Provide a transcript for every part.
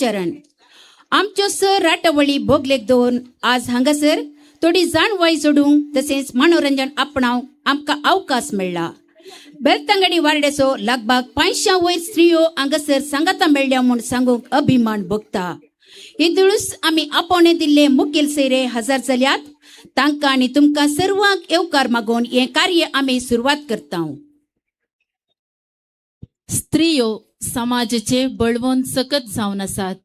आचरण. आमच्यो सर राटावळी भोगलेक दवरून आज हांगासर थोडी जाणवाय जोडूंक तशेंच मनोरंजन आपणावंक आमकां अवकाश मेळ्ळा. बेलतंगडी वार्ड्याचो लगभग 500 वयर स्त्रियो हांगासर सांगाता मेळ्ळ्या म्हूण सांगूंक अभिमान भोगता. इंदुळूस आमी आपोवणे दिल्ले मुखेल सोयरे हजर जाल्यात. तांकां आनी तुमकां सर्वांक येवकार मागून हें कार्य आमी सुरवात करता. स्त्रियो समाजाचे बळवंत सकत जावन आसात.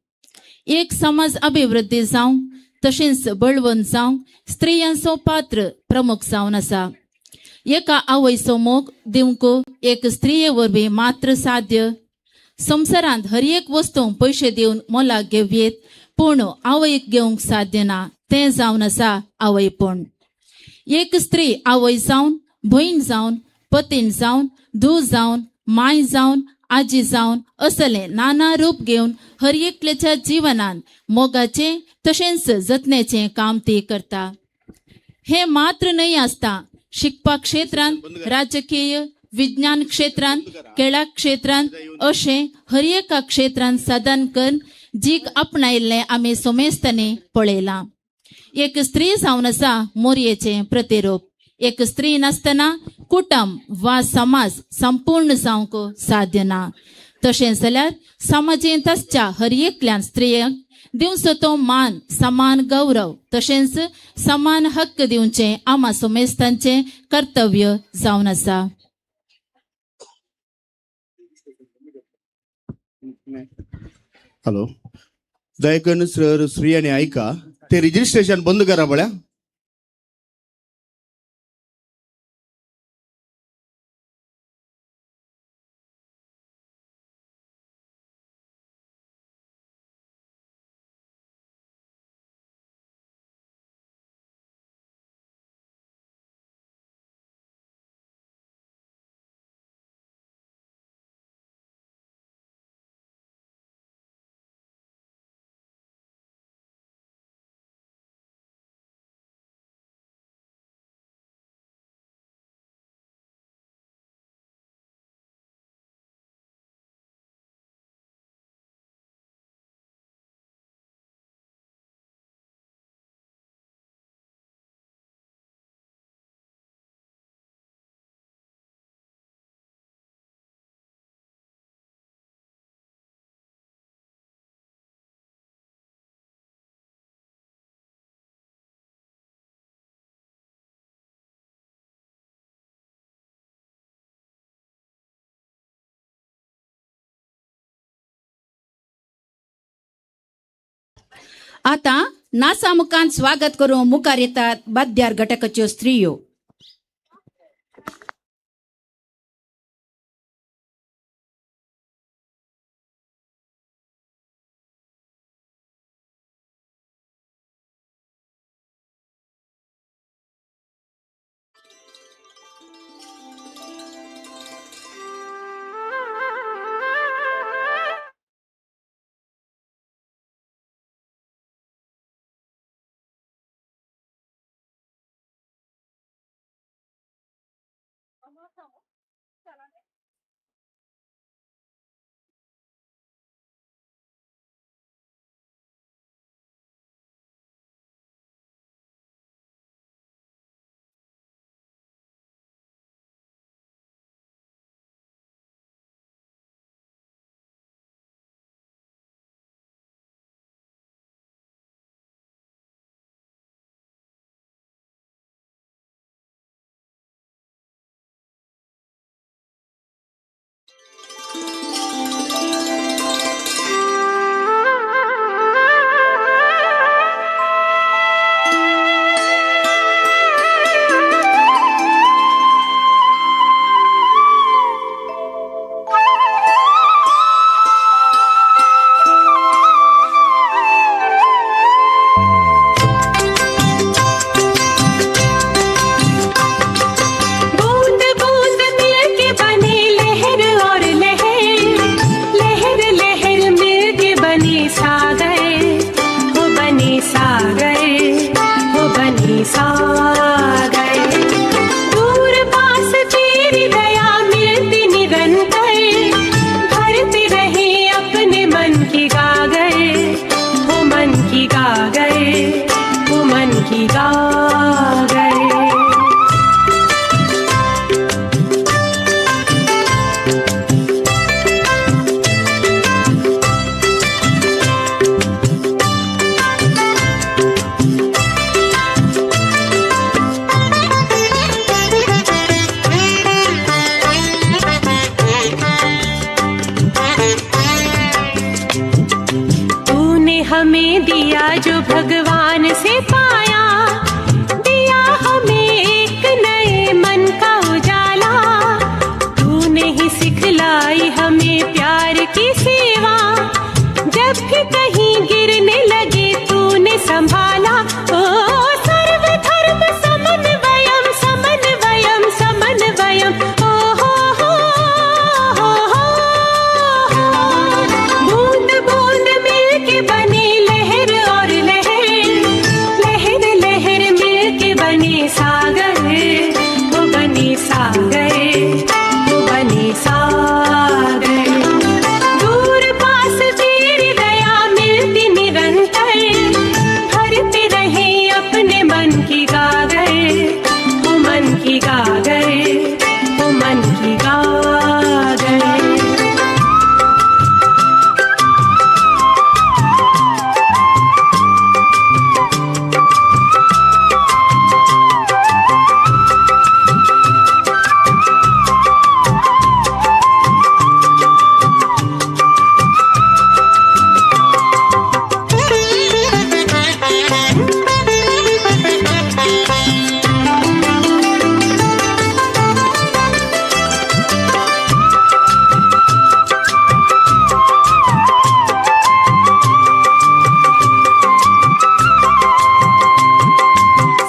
एक समाज अभिवृद्धी जावं तशेंच बळवंत जावंक स्त्रियांचो पात्र प्रमुख जावन आसा. एका आवयचो मोग दिवंक एक स्त्रिये वरवीं मात्र साध्य. संवसारांत हर एक वस्तूंक पयशे दिवन मोलाक घेवयेत, पूण आवयक घेवंक साध्य ना, तें जावन आसा आवयपण. एक स्त्री आवय जावन, भयण जावन, पतीण जावन, धूव जावन, माय जावन, आजी जावन असले नाना रूप घेवन हर एकल्याच्या जिवनान मोगाचें तशेंच जतनेचें काम ती करता. हें मात्र न्हय आसता, शिकपा क्षेत्रांत, राजकीय, विज्ञान क्षेत्रांत, खेळा क्षेत्रांत अशें हर एका क्षेत्रांत साधन करून जीक आपणायिल्लें आमी सोमेस्तांनी पळयलां. एक स्त्री जावन आसा मोरयेचें प्रतिरूप. एक स्त्री नासतना कुटुंब वा समाज संपूर्ण जावंक साध्य ना. तशें जाल्यार समाजेंत आसच्या हर एकल्यान स्त्रियांक दिवचो तो मान, समान गौरव तशेंच समान हक्क दिवचें आमा सोमेस्तांचें कर्तव्य जावन आसा. हॅलो, दयाकरण सर स्त्रियांनी ऐका, ते रजिस्ट्रेशन बंद करा पळया. आता नासा मुखान स्वागत करूंक मुखार येतात बाद्यार घटकाच्यो स्त्रियो. निरंतर भरते रहे अपने मन की गागर। की गागर, वो मन की गागर। हमें दिया जो भगवान से पाया, दिया हमें एक नए मन का उजाला। तूने ही सिखलाई हमें प्यार की सेवा, जब भी कहीं गिरने लगे तूने संभाला। ओ सर्वधर्म समन्वयम समन्वयम समन्वयम, ओ हो हो हो हो। बूंद बूंद मिलके बने लहर और लहर, लहर लहर मिलके बने सागर, वो बने सागर, वो बने सागर। दूर पास तेरी दया मिलती निरंतर, भरते रहे अपने मन की गागर, वो मन की गागर, वो मन की गागर।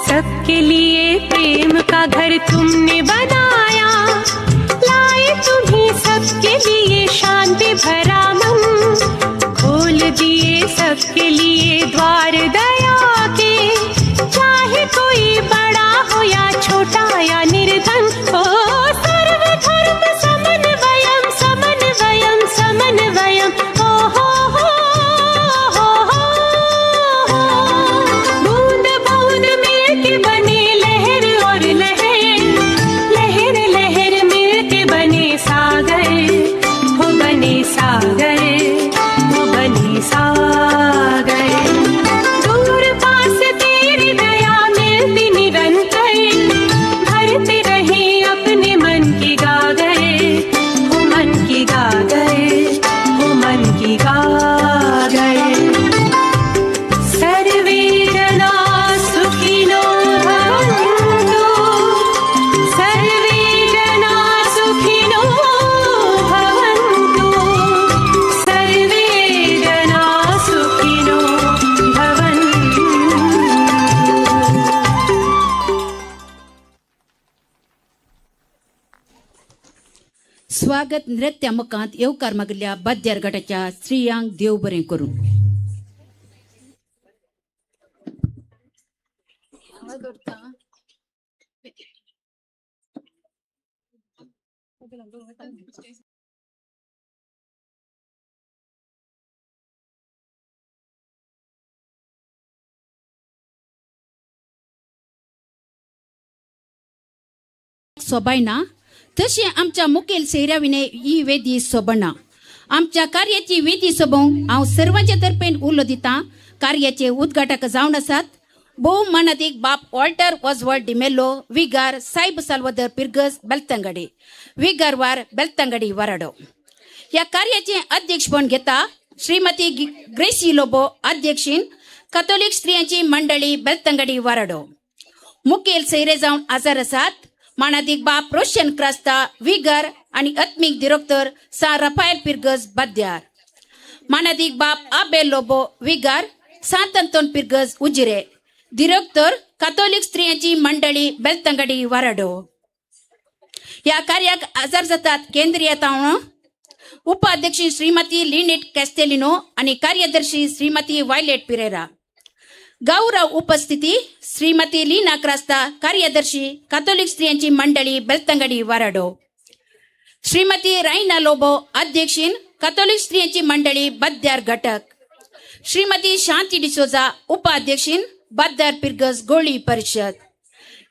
सबके लिए प्रेम का घर तुमने बनाया, लाए तुम्हें सबके लिए शांति भरा मन। खोल दिए सबके लिए द्वार दया के, चाहे कोई बड़ा हो या छोटा या निर्धन। ओ सर्वधर्म समन्वयम समन्वयम समन्वयम, ओ हो हो हो हो। बूंद बूंद मिलके बने लहर और लहर, लहर लहर मिलके बने सागर, हो बने सागर, हो बने सागर। दूर पास तेरी दया मिलती निरंतर, भरते रहे अपने मन की गागर, हो मन की गागर, हो मन की गागर। सर्वे जना सुखिनो भवन्तु, सर्वे जना सुखिनो भवन्तु, सर्वे जना सुखिनो भवन्तु। स्वागत नृत्य मुखांत येवकार मागिल्ल्या बाद्यार गटाच्या स्त्रियांक देव बरें करूं। सोबायना तशी आमच्या मुखेल सोयऱ्या विणे ही वेदी सोबना। आमच्या कार्याची वेदी सोबोवंक हांव सर्वांचे तर्फेन उलो दितां। कार्याचे उद्घाटक जावन आसात भोव मानादीक बाप वॉल्टर ऑजवॉल्ड डिमेलो, विगार सायब साल्वादर पिर्गस बेलतंगडी, विगारवार बेलतंगडी वराडो। ह्या कार्याचे अध्यक्षपण घेता श्रीमती ग्रेसी लोबो, अध्यक्षीन कॅथोलिक स्त्रियांची मंडळी बेलतंगडी वराडो। मुखेल सोयरे जावन आजार आसात मानादीक बाप रोशन क्रास्ता, विगर आणि आत्मीक दिरोक्तर सा रफायल पिर्गस बाद्यार, मानादीक बाप आबेल लोबो, विगार सांत अंतोन पिर्गस उजिरे, दिरोक्तर कॅथोलिक स्त्रियांची मंडळी बेलतंगडी वराडो। ह्या कार्याक हजर जातात केंद्रीय तावण उपाध्यक्ष श्रीमती लिनेट कॅस्टेलिनो आणि कार्यदर्शी श्रीमती वायलेट पिरेरा। गौरव उपस्थिती श्रीमती लीना क्रास्ता, कार्यदर्शी कॅथोलिक स्त्रियांची मंडळी बेलतंगडी वराडो, श्रीमती रायना लोबो, अध्यक्षीन कॅथोलिक स्त्रियांची मंडळी बद्यार घटक, श्रीमती शांती डिसोजा उपाध्यक्षीन बाद्दार पिरगस गोळी परिषद,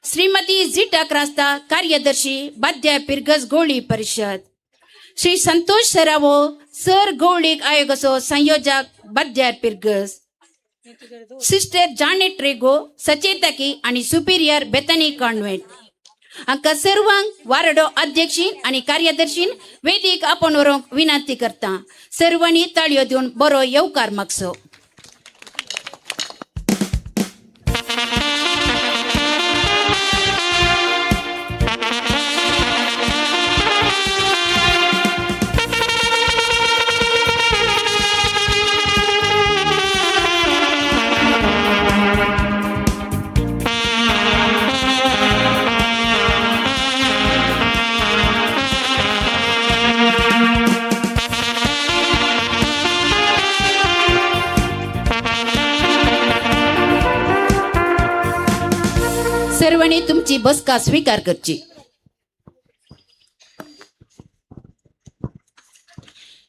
श्रीमती झिटा क्रास्ता कार्यदर्शी बाद्यार पिरगस गोळी परिषद, श्री संतोष सरावो सर गौळीक आयोगाचो संयोजक बाद्यार पिरगस, सिस्टर जानेट रेगो सचेतकी आणि सुपिरियर बेथनी कॉन्व्हेंट. हांकां सर्वांक वारडो अध्यक्षीन आनी कार्यदर्शीन वेदीक आपोवन व्हरूंक विनंती करता. सर्वांनी ताळयो दिवन बरो येवकार मागचो. सर्वांनी तुमची बसका स्वीकार करची.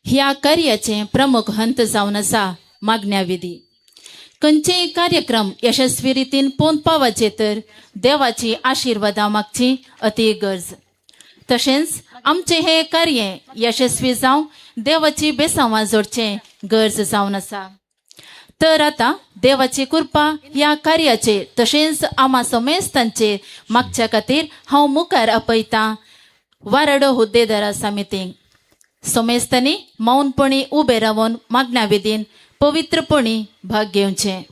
ह्या कार्याचे प्रमुख हंत जावन आसा मागण्या विधी. खंयचेय कार्यक्रम यशस्वी रितीन पोंद पावाचे तर देवाची आशिर्वादां मागची अती गरज. तशेंच आमचें हें कार्य यशस्वी जावं देवाची बेसांवां जोडचें गरज जावन आसा. तर आतां देवाची कृपा ह्या कार्याचे तशेंच आमा समेस्तांचे मागच्या खातीर हांव मुखार आपयतां वाराडो हुद्देदारा समितींक. समेस्तांनी मौनपणी उबे रावन मागण्या विधीन पवित्रपणी भाग घेवचें.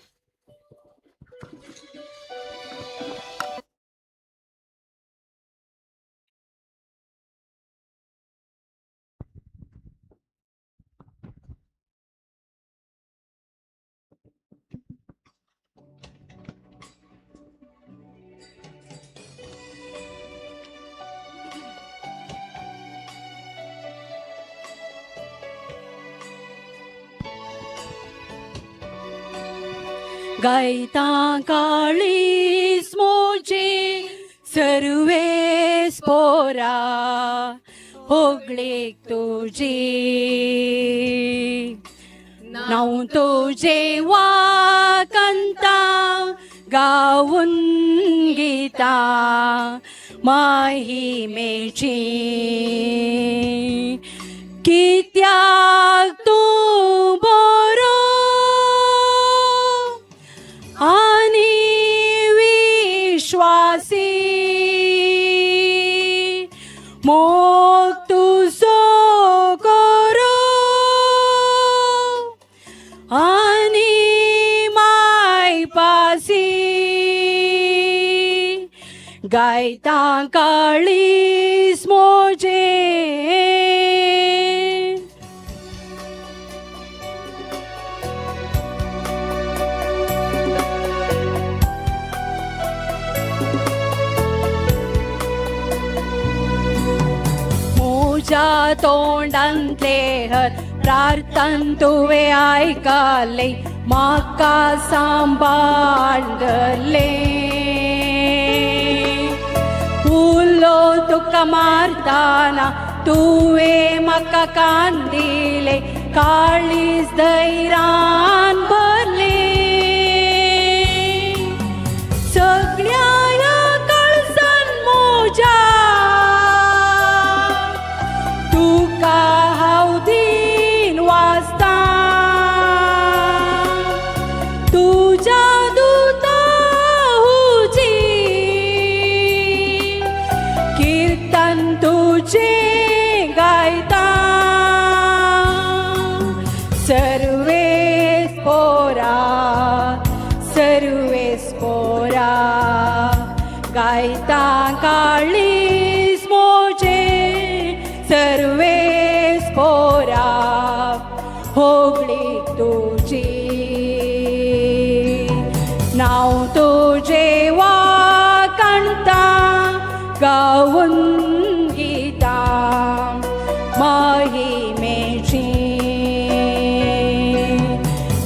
गायता काळीस मोजे सर्वेस पोरा होगळेक तुझे नाव तुझे वाकंता गाऊन गीता महिमेची कित्याक तूं बरो आनी विश्वासी मोग तुजो करो आनी मायपासी गायता काळीस मोजे. म्हज्या तोंडांतले हर प्रार्थन तुवें आयकलें म्हाका सांबाळले उलो तुका मारतना तुवें म्हाका कान दिलें काळीज धैर्यान भरलें सगळ्या ह्या काळजान म्हज्या तुका हांव दीन वाचता तुज्या दुता हुजी कीर्तन तुजें गायता सर्वेस पोरा सर्वेस पोरा गायता काळीस मोजे सर्वेस पोरा होगळी तुजी नांव तुजें वाकाणता गाऊन गीता महिमेची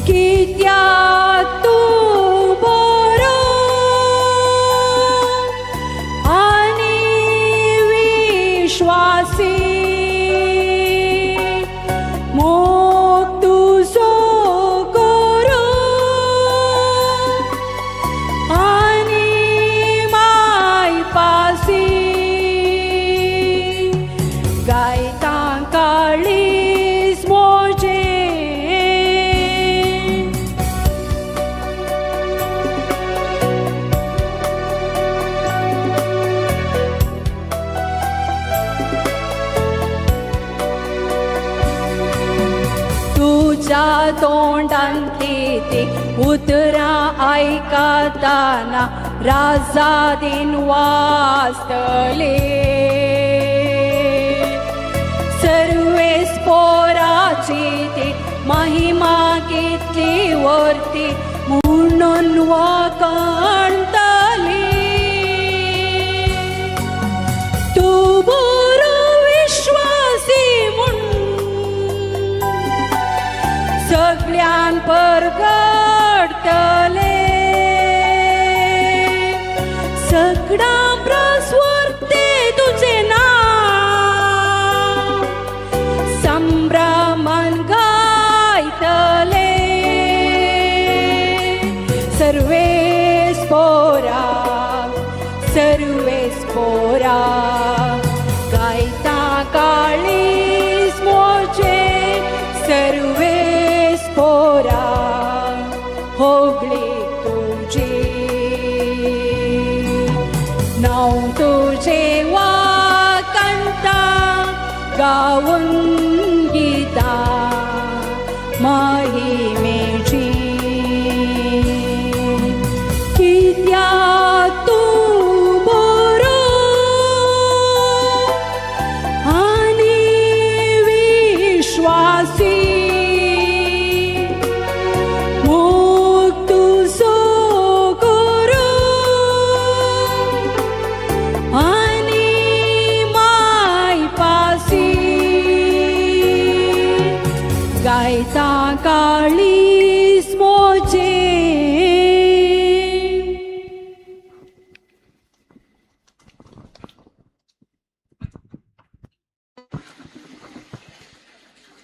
कित्याक तूं बरो आनी विश्वासी मोग तुजो करो बायबलांतली ती उतरां आयकतना राजादीन वाचतले. सर्वेस पोराची ती महिमा कितली वर्ती म्हणून वाकाणतली. तूं बरो विश्वासी म्हूण सगळ्यान परगडतले. सगळ्यां प्रस्वर्ते तुजें नांव संभ्रमान गायतले. सर्वेस पोरा सर्वेस पोरा गायता काळीज मोजे. सर्वेस पोरा होगळी तुजी नांव तुजें वाकंता गावन गीता महिमेची. कित्याक तूं बरो आनी विश्वासी, मोग तुजो करो आनी मायपासी. गायता काळीज मोजें.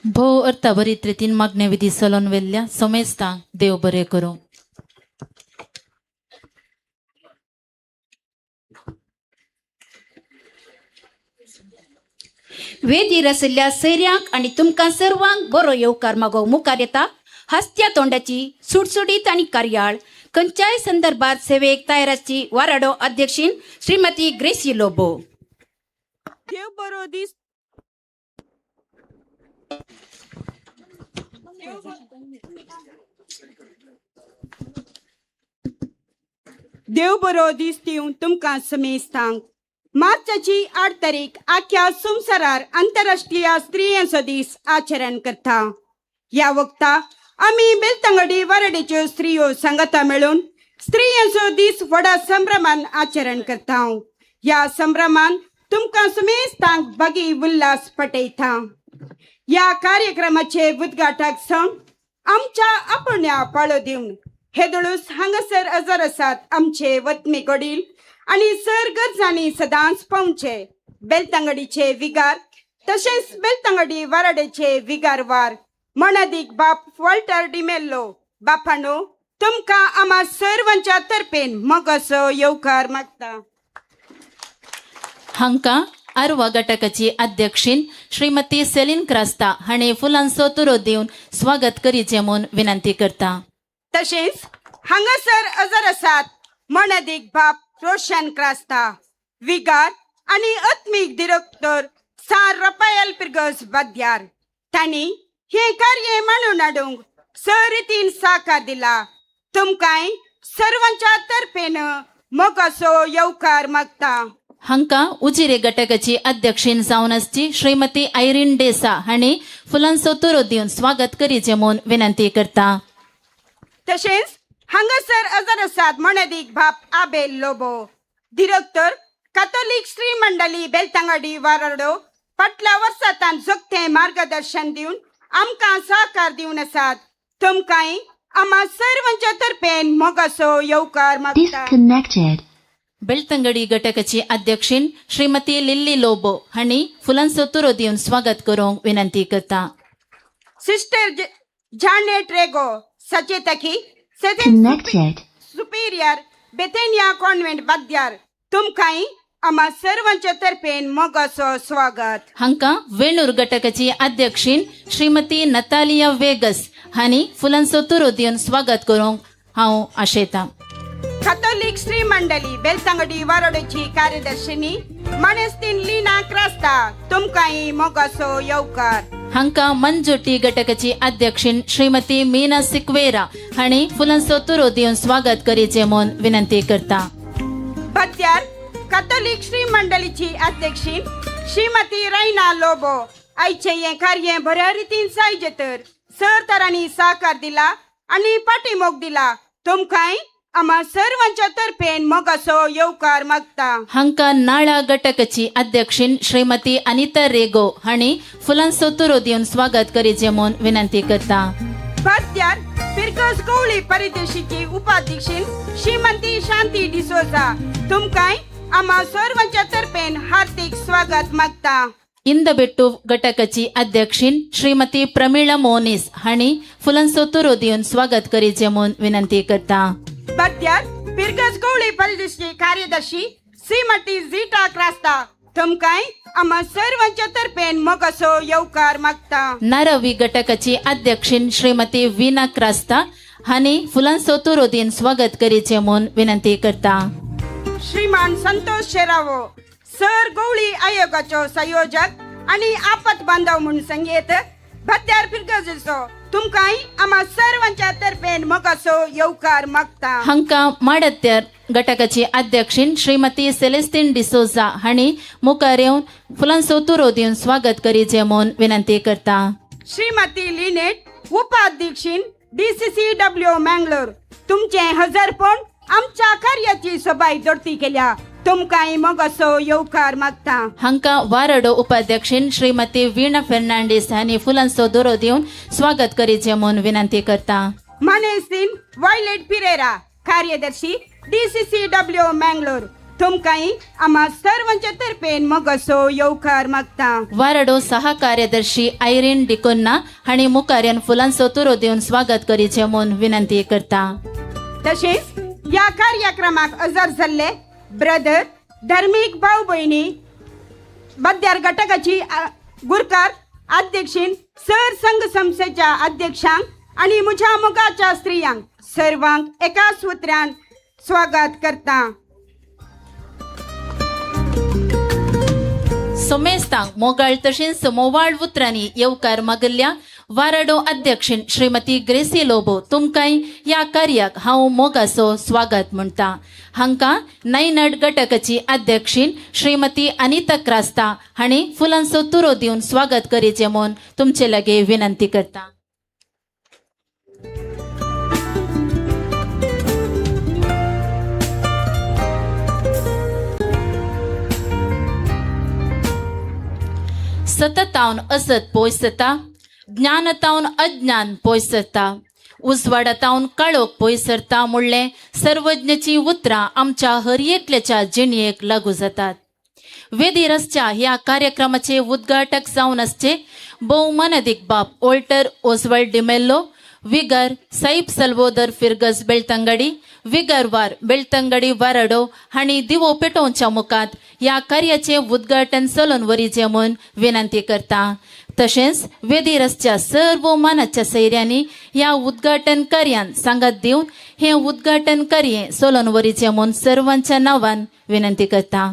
भोव अर्थाभरीत रितीन मागण्या विधी सलोन वेल्ल्या समेस्तांक देव बरें करूं. वेदीर आशिल्ल्या सैऱ्यांक आनी तुमकां सर्वांक बरो येवकार मागो मुखार येता हस्त्या तोंडाची सुडसुडीत आनी कार्याळ खंयच्याय संदर्भात सेवेक तयार आसची वाराडो अध्यक्षीन श्रीमती ग्रेसी लोबो. देव बरो दीस. देव बरो दीस दिवन तुमकां समेस्तांक. मार्चाची 8 तारीख आख्या संवसारार आंतरराष्ट्रीय स्त्रियांचो दीस आचरण करता. ह्या वक्ता आमी बेलतंगडी वाराडेच्यो स्त्रियो सांगाता मेळून स्त्रियांचो दीस व्हडा संभ्रमान आचरण करता. ह्या संभ्रमान तुमकां समेस्तांक बागी उल्हास पटयता. ह्या कार्यक्रमाचे उद्घाटक जावन आमच्या आपण्या पाळो दिवन हेदळूस हांगासर हजर आसात आमचे वतमी वडील आनी सर गरजांनी सदांच पावचे बेलतंगडीचे विगार तशेंच बेलतंगडी वाराडेचे विगारवार मनादीक बाप वॉल्टर डिमेल्लो. बापानो तुमकां आमा सर्वांच्या तर्फेन मोगाचो येवकार मागता. हांकां आरवा घटकाची अध्यक्षीन श्रीमती सेलीन क्रास्ता हांणी फुलांचो तुरो दिवन स्वागत करीचें म्हूण विनंती करता. तशेंच हांगासर हजर आसात मनादीक बाप रोशन क्रास्ता विगार आनी आत्मीक दिरक्तर सार रपायल पिरगस वाद्यार. तांणी हें कार्य मांडून हाडूंक सरितीन साकार दिला. तुमकांय सर्वांच्या तर्फेन मोगाचो येवकार मागता. हांकां उजिरे घटकाची अध्यक्षीन जावन आसची श्रीमती आयरीन डेसा हांणी फुलांचो तुरो दिवन स्वागत करीचें म्हूण विनंती करता. तशेंच हांगासर हजर आसात मनादीक बाप आबेल लोबो दिरक्तर कातोलीक श्री मंडळी बेलतंगडी वाराडो फाटल्या वर्सांत जोगतें मार्गदर्शन दिवन आमकां सहकार दिवन आसात. तुमकांय आमा सर्वांच्या तर्फेन मोगाचो येवकार मागता. Disconnected. Belthangady घटकाची अध्यक्षीन श्रीमती लिल्ली लोबो हांणी फुलांचो तुरो दिवन स्वागत करूंक विनंती करता. सिस्टर जानेट रेगो सचेतकी Connected. Superior Bethania convent Badyar तुमकांय आमा सर्वांच्या तर्फेन मोगाचो स्वागत. हांकां वेणूर घटकाची अध्यक्षीन श्रीमती नतालिया वेगस हांणी फुलांचो तुरो दिवन स्वागत करूंक हांव आशेतां. कॅथोलिक श्री मंडळी बेलतंगडी वारोडेची कार्यदर्शिनी मानेस्तीन लीना क्रास्ता तुमकांय मोगाचो येवकार. हांकां मंजुटी घटकाची अध्यक्षीण श्रीमती मीना सिक्वेरा हांणी फुलांचो तुरो दिवन स्वागत करीचें म्हूण विनंती करता. भत्यार कॅथोलीक श्री मंडळीची अध्यक्षीण श्रीमती रैना लोबो आयचें हें कार्य बऱ्या रितीन जायजें तर सर तरांनी साकार दिला आनी पाठीमोग दिला. तुमकांय आम्हा सर्वांच्या तर्फेन मोगाचो येवकार मागता. हांकां नाळा घटकाची अध्यक्षीण श्रीमती अनिता रेगो हांणी फुलांचो तुरो दिवन स्वागत करीचें म्हूण विनंती करता. भत्यार फिरगज गवळी परिदेशीची उपाध्यक्षीण श्रीमती शांती डिसोजा तुमकांय आम्हा सर्वांच्या तर्फेन हार्दिक स्वागत मागता. इंदबेट्टू घटकाची अध्यक्षीण श्रीमती प्रमिळा मोनीस हांणी फुलांचो तुरो दिवन स्वागत करीचें म्हूण विनंती करता. भत्यार फिरगज गवळी परिदेशीची कार्यदर्शी श्रीमती झिटा क्रास्ता तुमकांय आम्हा सर्वांच्या तर्फेन मोगाचो येवकार मागता. नारवी घटकाची अध्यक्षीण श्रीमती वीना क्रास्ता हांणी फुलांचो तुरो दिवन स्वागत करीचें म्हूण विनंती करता. श्रीमान संतोष शेरावो सर गवळी आयोगाचो संयोजक आणि आपत बांधव म्हूण संगीत भत्यार फिरगजेचो तुमकांय आम्हा सर्वांच्या तर्फेन मोगाचो येवकार मागता. हांकां माडत्यार घटकाची अध्यक्षीण श्रीमती सेलेस्तीन डिसोजा हांणी मुखार येवन फुलांचो तुरो दिवन स्वागत करीचें म्हूण विनंती करता. श्रीमती लिनेट उपाध्यक्षीण DCCW Mangalore तुमचें हजरपण आमच्या कार्याची सोबाय दोडती केल्या. तुमकांय मोगाचो येवकार मागता. हांकां वारडो उपाध्यक्षीण श्रीमती वीणा फेर्नांडीस हांणी फुलांचो दोरो दिवन स्वागत करीचें म्हूण विनंती करता. मानेस्तीन वायलेट पिरेरा कार्यदर्शी DCCW Mangalore तुमकांय आम्हा सर्वांच्या तर्फेन मोगाचो येवकार मागता. वारडो सह कार्यदर्शी आयरीन डिकोन्ना हांणी मुखार येवन फुलांचो तुरो दिवन स्वागत करीचें म्हूण विनंती करता. तशेंच ह्या कार्यक्रमाक हजर जाल्ले ब्रदर धार्मीक भाव भयणी बद्यार घटकाची गुरकार अध्यक्षीण सर संघ संस्थेच्या अध्यक्षांक आनी म्हज्या मोगाच्या स्त्रियांक सर्वांक एका सूत्रान स्वागत करता. सोमेस्तांक मोगाळ तशेंच मोवाळ उतरांनी येवकार मागल्ल्या वारडो अध्यक्षीण श्रीमती ग्रेसी लोबो तुमकांय ह्या कार्याक हांव मोगाचो स्वागत म्हणटा. हांकां नैनड घटकाची अध्यक्षीण श्रीमती अनिता क्रास्ता हांणी फुलांचो तुरो दिवन स्वागत करीचें म्हूण तुमचे लागीं विनंती करता. सततावन असत पयसता, ज्ञानतावन अज्ञान पयसरता, उजवाडातावन काळोख पयसरता म्हणलें सर्वज्ञची उतरां आमच्या हर एकल्याच्या जिणेक लागू जातात. वेदीर आसच्या ह्या कार्यक्रमाचे उद्घाटक जावन आसचे भोवमानादीक बाप वॉल्टर ओसवाल्ड डिमेल्लो, विगर साईब सल्वोदर फिरगज बेळतंगडी, विगरवार बेळतंगडी वाराडो हांणी दिवो पेटोवच्या मुखात ह्या कार्याचें उद्घाटन चलोवन वरीचें म्हूण विनंती करता. तशेंच वेदीर आसच्या सर्व मानाच्या सैऱ्यांनी ह्या उद्घाटन कार्यान सांगात दिवन हें उद्घाटन कार्य चलोवन वरीचें म्हूण सर्वांच्या नांवान विनंती करता.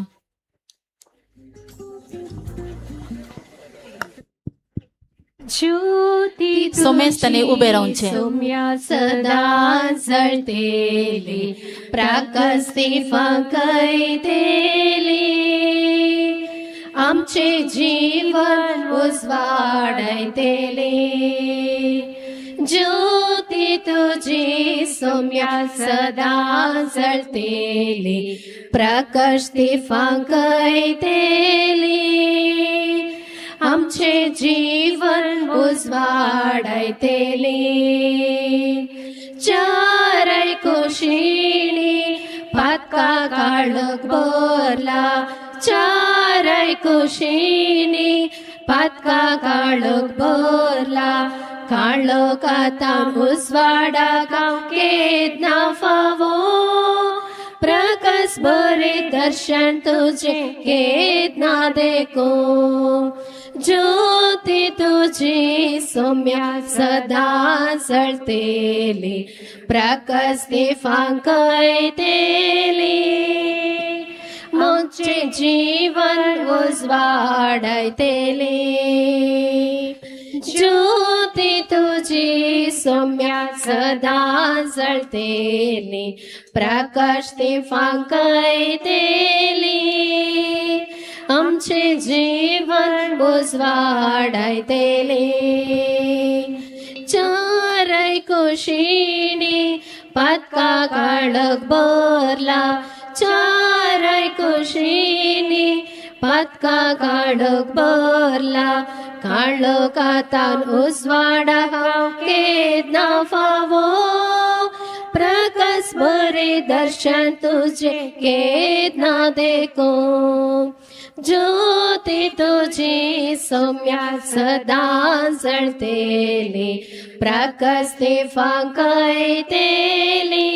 ज्योती सोमेस्तांनी उबे रावचें. सोम्या सदा जळतेली प्राकस्ती फांकयतेली आमचे जीवन उजवाडयतेली. ज्योती तुझी सोम्या सदा जळतेली प्रकाश ती फांकयतेली आमचे जीवन उजवाडयतेली. चारय कुशीनी पातका काळोख भरला, चारय कुशीनी पातका काळोख भरला, काळोखांत उजवाडा केन्ना फावो, प्रकाश बरे दर्शन तुझे केन्ना देखो. ज्योती तुझी सोम्या सदा जळतेली प्रकाश ती फांकयतेली आमचे जीवन उजवाडायतली. ज्योती तुजी सौम्या सदा जळतेली, प्रकाश ती फांकयतली. आमचे जीवन उजवाडायतली. चारय कुशीनी पातका काळख भरला, चारय कुशीनी पातका काळख भरला. काळखातान उजवाडा केन्ना फावो, प्रकाश बरे दर्शन तुझे केन्ना देखो. ज्योती तुझी सौम्या सदा जळतेली, प्रकाश ती फांकयतली.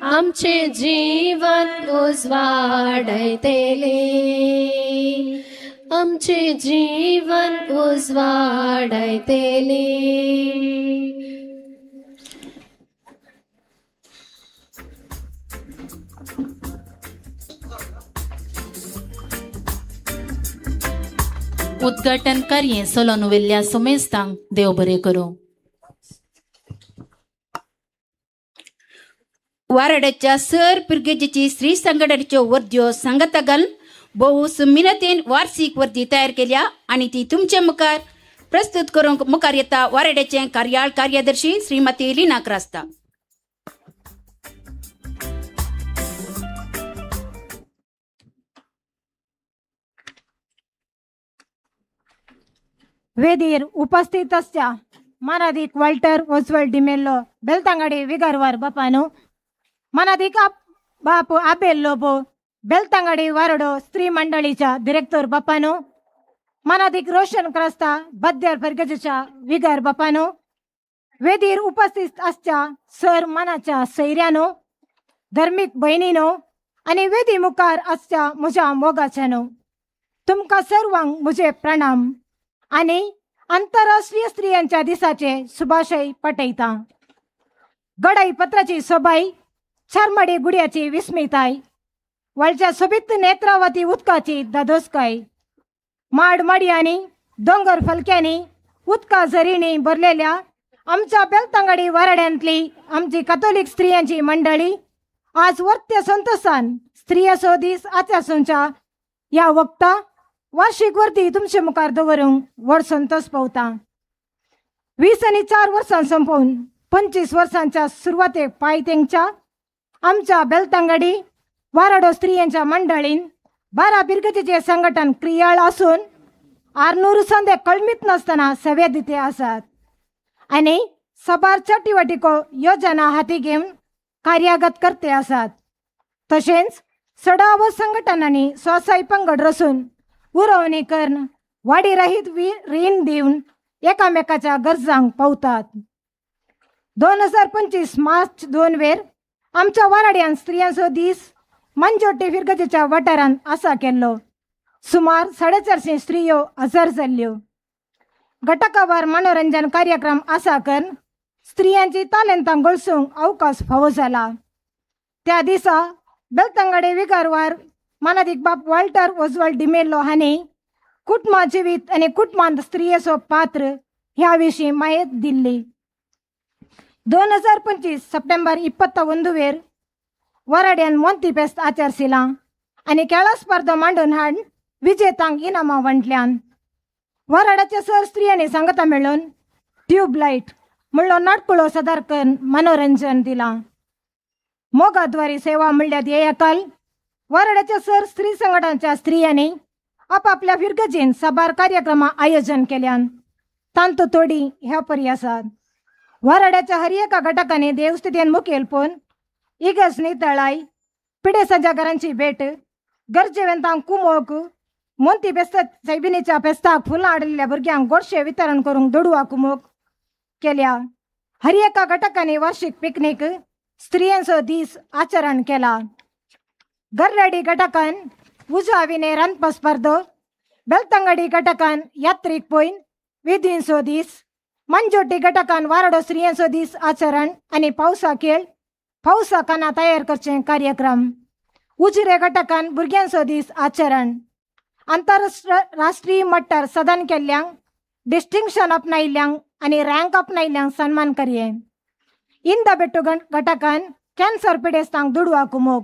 आमचे जीवन उजवाडायतली, आमचे जीवन उजवाडायतली. उद्घाटन कार्य सोलोन वेल्ल्या सुमेस्तांक देव बरें करूं. वाराड्याच्या सर पिरगेजीची स्त्री संघटनेच्यो वर्द्यो सांगाता घालून भोव सुमिनतेन वार्षिक वर्दी तयार केल्या आनी ती तुमचे मुखार प्रस्तुत करूंक मुखार येता वाराड्याचे कार्याळ कार्यदर्शी श्रीमती लीना क्रास्ता. वेदीर उपस्थित आसच्या मानादीक वॉल्टर ओसवल्ड डिमेल्लो बेलतांगडी विगारवार बापानो, मानादीक बाप आबेल लोबो बेलतांगडी वारडो स्त्री मंडळीच्या डिरेक्टर बापानो, मानादीक रोशन क्रास्ता बद्यार फर्गजेच्या विगार बापानो, वेदीर उपस्थित आसच्या सर मानाच्या सैऱ्यानो, धर्मीक भयणीनो आनी वेदी मुखार आसच्या म्हज्या मोगाच्यानो, तुमकां सर्वांक म्हजे प्रणाम आनी आंतरराष्ट्रीय स्त्रियांच्या दिसाचे शुभाशय पटयता. गडाई पत्राची सोबाई, चारमाडी गुड्याची विस्मिताय, वळच्या सोबीत नेत्रावती उदकाची दादोसकाय, माड माडयांनी दोंगर फलक्यांनी उदका झरींनी भरलेल्या आमच्या बेलतांगडी वाराड्यांतली आमची कॅथोलिक स्त्रियांची मंडळी आज वर्त्य संतोषान स्त्रियाचो दीस आचारसूनच्या ह्या वक्ता वार्षिक वर्दी तुमचे मुखार दवरूंक व्हड संतोष पावता. 20 आनी 4 वर्सां सोंपोवन 25 वर्सांच्या सुरवातेक पांय तेंगच्या आमच्या बेलतांगडी वाराडो स्त्रियांच्या मंडळीन 12 बिरगतीचे संघटन क्रियाळ आसून 600 संदे कळमीत नासतना सेवे दिते आसात आनी साबार चटिवटिको योजना हाती घेवन कार्यागत करते आसात. तशेंच सडाव संघटनांनी स्वसाय पंगड रसून उरवणी करून वाडी रहीत रीण दिवन एकामेकाच्या गरजांक पावतात. 2025 मार्च 2 वेर आमच्या वाराड्यान स्त्रियांचो दीस मंजोटी फिरगजेच्या वाठारांत आसा केल्लो. सुमार 450 स्त्रियो हजर जाल्ल्यो. घटकावार मनोरंजन कार्यक्रम आसा करून स्त्रियांची तालेंतां गळसूंक अवकाश फावो जाला. त्या दिसा बेलतांगडे विगारवार मानादीक बाप वॉल्टर ओजवल्ड डिमेल्लो हांणी कुटुंबा जिवीत आनी कुटुंबांत स्त्रियेचो पात्र ह्या विशीं म्हायती दिल्ली. 2025 सप्टेंबर 21 वेर वराड्यान मोंती फेस्त आचरसिलां आनी खेळा स्पर्धा मांडून हाड विजेतांक इनामां वांटल्यान. वराडाच्या सर स्त्रियांनी सांगता मेळून ट्यूबलायट म्हणलो नाटकुळो सदार करून मनोरंजन दिलां. मोगाद्वारी सेवा म्हणल्यार ध्येयाकाल वराड्याच्या सर स्त्री संघटनाच्या स्त्रियांनी आपापल्या फिरगजेन साबार कार्यक्रमा आयोजन केल्यान तांतू थोडी ह्या परी आसात. वराड्याच्या हर एका घटकांनी देवस्थितीन मुखेलपण इगर्ज नितळाय, पिडेसांच्या घरांची भेट, गरजेवंतांक कुमोक, मोंती फेस्त सैबिनीच्या फेस्ताक फुलां हाडिल्ल्या भुरग्यांक गोडशें वितरण करूंक दुडवा कुमोक केल्या. हर एका घटकांनी वार्षिक पिकनीक, स्त्रियांचो दीस आचरण केला. गरराडी घटकान उजो विने रांदपा स्पर्धो, बेलतंगडी घटकान यात्रीक पॉयन विधींचो दीस, मंजोटी घटकान वारडो स्त्रियांचो दीस आचरण आनी पावसा खेळ, पावसा काना तयार करचे कार्यक्रम, उजिरे घटकान भुरग्यांचो दीस आचरण आंतरराष्ट्रीय मट्टार सदन केल्ल्यांक डिस्टिंक्शन आपणायिल्ल्यांक आनी रँक आपणायिल्ल्यांक सन्मान करये. इंदबेट्टू घटकान कॅन्सर पिडेस्तांक दुडवा कुमोक.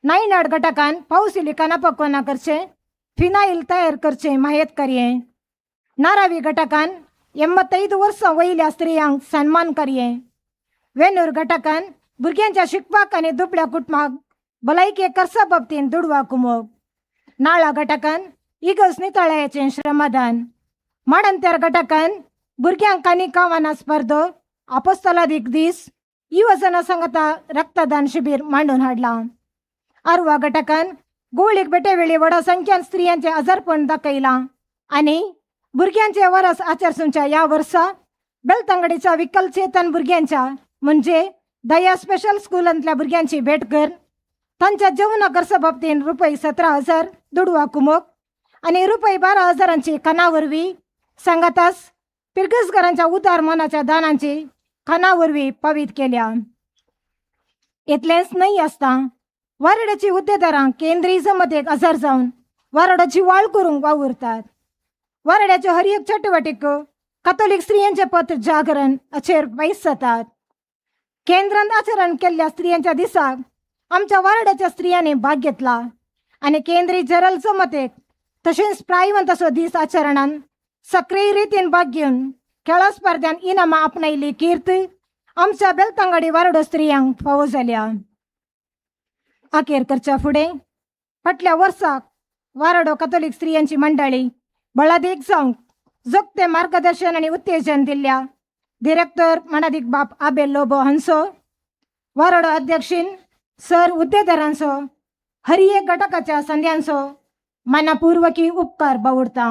नायनाड घटकान पावसिली कानापक्वाना करचे फिनाईल तयार करचे माहेत करये. नारावी घटकान 85 वर्सां वयल्या स्त्रियांक सन्मान करये. वेनूर घटकान भुरग्यांच्या शिकपाक आनी दुबळ्या कुटुंबाक भलायकी खर्चा बाबतींत दुडवा कुमोक. नाळा घटकान इगर्ज नितळायेचें श्रमदान. माडंत्यार घटकान भुरग्यांक आनी कावाना स्पर्धो आपोस्तलादीक दीस युवजना सांगता रक्तदान शिबीर मांडून हाडलां. आरवा घटकान गोळीक बेटेवेळी व्हडा संख्यान स्त्रियांचें आजारपण दाखयलां आनी भुरग्यांचे वरस आचरसूंच्या ह्या वर्सा बेलतंगडीच्या विकलचेतन भुरग्यांच्या म्हणजे दया स्पेशल स्कुलांतल्या भुरग्यांची भेट कर तांच्या जेवणा खर्चा बाबतीन रुपये 17,000 दुडवा कुमोक आनी रुपये 12,000 काना वरवीं सांगातास पिरगसघरांच्या उदार मनाच्या दानांची काना वरवीं पावीत केल्या. इतलेंच न्हय आसता वारड्याची हुद्देदारां केंद्रीय जमतेक आजार जावन वारडाची वाळ करूंक वावुरतात. वारड्याच्यो हर एक चटवटीक कातोलीक स्त्रियांचे पत्र जागरण अचेर पयस जातात. केंद्रांत आचरण केल्ल्या स्त्रियांच्या दिसाक आमच्या वारड्याच्या स्त्रियांनी भाग घेतला आनी केंद्रीय जनरल जमतेक तशेंच प्रायवंत असो दीस आचरणान सक्रीय रितीन भाग घेवन खेळा स्पर्ध्यान इनामां आपणायली कीर्त आमच्या बेलतंगाडी वारडो स्त्रियांक फावो जाल्या. अखेर करच्या फुडें फाटल्या वर्साक वारडो कातोलीक स्त्रियांची मंडळी बळादीक जावंक जोगते मार्गदर्शन आनी उत्तेजन दिल्ल्या डिरेक्टर मानादीक बाप आबेल लोबो हांचो, वारडो अध्यक्षीन सर हुद्देदारांचो, हर एक घटकाच्या संद्यांचो मनापूर्वकी उपकार बावुडता.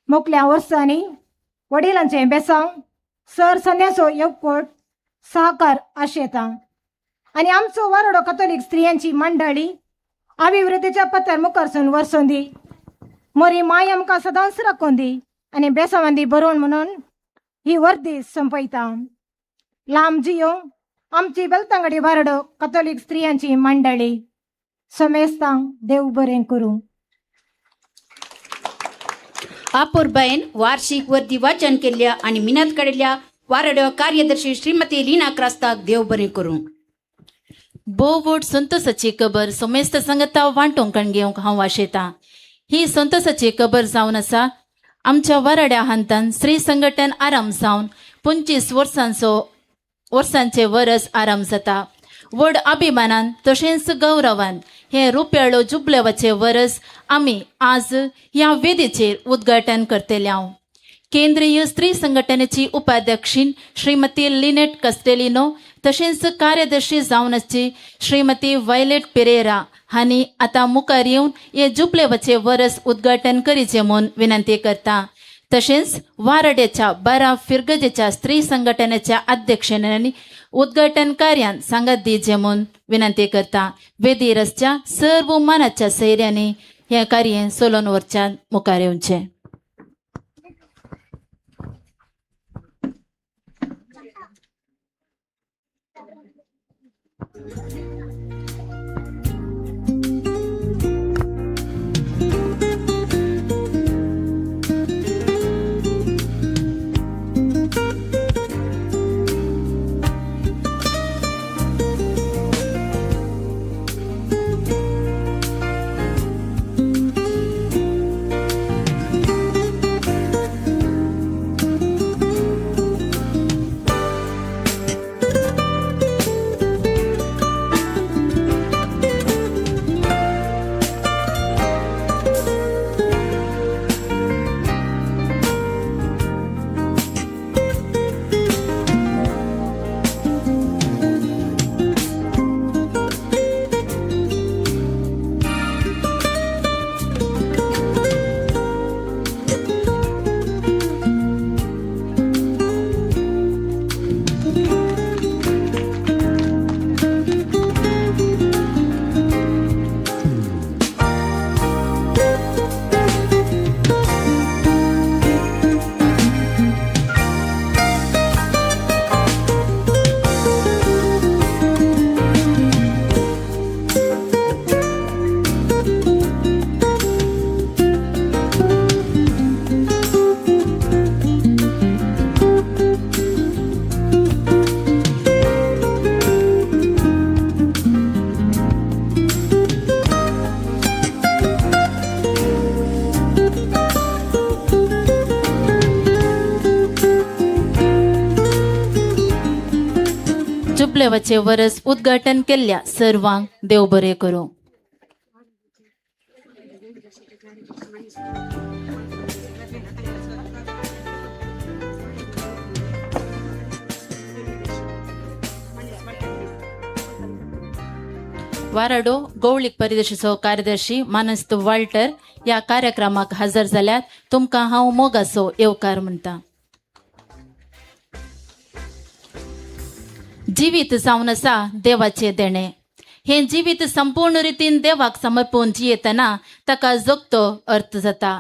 मोकल्या वर्सांनी वडिलांचें बेसांव सर संद्यांचो एकवट सहकार आशेता आनी आमचो वारडो कातोलीक स्त्रियांची मंडळी अभिवृद्धीच्या पत्रार मुखारसून वर्सोंदी मोरी माय आमकां सदांच राखोंदी आनी बेसावांदी बरोवन म्हणून ही वर्दी संपयता. लांब जियो आमची बेलतंगडी वारडो कातोलीक स्त्रियांची मंडळी. समेस्तांक देव बरें करूं. आपुरबायेन वार्षिक वर्दी वाचन केल्ल्या आनी मिनत काडिल्ल्या वारडो कार्यदर्शी श्रीमती लीना क्रास्ताक देव बरें करूं. भोव व्हड संतोसाची खबर समेस्त संगता वांटूंक घेवंक हांव आशेतां. ही संतोसाची खबर जावन आसा आमच्या वाराड्या हांतान स्त्री संघटन आराम जावन 25 वर्सांचे वरस आराम जाता. व्हड अभिमानान तशेंच गौरवान हे रुपयाळो जुबलेवाचे वरस आमी आज ह्या वेदीचेर उद्घाटन करतले हांव. केंद्रीय स्त्री संघटनेची उपाध्यक्षीन श्रीमती लिनेट कस्टेलिनो तशेंच कार्यदर्शी जावन आसची श्रीमती वायलेट पेरेरा हांणी आतां मुखार येवन हे जुबलेवाचे वरस उद्घाटन करीचें म्हूण विनंती करता. तशेंच वारड्याच्या 12 फिरगजेच्या स्त्री संघटनेच्या अध्यक्षांनी उद्घाटन कार्यान सांगात दिवचें म्हूण विनंती करता. वेदीर आसच्या सर्व मानाच्या सैऱ्यांनी हें कार्य सोलोन व्हरच्यान मुखार येवचें. जुबलेवाचे वरस उद्घाटन केल्ल्या सर्वांक देव बरें करूं. वाराडो गौळीक परिदर्शीचो कार्यदर्शी मानस्त वाल्टर ह्या कार्यक्रमाक हजर जाल्यात. तुमकां हांव मोगाचो येवकार म्हणटा. जिवीत जावन आसा देवाचें देणें. हें जिवीत संपूर्ण रितीन देवाक समर्पून जियेतना ताका जगतो अर्थ जाता.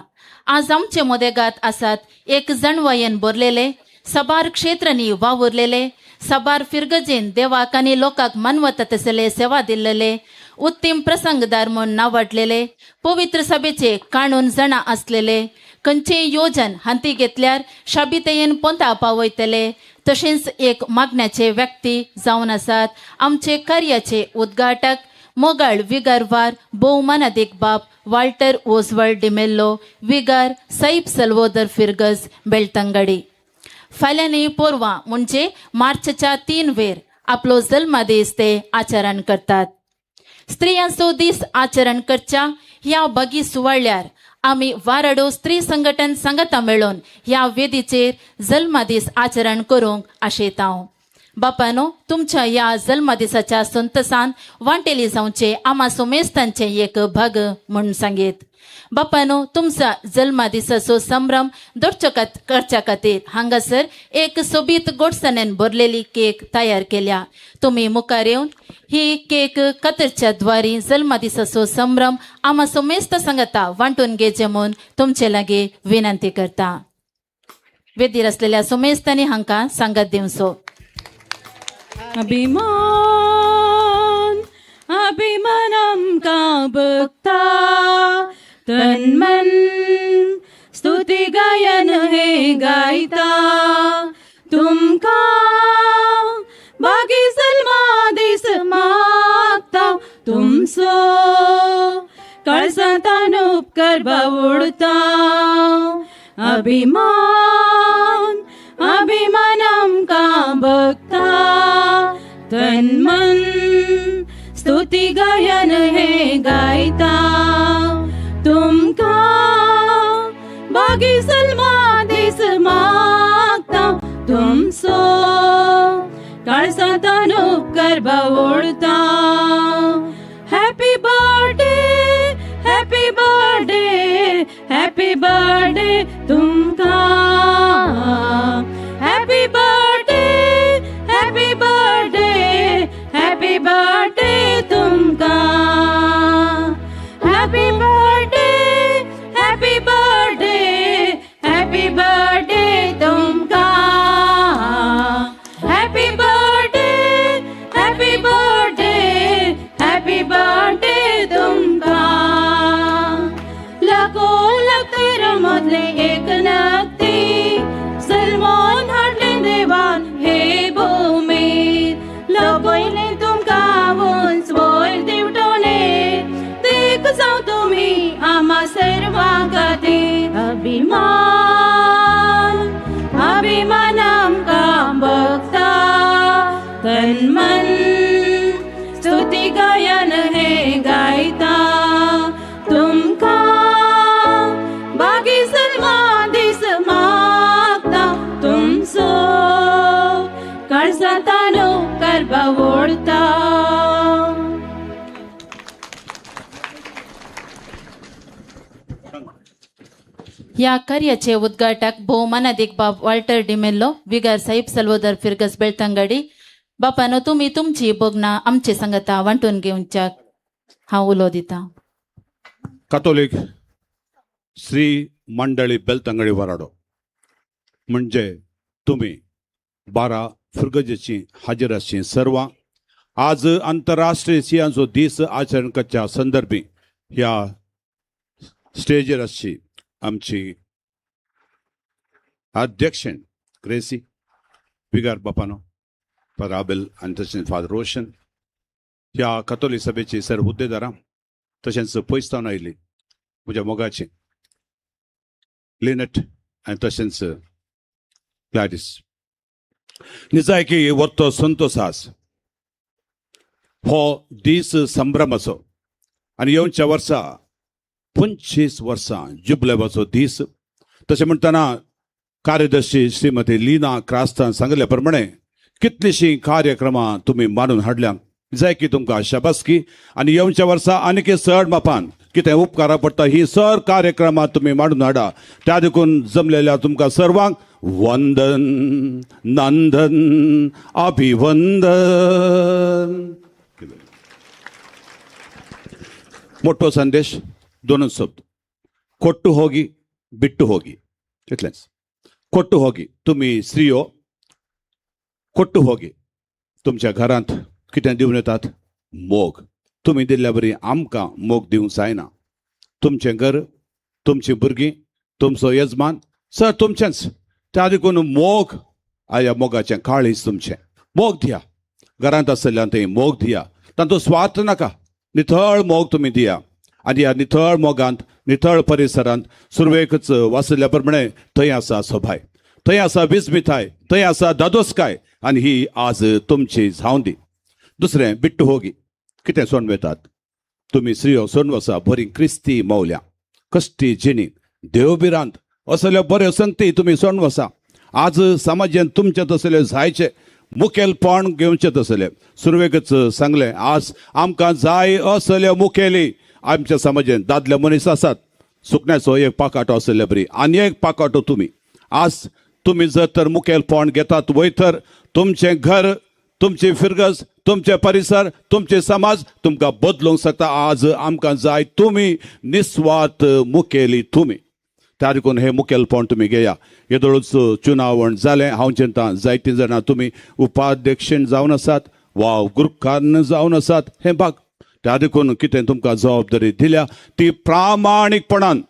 आज आमचे मदेगात आसात एक जाणवायेन भरलेले, साबार क्षेत्रांनी वावुरलेले, साबार फिरगजेन देवाक आनी लोकांक मानवता तसले सेवा दिल्लेले, उत्तम प्रसंगदार म्हूण नावाडलेले, पवित्र सभेचे काणून जाणा आसलेले, खंयचेय योजन हाती घेतल्यार शाबितयेन पोंता पावयतले, तशेंच एक मागण्याचे व्यक्ती जावन आसात आमचे कार्याचे उद्घाटक मोगाळ विगारवार भोवमानादीक बाप वाल्टर ओसवाल्ड डिमेल्लो, विगार साईब सल्वोदर फिरगज, बेलतंगडी. फाल्यांनी पोरवा म्हणजे मार्चच्या 3 वेर आपलो जल्मदीस ते आचरण करतात. स्त्रियांचो दीस आचरण करच्या ह्या बगी सुवाळ्यार आमी वाराडो स्त्री संघटन सांगाता मेळोवन ह्या वेदीचेर जल्मदीस आचरण करूंक आशेतांव. बापानो, तुमच्या ह्या जल्मदिसाच्या संतसान वांटेली जावचे आमा सोमेस्तांचें एक भाग म्हूण सांगीत. बापानो, तुमचा जल्मदिसाचो संभ्रम दवरचो करच्या खातीर हांगासर एक सोबीत गोडसाणेन भरलेली केक तयार केल्या. तुमी मुखार येवन ही केक कतरच्या द्वारी जल्मदिसाचो संभ्रम आमा सोमेस्त सांगता वांटून घेवचे म्हूण तुमचे लागीं विनंती करता. वेदीर आसलेल्या सोमेस्तांनी हांकां सांगत दिवचो. अभिमान अभिमान आमकां भक्ता, तन मन स्तुती गायन हे गायता, तुमकां बागी जल्मा दीस मागता, तुमचो काळजांतान उपकार बावुडता. अभिमान अभिमान आमकां भक्ता, तन मन स्तुती गायन हे गायता, तुमकां बागी जल्मा दीस मागता, तुमचो काळजांतान उपकार बावुडता. Happy birthday, happy birthday, happy birthday तुमकां. Happy birthday, happy birthday, happy birthday तुमकां. Happy birthday, happy birthday, happy birthday तुमकां. Happy birthday, happy birthday, happy birthday तुमकां. लाखो लाख मदले एक नक्ती सलमोन हाडले देवान हे भूमीर, लगयले तुमकां उंच वयर दिवटोले, देख जावं तुमी आमा सर्वां खातीर. अभिमान अभिमान आमकां भक्ता, तन मन स्तुती गायन हे गायता, तुमकां बागी जल्मा दीस मागता, तुमचो काळजांतान उपकार बावुडता. ह्या कार्याचे उद्घाटक भोवमानादीक बाब वाल्टर डिमेल्लो, विगार साईब सल्वोदर फिरगस, बेलतंगडी. बापानो, तुमी तुमची भोगणां आमचे सांगता वांटून घेवच्याक हांव उलो दिता. कातोलीक श्री मंडळी बेलतंगडी वराडो म्हणजे तुमी 12 फिरगजेची हाजीर आसची सर्वां आज आंतरराष्ट्रीय सियांचो दीस आचरण करच्या संदर्भी ह्या स्टेजीर आसची आमची अध्यक्षण ग्रेसी विगार बापानो, फादर आबेल आनी तशेंच फादर रोशन, ह्या कथोली सभेची सर्व हुद्देदारां, तशेंच पयस आयिल्ली म्हज्या मोगाची लिनट आनी तशेंच ग्लॅडीस. निजायकी वत्तो संतोष आस हो दीस संभ्रमाचो आनी येवच्या वर्सा 25 वर्सां जुबलेवाचो दीस. तशें म्हणटना कार्यदर्शी श्रीमती लीना क्रास्तान सांगिल्ल्या प्रमाणे कितलीशीं कार्यक्रमां तुमी मानून हाडल्या, जाय की तुमकां शाबासकी. आनी येवच्या वर्सा आनीक चड मापान कितें उपकारा पडटा ही सर कार्यक्रमां तुमी मांडून हाडा. त्या देखून जमलेल्या तुमकां सर्वांक वंदन, नंदन, अभिवंदन. मोठो संदेश, दोनच शब्द, कोट्टू होगी बिट्टू होगी, इतलेंच. कोट्टू होगी, तुमी स्त्रियो कोट्टू होगी, तुमच्या घरांत कितें दिवन येतात? मोग. तुमी दिल्ल्या बरी आमकां मोग दिवंक जायना. तुमचें घर, तुमचीं भुरगीं, तुमचो यजमान सर तुमचेंच. त्या देखून मोग, आया मोगाचें काळीज तुमचें. मोग दिया, घरांत आसल्यान थंय मोग दिया, तांचो स्वार्थ नाका, निथळ मोग तुमी दिया. आनी ह्या निथळ मोगांत, निथळ परिसरांत सुरवेकच वाचल्या प्रमाणे थंय आसा सोभाय, थंय आसा विस्मिताय, थंय आसा दादोसकाय, आनी ही आज तुमची जावं दी. दुसरें, बिट्टू होगी, कितें सोडून वतात तुमी स्त्रियो? सोडून वसा बरी क्रिस्ती मौल्यां, कश्टी जिणी, देवभिरांत असल्यो बऱ्यो संगती तुमी सोडून वसा. आज समाजान तुमचे तसले जायचे मुखेलपण घेवचें तसले. सुरवेकच सांगलें, आज आमकां जाय असल्यो मुखेली आमच्या समाजान. दादले मनीस आसात, सुकण्याचो एक पाकाटो आसले बरी आनी एक पाकाटो तुमी. आज तुमी जर तर मुखेलपण घेतात वय तर तुमचें घर, तुमची फिरगज, तुमचे परिसर, तुमचे समाज तुमकां बदलूंक शकता. आज आमकां जाय तुमी निस्वार्थ मुखेली तुमी. त्या देखून हे मुखेलपण तुमी घेया. येदोळूच चुनावण जालें, हांव चिंता जायतीं जाणां तुमी उपाध्यक्षण जावन आसात वा गुरुकार जावन आसात, हें भाग. त्या देखून कितें तुमकां जबाबदारी दिल्या ती प्रामाणीकपणान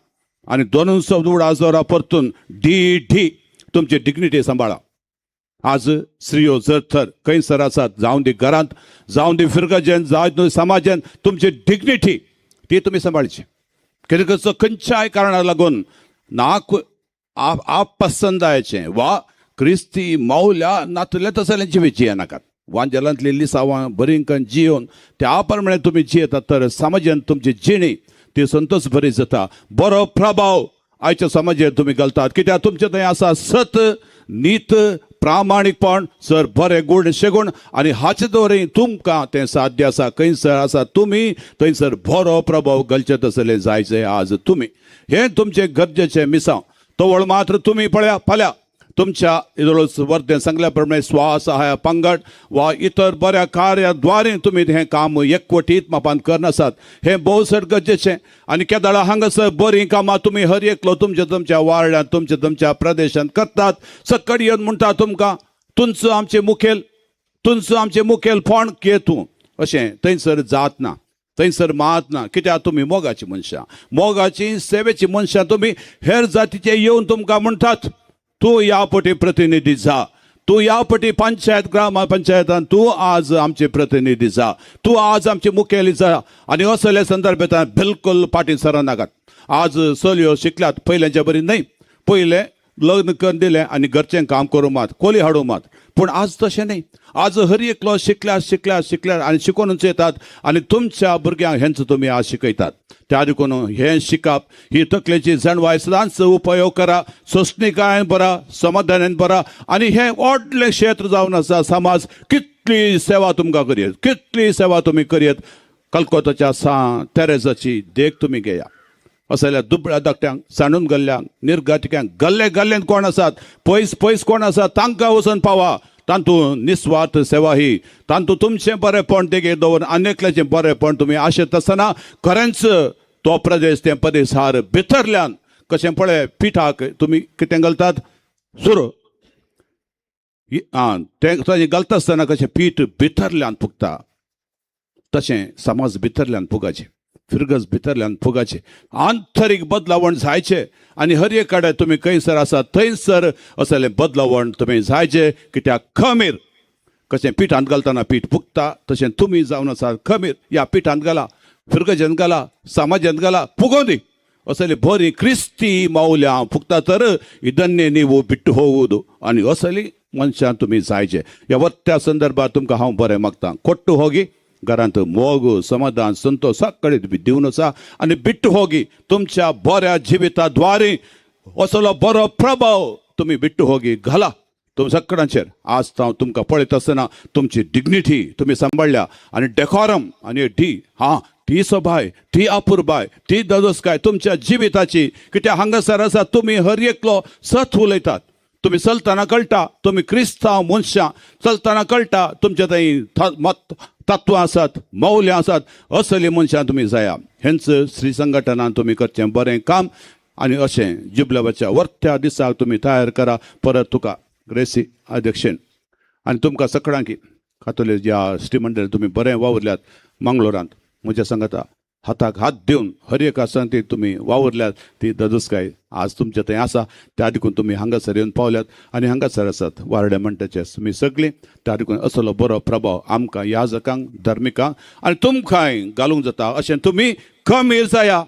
आनी दोनूय शब्द उडाजोरा परतून डी डी तुमची डिग्निटी सांबाळा. आज स्त्रियो जर थर खंयसर आसात, जावं दी घरांत, जावं दी फिरगजेन, जावं दी समाजान, तुमची डिग्निटी ती तुमी सांबाळची. कित्याक खंयच्याय कारणाक लागून नाक आपसंदायाचें वा क्रिस्ती मौल्या नातले तसलें जिवीत जियेनाकात. वांजेलांतली लिसांवां बरीं करून जियोवन त्या प्रमाणे तुमी जियेतात तर समाजान तुमची जिणी ती संतोष बरी जाता. बरो प्रभाव आयच्या समाजान तुमी घालतात. कित्याक तुमचें थंय आसा सत, नीत, प्रामाणीकपण, सर बरे गूण शेगूण, आनी हाचे द्वारे तुमकां तें साध्य आसा. खंयसर आसा तुमी थंयसर बरो प्रभाव घालचे तसले जायचे आज तुमी. हें तुमचें गरजेचें मिसांव. तवळ मात्र तुमी पळया फाल्यां तुमच्या इदोळच वर्धें सांगल्या प्रमाणे स्वसहाय पंगड वा इतर बऱ्या कार्याद्वारे तुमी हें काम एकवटीत मापान करनासात, हें भोव चड गरजेचें. आनी केदळा हांगासर बरीं कामां तुमी हर एकलो तुमच्या तुमच्या वार्डांत, तुमच्या तुमच्या प्रदेशांत करतात. सकड येवन म्हणटा तुमकां, तुमचो आमचें मुखेल, तुमचो आमचें मुखेलपण के तूं, अशें थंयसर जात ना, थंयसर मात ना. कित्याक तुमी मोगाची मनशां, मोगाची सेवेची मनशां. तुमी हेर जातीचे येवन तुमकां म्हणटात, तूं ह्या पटी प्रतिनिधी जा, तूं ह्या पटी पंचायत, ग्राम पंचायतान तूं आज आमचे प्रतिनिधी जा, तूं आज आमचे मुखेली जा. आनी असले संदर्भात बिलकुल फाटीं सरनाकात. आज चलयो शिकल्यात पयल्यांच्या बरी न्हय. पयलें लग्न करून दिलें आनी घरचें काम करूं मात, कोली हाडूं मात. पूण आज तशें न्हय. आज हर एकलो शिकल्या शिकल्या शिकल्या आनी शिकोवनूच येतात आनी तुमच्या भुरग्यांक हेंच तुमी आज शिकयतात. त्या देखून हें शिकप, ही तकलेची जाणवाय सदांच उपयोग करा, सोंसणीकायेन बरा, समाधानान बरा. आनी हें व्हडलें क्षेत्र जावन आसा समाज. कितली सेवा तुमकां करयत, कितली सेवा तुमी करयत. कलकत्ताच्या सांत तेरेजाची देख तुमी घेया. असल्या दुबळ्या धाकट्यांक, सांडून गेल्ल्यांक, निर्गातिक्यांक, गल्ले गल्लेंत कोण आसात, पयस पयस कोण आसात, तांकां वचून पावा. तातूंत निस्वार्थ सेवा ही, तातूंत तुमचें बरेंपण देगेर दवरून आनी एकल्याचें बरेंपण तुमी आशेत आसतना खरेंच तो प्रदेश, तें परिसर भितरल्यान कशें पळय पिठाक तुमी कितें घालतात, सुरो आं, तें तशें घालता आसतना कशें पीठ भितरल्यान फुगता, तशें समाज भितरल्यान फुगाचें, फिरगज भितरल्यान फुगाचें, आंतरीक बदलावण जायचें. आनी हर एक कडेन तुमी खंयसर आसा थंयसर असलें बदलावण तुमी जायचें. कित्याक खमीर कशें पिठांत घालतना पीठ फुगता, तशें तुमी जावन आसा खमीर. ह्या पिठांत घाला, फिरगजेंत घाला, समाजांत घाला, फुगोवं दी. असली बरी क्रिस्ती मावल्यां फुगता तर इदन्य निवू बिट्टू होवूद. आनी असली मनशां तुमी जायचे. ह्या वत्त्या संदर्भात तुमकां हांव बरें मागता. कोट्टू होगी घरांत मोग समाधान संतोष सगळे दिवन आसा आनी बिट्टू होगी तुमच्या बऱ्या जिविता द्वारे असलो बरो प्रभाव तुमी बिट्टू होगी घाला तुम सगळ्यांचेर. आज हांव तुमकां पळयत आसतना तुमची डिग्निटी तुमी सांबाळ्ळ्या आनी डेकॉरम आनी डी हां ती सोबाय ती अपुरबाय ती ददोसकाय तुमच्या जिविताची कित्याक हांगासर आसा तुमी हर एकलो सत उलयतात. तुमी चलतना कळटा तुमी क्रिस्तांव मनशां चलतना कळटा तुमच्या थंय मत तत्वां आसात मौल्यां आसात असली मनशां तुमी जाया. हेंच श्री संघटनान तुमी करचें बरें काम आनी अशें जुबलाबाच्या वरत्या दिसाक तुमी तयार करा. परत तुका ग्रेसी अध्यक्षेन आनी तुमकां सगळ्यांकी कातोलीक ज्या श्रीमंडळ तुमी बरें वावुरल्यात मंगळुरांत म्हज्या सांगता हाताक हात दिवन हर एक आसा ती तुमी वावुरल्यात ती ददुसकाय आज तुमच्या थंय आसा त्या देखून तुमी हांगासर येवन पावल्यात आनी हांगासर आसात वारडे म्हणटाचे तुमी सगळीं त्या देखून असलो बरो प्रभाव आमकां याजकांक धर्मिकांक आनी तुमकांय घालूंक जाता अशें तुमी कमी जाया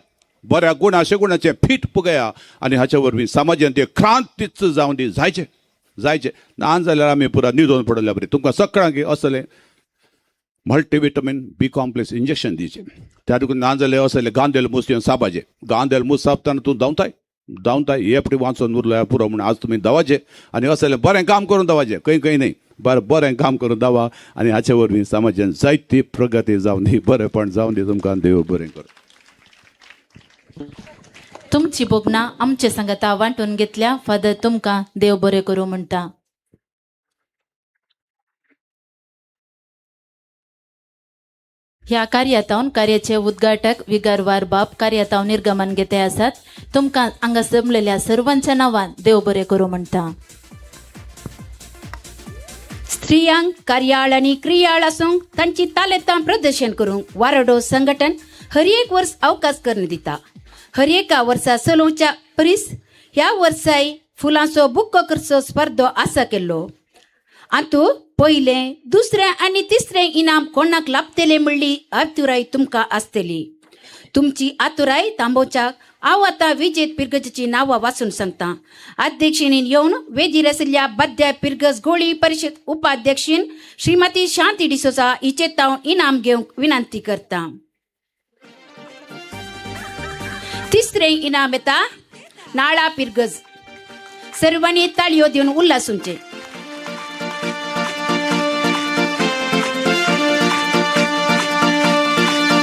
बऱ्या गुणा शेगुणाचें फीट पुगया आनी हाचे वरवीं समाजांत ती क्रांतीच जावन ती जायचें जायचें ना जाल्यार आमी पुरा न्हिदोन पडल्या बरी. तुमकां सगळ्यांक असलें मल्टीविटमीन बी कॉम्प्लेक्स इंजेक्शन दिवचें त्या देखून ना जाल्यार असले गांदेल मूस येवन साबाचे गांदेल मूस सापतना तूं धांवताय धांवताय हे फावटी वाचून उरलो पुरो म्हणून आज तुमी धांवाचें आनी असलें बरें काम करून धांवाचें खंय खंय न्ही बरें बरें काम करून धांवा आनी हाचे वरवीं समाजान जायती प्रगती जावन दी बरेंपण जावन दी. तुमकां देव बरें करूं. तुमची भोगणां आमचे सांगाता वांटून घेतल्या फादर तुमकां देव बरें करूं म्हणटा. ह्या कार्यातावन कार्याचे उद्घाटक विगारवार बाप कार्यातावन निर्गमन घेते आसात. तुमकां हांगा जमलेल्या सर्वांच्या नांवान देव बरें करूं म्हणटा. स्त्रियांक कार्याळ आनी क्रियाळ आसूंक तांची तालेतां प्रदर्शन करूंक वारडो संघटन हर एक वर्स अवकाश करून दिता. हर एका वर्सा चलोवच्या परीस ह्या वर्साय फुलांचो बुक्को करचो स्पर्धो आसा केल्लो. आतू पयलें दुसरें आनी तिसरें इनाम कोणाक लाभतलें म्हणली आतुराय तुमकां आसतली. तुमची आतुराय तांबोवच्याक हांव आतां विजेत पिरगजेची नांवां वाचून सांगता. अध्यक्षेन येवन वेदीर आशिल्ल्या बाद्या पिरगज गोळी परिशद उपाध्यक्षीन श्रीमती शांती डिसोजा हिचे तावन इनाम घेवंक विनंती करता. तिसरें इनाम येता नाळा पिरगज. सर्वांनी ताळयो दिवन उल्हासूंचे.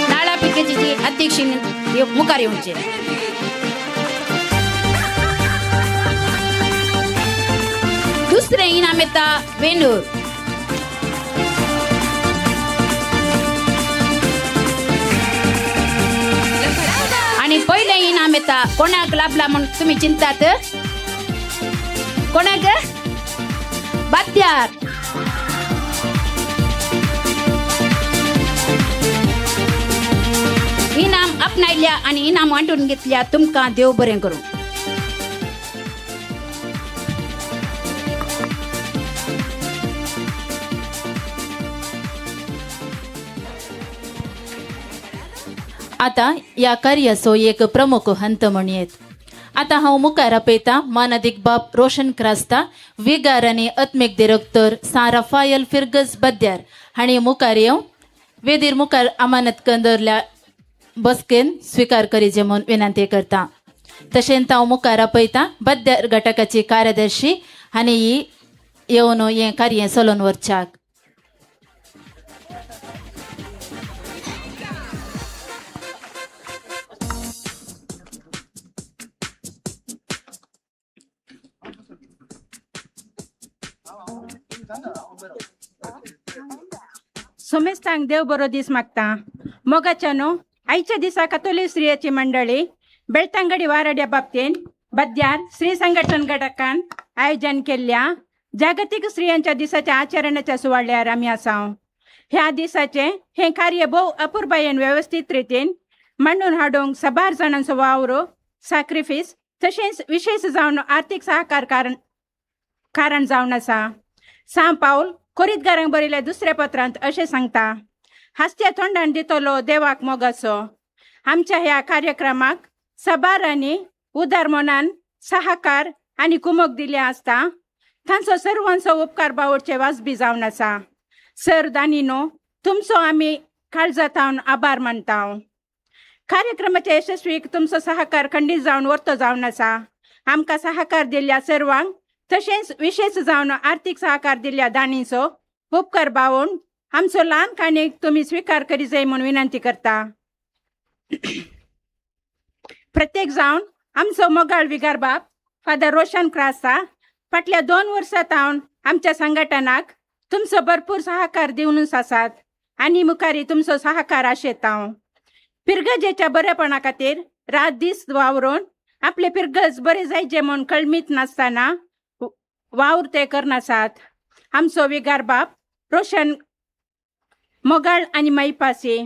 नाळा पिरगजेची अध्यक्षीन मुखार येवचे. दुसरें इनाम येता वेणूर. आनी पयलें इनाम येता कोणाक लाभला म्हूण तुमी चिंतात कोणाक बात्यार. इनाम आपणायल्या आनी इनाम वांटून घेतल्या तुमकां देव बरें करूं. आतां ह्या कार्याचो एक प्रमुख हंत म्हणयेत. आतां हांव मुखार आपयतां मानादीक बाप रोशन क्रास्ता विगार आनी आत्मीक दिरक्तर सा राफायल फिर्गज बद्यार हांणी मुखार येवन वेदीर मुखार अमानत कंदरल्या बसकेन स्विकार करीचे म्हूण विनंती करता. तशेंच हांव मुखार आपयतां बद्यार घटकाची कार्यदर्शी हांणी ही येवन हें कार्य चलोवन व्हरच्याक. सोमेस्तांक देव बरो दीस मागता. मोगाच्या न्हू आयच्या दिसा कातोलीक स्त्रियाची मंडळी बेळतांगडी वारड्या बाबतीन बद्यार स्त्री संघटन घटकान आयोजन केल्ल्या जागतीक स्त्रियांच्या दिसाच्या आचरणाच्या सुवाळ्यार आमी आसा. ह्या दिसाचें हें कार्य भोव अपुरबायेन वेवस्थीत रितीन मांडून हाडूंक साबार जाणांचो वावर साक्रिफीस तशेंच विशेश जावन आर्थीक सहकार कारण जावन आसा. सां पावल कोरीतगारांक बरयल्या दुसऱ्या पत्रांत अशें सांगता, हासत्या तोंडान दितलो देवाक मोगाचो. आमच्या ह्या कार्यक्रमाक साबार आनी उदार मनान सहकार आनी कुमक दिल्ले आसता. तांचो सर्वांचो उपकार बावडचे वाजबी जावन आसा. सर दानिनो तुमचो आमी काळजांत आभार मानता. कार्यक्रमाच्या यशस्वीक तुमचो सहकार खंडीत जावन वर्तो जावन आसा. आमकां सहकार दिल्ल्या सर्वांक तशेंच विशेश जावन आर्थीक सहकार दिल्ल्या दाणींचो उपकार बावून आमचो ल्हान काणीक तुमी स्विकार करी जाय म्हूण विनंती करता. प्रत्येक जावन आमचो मोगाळ विगार बाप फादर रोशन क्रासा फाटल्या 2 वर्सां तावन आमच्या संघटनाक तुमचो भरपूर सहकार दिवनूच आसात आनी मुखारी तुमचो सहकार आशेता. पिरगजेच्या बरेपणा खातीर रात दीस वावरून आपले पिरगज बरे जायचे म्हूण कळमीत नासतना वावर ते करनासात. आमचो विगार बाप रोशन मोगाळ आनी मैपासी,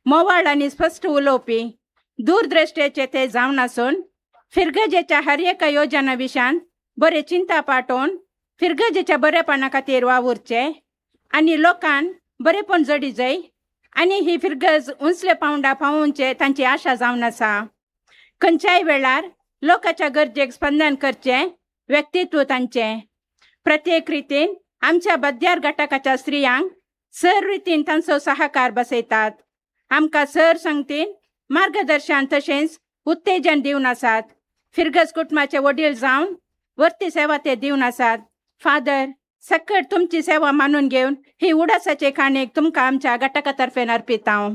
मोवाळ आनी स्पश्ट उलोवपी, दूरदृष्टेचे ते जावन आसून फिरगजेच्या हर एका योजना विशयान बरे चिंता पाठोवन फिरगजेच्या बरेपणा खातीर वावुरचे आनी लोकांक बरेपण जडी जाय आनी ही फिरगज उंचले पावंडा पावोवचे तांची आशा जावन आसा. खंयच्याय वेळार लोकांच्या गरजेक स्पंदन करचें व्यक्तित्व तांचें. प्रत्येक रितीन आमच्या बद्यार घटकाच्या स्त्रियांक सर रितीन तांचो सहकार बसयतात. आमकां सर संगतीन मार्गदर्शन तशेंच उत्तेजन दिवन आसात. फिरगज कुटुंबाचे वडील जावन वर्ती सेवा ते दिवन आसात. फादर सकट तुमची सेवा मानून घेवन ही उडासाचे काणयेक तुमकां आमच्या घटका तर्फेन अर्पिता हांव.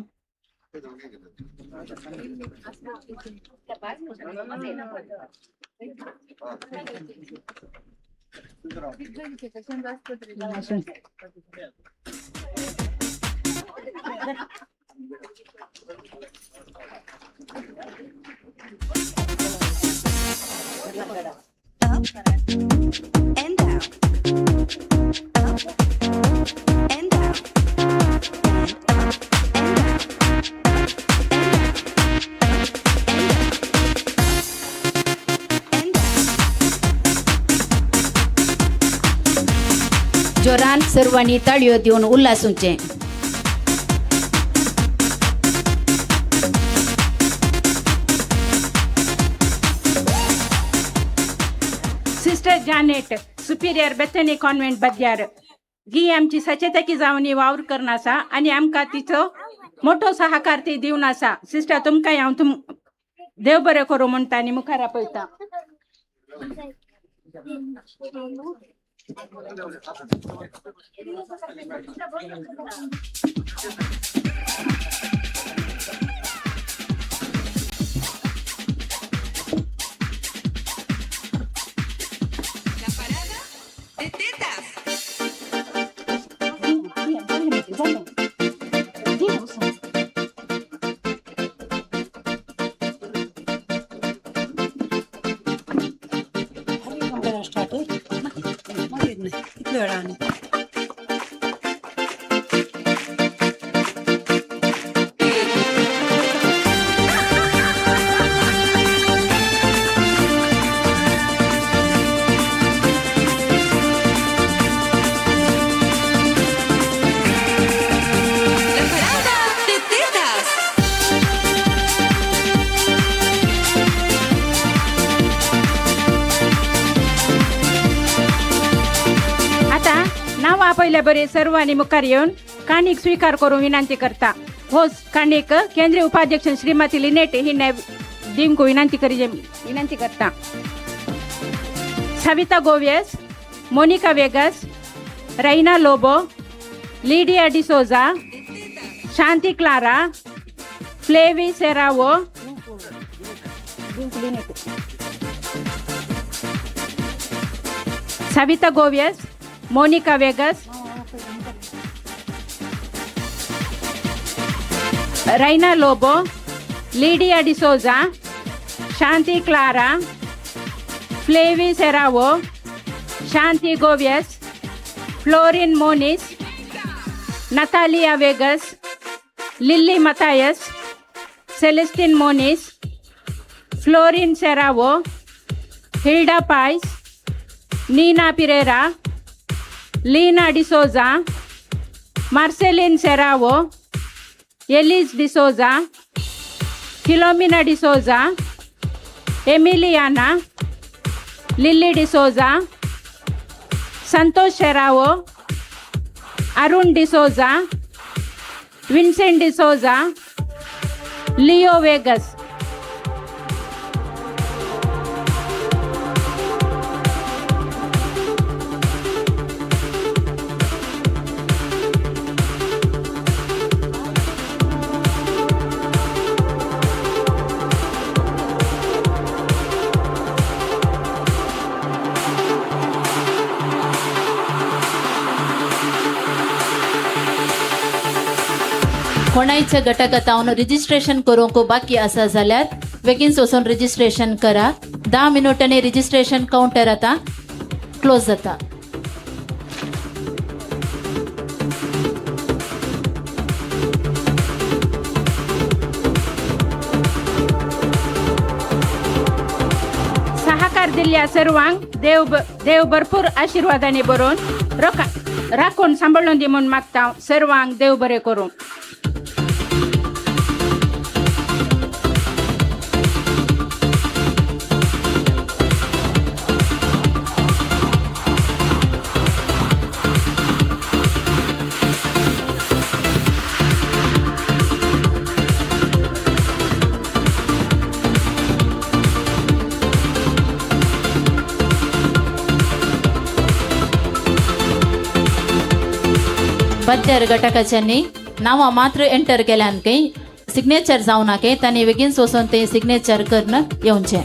Up and down, up and down, and up and down, and down, and down. जोरान सर्वांनी ताळयो दिवन उल्हासूचें. Sister Janet, superior Bethany convent Badyar ही आमची सचेतकी जावन वावर करून आसा आनी आमकां तिचो मोठो सहकार ती दिवन आसा. सिस्टर तुमकां हांव तुम देव बरें करूं म्हणटा आनी मुखार आपयता. पयले बरे सर्वांनी मुखार येवन काणीक स्वीकार करूंक विनंती करता. हो काणीक केंद्रीय उपाध्यक्ष श्रीमती लिनेट ही दिवंक विनंती करी विनंती करता. Savita Goves, Monica Vegas, Raina Lobo, Lydia D'Souza, Shanti Clara, Flavi Serrao, Savita Goves, Monica Vegas, Raina Lobo, Lydia D'Souza, Shanti Clara, Flavi Serrao, Shanti Goves, Florin Moniz, Natalia Vegas, Lily Mathias, Celestine Moniz, Florin Serrao, Hilda Pais, Neena Pereira, Leena D'Souza, Marceline Serrao, Elise D'Souza, Philomena D'Souza, Emiliana, Lily D'Souza, Santosh Serrao, Arun D'Souza, Vincent D'Souza, Leo Vegas. कोणायच्या गटाक तावन registration करूंक बाकी आसा जाल्यार बेगीन वचून registration करा. 10 मिनटांनी रजिस्ट्रेशन कावंटर आतां क्लोज जाता. सहकार दिल्ल्या सर्वांक देव देव भरपूर आशीर्वादांनी बरोवन राखून सांबाळून दी म्हूण मागता. सर्वांक देव बरें करूं. बद्दर गटकाच्यांनी नांवां मात्र एंटर केल्यान काही सिग्नेचर जावं नाके, तांणी बेगीन वचून ते सिग्नेचर करून येवचें.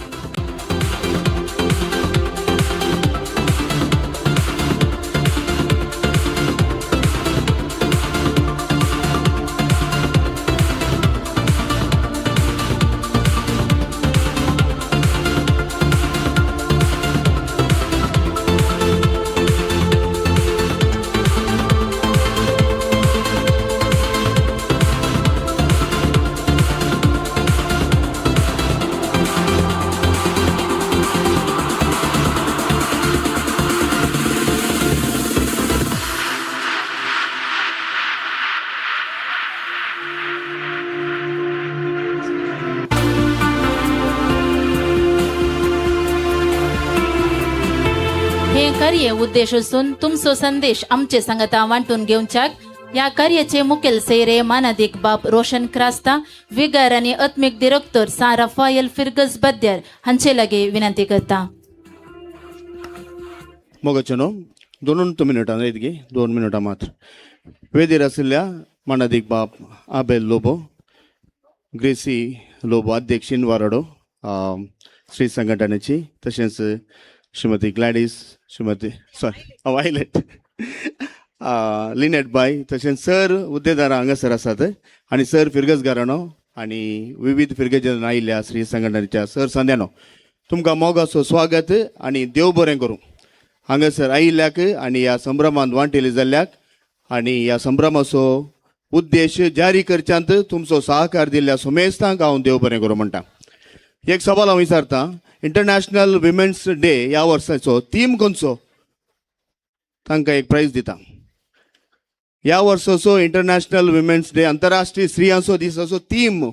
कार्य उद्देश असून तुमचो संदेश आमचे सांगता वांटून घेवच्याक ह्या कार्याचे मुखेल सेरे मानादीक बाप रोशन क्रास्ता विगार आनी आत्मीक दिरक्तर सा राफायल फिर्गज बद्यार हांचे लागीं विनंती करता. मोगाचें न्हू दोनून मिनटां इतकी 2 मिनटां मात्र. वेदीर आशिल्ल्या मानादीक बाप आबेल लोबो, ग्रेसी लोबो अध्यक्ष इनवाराडो श्री संघटनेची, तशेंच श्रीमती ग्लॅडीस, श्रीमती सॉरी वायलेट लिनेट बाय, तशेंच सर हुद्देदारां हांगासर आसात आनी सर फिर्गजगारांनो आनी विविध फिर्गजान आयिल्ल्या श्री संघटनेच्या सर संद्यानो, तुमकां मोगाचो स्वागत आनी देव बरें करूं. हांगासर आयिल्ल्याक आनी ह्या संभ्रमांत वांटेली जाल्ल्याक आनी ह्या संभ्रमाचो उद्देश जारी करच्यांत तुमचो सहकार दिल्ल्या सुमेस्तांक हांव देव बरें करूं म्हणटा. एक सवाल हांव विचारतां, इंटरनॅशनल विमेन्स डे ह्या वर्साचो थीम खंयचो? तांकां एक प्रायज दिता. ह्या वर्साचो इंटरनॅशनल विमेन्स डे आंतरराष्ट्रीय स्त्रियांचो दिसाचो थीम,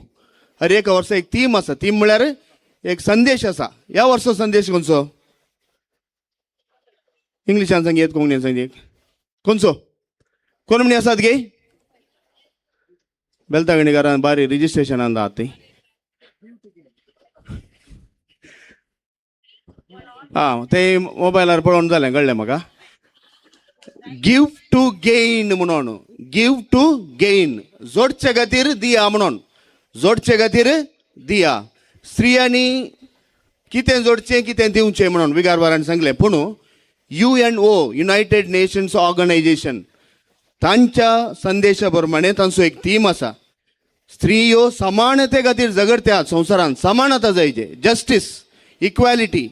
हर एका वर्सा एक थीम आसा. थीम म्हळ्यार एक संदेश आसा. ह्या वर्साचो संदेश खंयचो? इंग्लिशान सांगयेत, कोंकणीन सांगयेत, खंयचो? कोण म्हणी आसात गे? बेलतागणीकारान बारी रजिस्ट्रेशनान आहात ती. आं, ते मोबायलार पळोवन जालें, कळ्ळें म्हाका. गिव टू गेन म्हणून, गिव टू गेन, जोडचे खातीर दिया म्हणून, जोडचे खातीर दिया. स्त्रियांनी कितें जोडचें कितें दिवचें म्हणून विगारबारान सांगलें. पूण UNO, United nations organisation, तांच्या संदेशा प्रमाणे तांचो एक थीम आसा, स्त्रियो समानते खातीर झगडत्यात संवसारांत, समानता जायचे, जस्टीस, इक्वॅलिटी.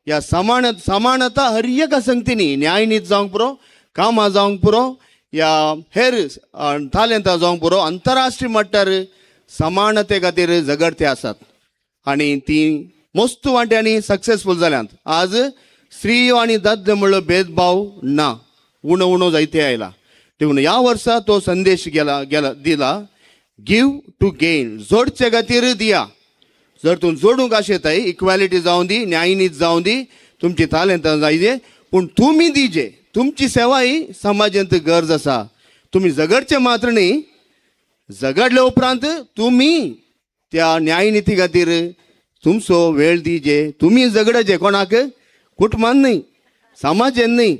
ह्या समानता हर एका संगतीनी, न्यायनीत जावंक पुरो, कामां जावंक पुरो, या हेर तालेंतां जावंक पुरो, आंतरराष्ट्रीय मट्टार समानते खातीर झगडते आसात आनी ती मस्त वांट्यांनी सक्सेसफूल जाल्यांत. आज स्त्रियो आनी दादले म्हणलो भेदभाव ना, उणो उणो जायते आयला. देखून ह्या वर्सा तो संदेश गेला गेला दिला, गिव टू गेन, जोडचे खातीर दिया. जर तूं जोडूंक आशेताय, इक्वॅलिटी जावं दी, न्यायनीत जावं दी, तुमची तालेंतां जायजे, पूण तुमी दिजे, तुमची सेवा ही समाजांत गरज आसा. तुमी झगडचें मात्र न्ही, झगडले उपरांत तुमी त्या न्यायनिती खातीर तुमचो वेळ दिजे. तुमी झगडाचे कोणाक, कुटुंबान न्हय, समाजान न्हय,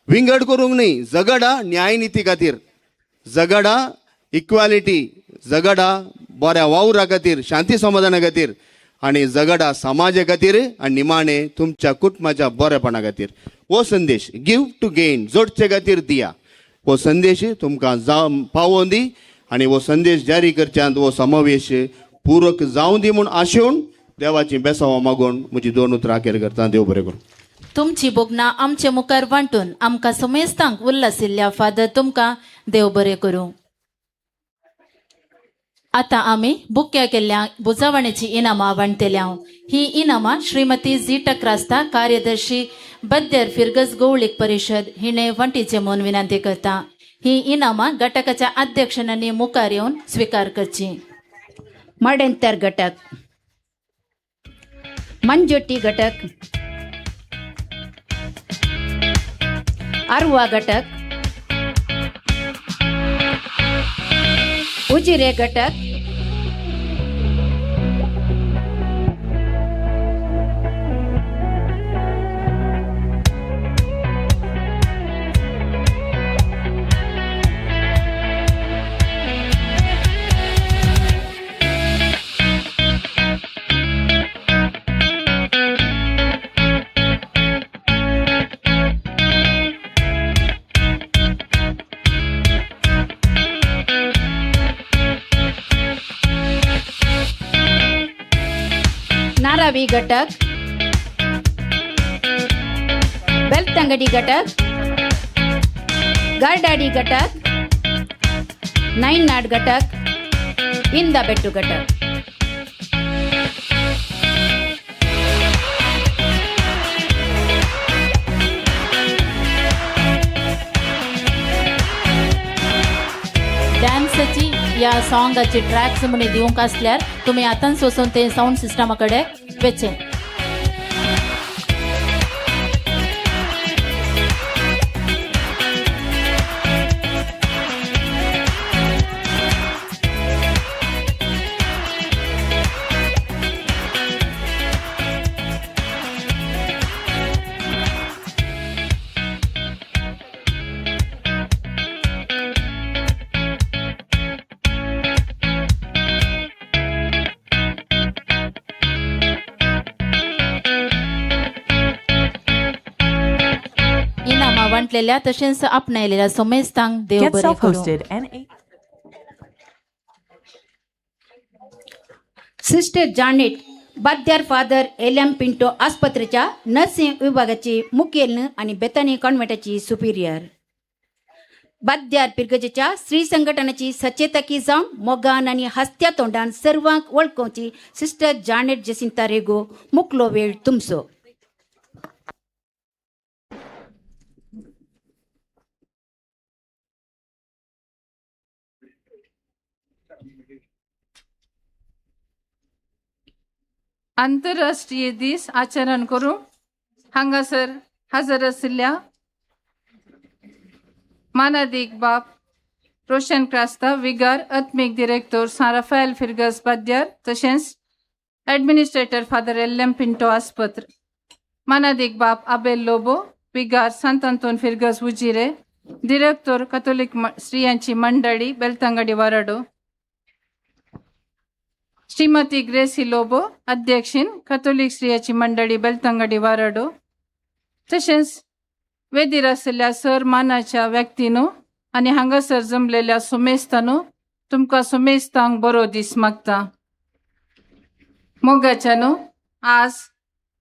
विंगड करूंक न्हय. झगडा न्यायनिती खातीर, झगडा इक्वालिटी, झगडा बऱ्या वावरा खातीर, शांती समाधाना खातीर, आनी झगडा समाजा खातीर, आनी निमाणें तुमच्या कुटुंबाच्या बरेपणा खातीर. हो संदेश गिव टू गेन, जोडचे खातीर दिया, हो संदेश तुमकां जावं पावोवन दी आनी हो संदेश जारी करच्यांत हो समावेश पूरक जावं दी म्हूण आशेवन देवाची बेसांवां मागून म्हजी दोन उतरां अखेर करता. देव बरें करूं. तुमची भोगणां आमचे मुखार वांटून आमकां समेस्तांक उल्लासिल्ल्या फादर तुमकां देव बरें करूं. आतां आमी बुक्या केल्ल्या बुजावणेची इनामां वांटतल्या. ही इनामां श्रीमती झिटा क्रास्ता, कार्यदर्शी बद्देर फिरगज गौळीक परिशद हिणे वांटीचे म्हूण विनंती करता. ही इनामां घटकाच्या अध्यक्षांनी मुखार येवन स्विकार करची. माडेंतर घटक, मंजोटी घटक, आरवा घटक, उजिरे घटक, नारावी घटक, बेलतंगडी घटक, गारडाडी घटक, नैनाड घटक, इंदाबेट्टू घटक. डान्साची या सॉंगाची ट्रॅक्स म्हणून दिवंक आसल्यार तुमी आतांच वचून ते सावंड सिस्टमा कडेन वेचें. वांटलेल्या तशेंच आपणायलेल्या समेस्तांक देव बरें करूं. Sister Janet Badyar father L M Pinto आस्पत्रेच्या नर्सिंग विभागाची मुखेल आनी बेतानी कॉन्व्हेंटाची सुपिरियर. बाद्यार पिरगजेच्या स्त्री संघटनाची सचेतकी जावन मोगान आनी हस्त्या तोंडान सर्वांक वळखोवची सिस्टर जानेट जेसिंता रेगो, मुकलो वेळ तुमचो. आंतरराष्ट्रीय दीस आचरण करूंक हांगासर हजर आशिल्ल्या मानादीक बाप रोशन क्रास्ता, विगार आत्मीक दिरेक्तोर सान राफायल फिरगस बाद्यार, तशेंच ऍडमिनिस्ट्रेटर फादर एल.एम. पिंटो आस्पत्र, मानादीक बाप आबेल लोबो, विगार सांत आंतोन फिरगस उजिरे, दिरेक्तोर कथोलीक स्त्रियांची मंडळी बेलतंगडी वाराडो, श्रीमती ग्रेसी लोबो, अध्यक्षीन कथोलीक स्त्रियाची मंडळी बेलतंगडी वाराडो, तशेंच वेदीर आशिल्ल्या सर मानाच्या व्यक्तीनो आनी हांगासर जमलेल्या सुमेस्तानो, तुमकां सुमेस्तांक बरो दीस मागता. मोगाच्यानो, आज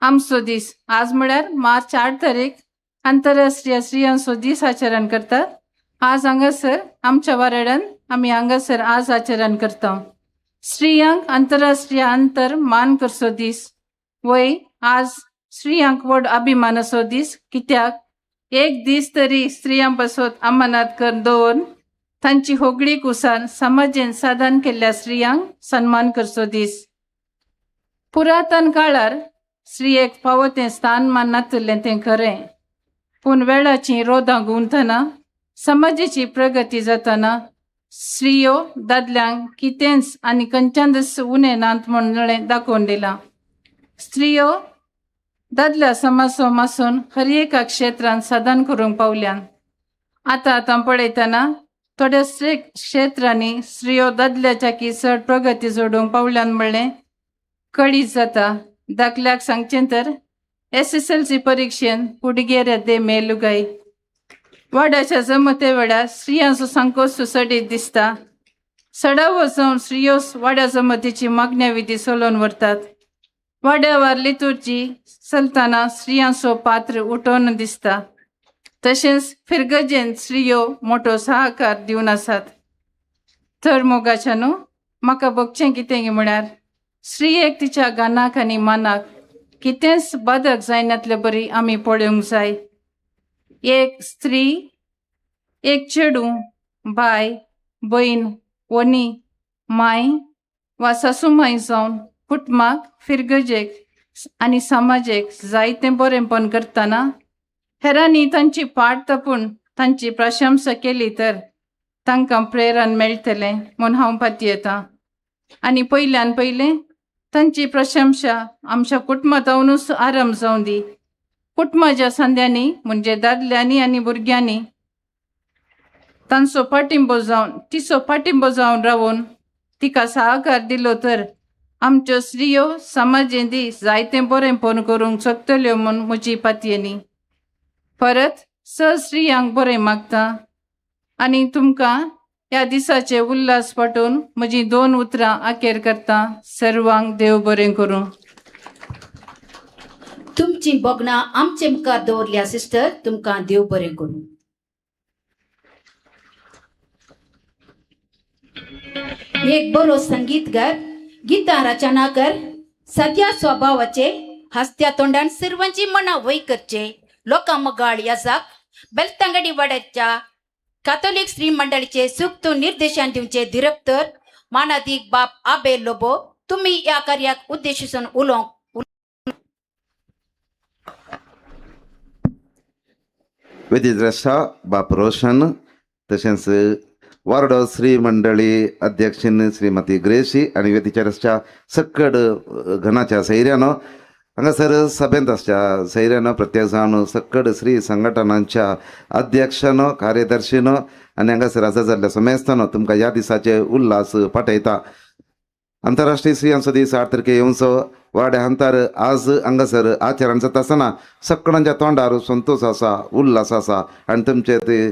आमचो दीस, आज म्हळ्यार मार्च 8 तारीख आंतरराष्ट्रीय स्त्रियांचो दीस आचरण करतात. आज हांगासर आमच्या वाराड्यान आमी हांगासर आज आचरण करता. स्त्रियांक आंतरराष्ट्रीय अंतर मान करचो दीस वय आज स्त्रियांक व्हड अभिमानाचो दीस, कित्याक एक दीस तरी स्त्रियां पासत अमानात कर दवरून तांची होगळीक उसान समाजेन साधन केल्ल्या स्त्रियांक सन्मान करचो दीस. पुरातन काळार स्त्रियेक फावो तें स्थान मान नातिल्लें तें खरें, पूण वेळाचीं रोदां गुंवतना समाजाची प्रगती जातना स्त्रियो दादल्यांक कितेंच आनी खंयच्यानच उणें नात म्हणलें दाखोवन दिलां. स्त्रियो दादल्या समाजो मासून हर एका क्षेत्रांत साधन करूंक पावल्यान. आतां आतां पळयतना थोड्या क्षेत्रांनी स्त्रियो दादल्याच्या की चड प्रगती जोडूंक पावल्यान म्हणलें कळीत जाता. दाखल्याक सांगचें तर SSLC परिक्षेन पुडगेर दे मेलुगाय वाड्याच्या जमते वेळार स्त्रियांचो सामको सुसडीत दिसता. सडावो जावन स्त्रियो वाड्या जमतीची मागण्या विधी चलोवन व्हरतात. वाड्यावर लितुर्जी चलतना स्त्रियांचो पात्र उठोवन दिसता. तशेंच फिरगजेन स्त्रियो मोटो सहकार दिवन आसात. तर मोगाच्यानू म्हाका भोगचें कितें म्हळ्यार स्त्रियेक तिच्या गानाक आनी मानाक कितेंच बादक जायनातले बरी आमी पळोवंक जाय. एक स्त्री, एक चेडूं, बाय, भयण, व्हनी, माय वा सासूमाय जावन कुटुंबाक, फिरगजेक आनी समाजेक जायतें बरेंपण करतना हेरांनी तांची पाट तपून तांची प्रशंसा केली तर तांकां प्रेरण मेळटलें म्हूण हांव पातयेतां. आनी पयल्यान पयलें तांची प्रशंसा आमच्या कुटुंबांतूच आरंभ जावं दी. कुटुंबाच्या सांद्यांनी म्हणजे दादल्यांनी आनी भुरग्यांनी तांचो पाठिंबो जावन तिचो पाठिंबो जावन रावून तिका सहकार दिलो तर आमच्यो स्त्रियो समाजेंदी जायतें बरेंपण करूंक शकतल्यो म्हूण म्हजी पातयेनी. परत स स्त्रियांक बरें मागता आनी तुमकां ह्या दिसाचे उल्हास पाठोवन म्हजी 2 उतरां अखेर करता. सर्वांक देव बरें करूं. तुमची भोगणां आमचे मुखार दवरल्या सिस्टर, तुमकां देव बरें करूं. एक बरो संगीतकार, गीतां रचना कर, सद्या स्वभावाचे, हसत्या तोंडान सर्वांची मनां वय करचे लोकां मगाळ याजाक बेलतंगडी वाड्याच्या काथोलीक स्त्री मंडळीचे सुक्त निर्देशन दिवचे दिरक्तर मानादीक बाप आबे लोबो तुम्ही ह्या कार्याक उद्देशून उलोवंक. वेदिद्रष्टा बाप रोशन तशेंच वार्डो श्री मंडळी अध्यक्षीन श्रीमती ग्रेसी आनी वेदीच्या सक्कड घनाच्या सैऱ्यानो हांगासर सभेंत आसच्या सैऱ्यानो प्रत्येक जावन सक्कड श्री संघटनांच्या अध्यक्षानो कार्यदर्शीनो आनी हांगासर आसा जाल्ल्या समेस्तानो तुमकां ह्या दिसाचे उल्हास पाठयता. आंतरराष्ट्रीय स्त्रियांचो दीस 8 तारखे येवचो वाड्या हंतार आज हांगासर आचरण जाता आसतना सगळ्यांच्या तोंडार संतोश आसा, उल्हास आसा आनी तुमचे ते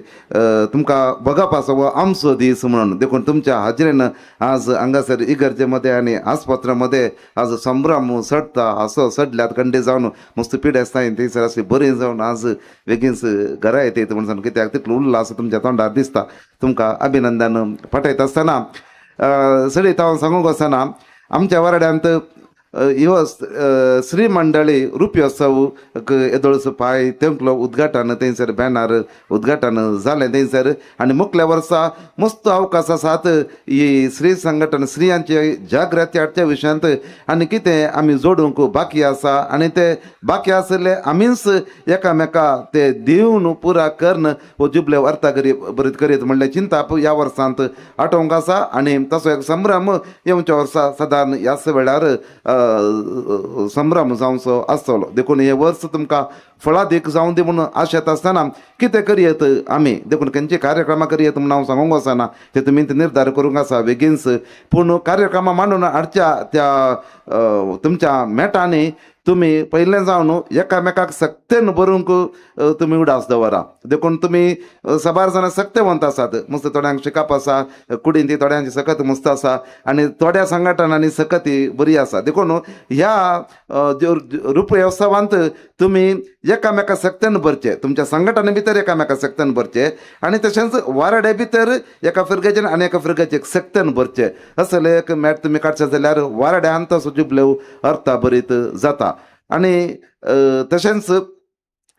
तुमकां बगप आसा हो आमचो दीस म्हणून. देखून तुमच्या हाजरेन आज हांगासर इगर्जे मदें आनी आस्पत्रा मदें आज संभ्रम सडटा असो सडल्यात कंडे जावन मस्त पिडे आसता थंयसर अशी बरी जावन आज बेगीनच घरा येतात म्हणून कित्याक तितलो उल्हास तुमच्या तोंडार दिसता. तुमकां अभिनंदन पाठयता आसतना सडीत हांव सांगूंक वचना आमच्या वाड्यांत ह्यो श्री मंडळी रुप्योत्सव येदोळचो पांय तेंकलो उद्घाटन थंयसर बॅनर उद्घाटन जालें थंयसर आनी मुखल्या वर्सा मस्त अवकाश आसात ही स्त्री संघटन स्त्रियांची जागृती हाडच्या विशयांत आनी कितें आमी जोडूंक बाकी आसा आनी ते बाकी आशिल्ले आमीच एकामेका ते दिवन पुरा करून हो जुबले अर्था बरीत करीत म्हणलें चिंताप ह्या वर्सांत आठोवंक आसा आनी तसो एक संभ्रम येवच्या वर्सा सादारण ह्याच वेळार संभ्रम जावचो आसतलो. देखून हे वर्स तुमकां फळादीक जावं दी म्हणून आशेत आसतना कितें करयत आमी देखून खंयची कार्यक्रमां करयत म्हणून हांव सांगूंक वचना ते तुमी निर्धार करूंक आसा बेगीनच. पूण कार्यक्रमां मांडून हाडच्या त्या तुमच्या मेटांनी तुमी पयलें जावन एकामेकाक सक्तेन बरोवंक तुमी उडास दवरा. देखून तुमी साबार जाणां सक्तेवंत आसात, मस्त थोड्यांक शिकप आसा कुडीन ती थोड्यांची सकत मस्त आसा आनी थोड्या संघटनांनी सकती बरी आसा. देखून ह्या रुपयोत्सवांत तुमी एकामेका सक्तेन भरचे, तुमच्या संघटने भितर एकामेका सक्तेन भरचे आनी तशेंच वारडे भितर एका फिरगेचेन आनी एका फिरगेचे सक्तेन भरचे. असले एक मॅट तुमी काडचे जाल्यार वारड्यान तसो जुबलेव अर्था बरीत जाता आनी तशेंच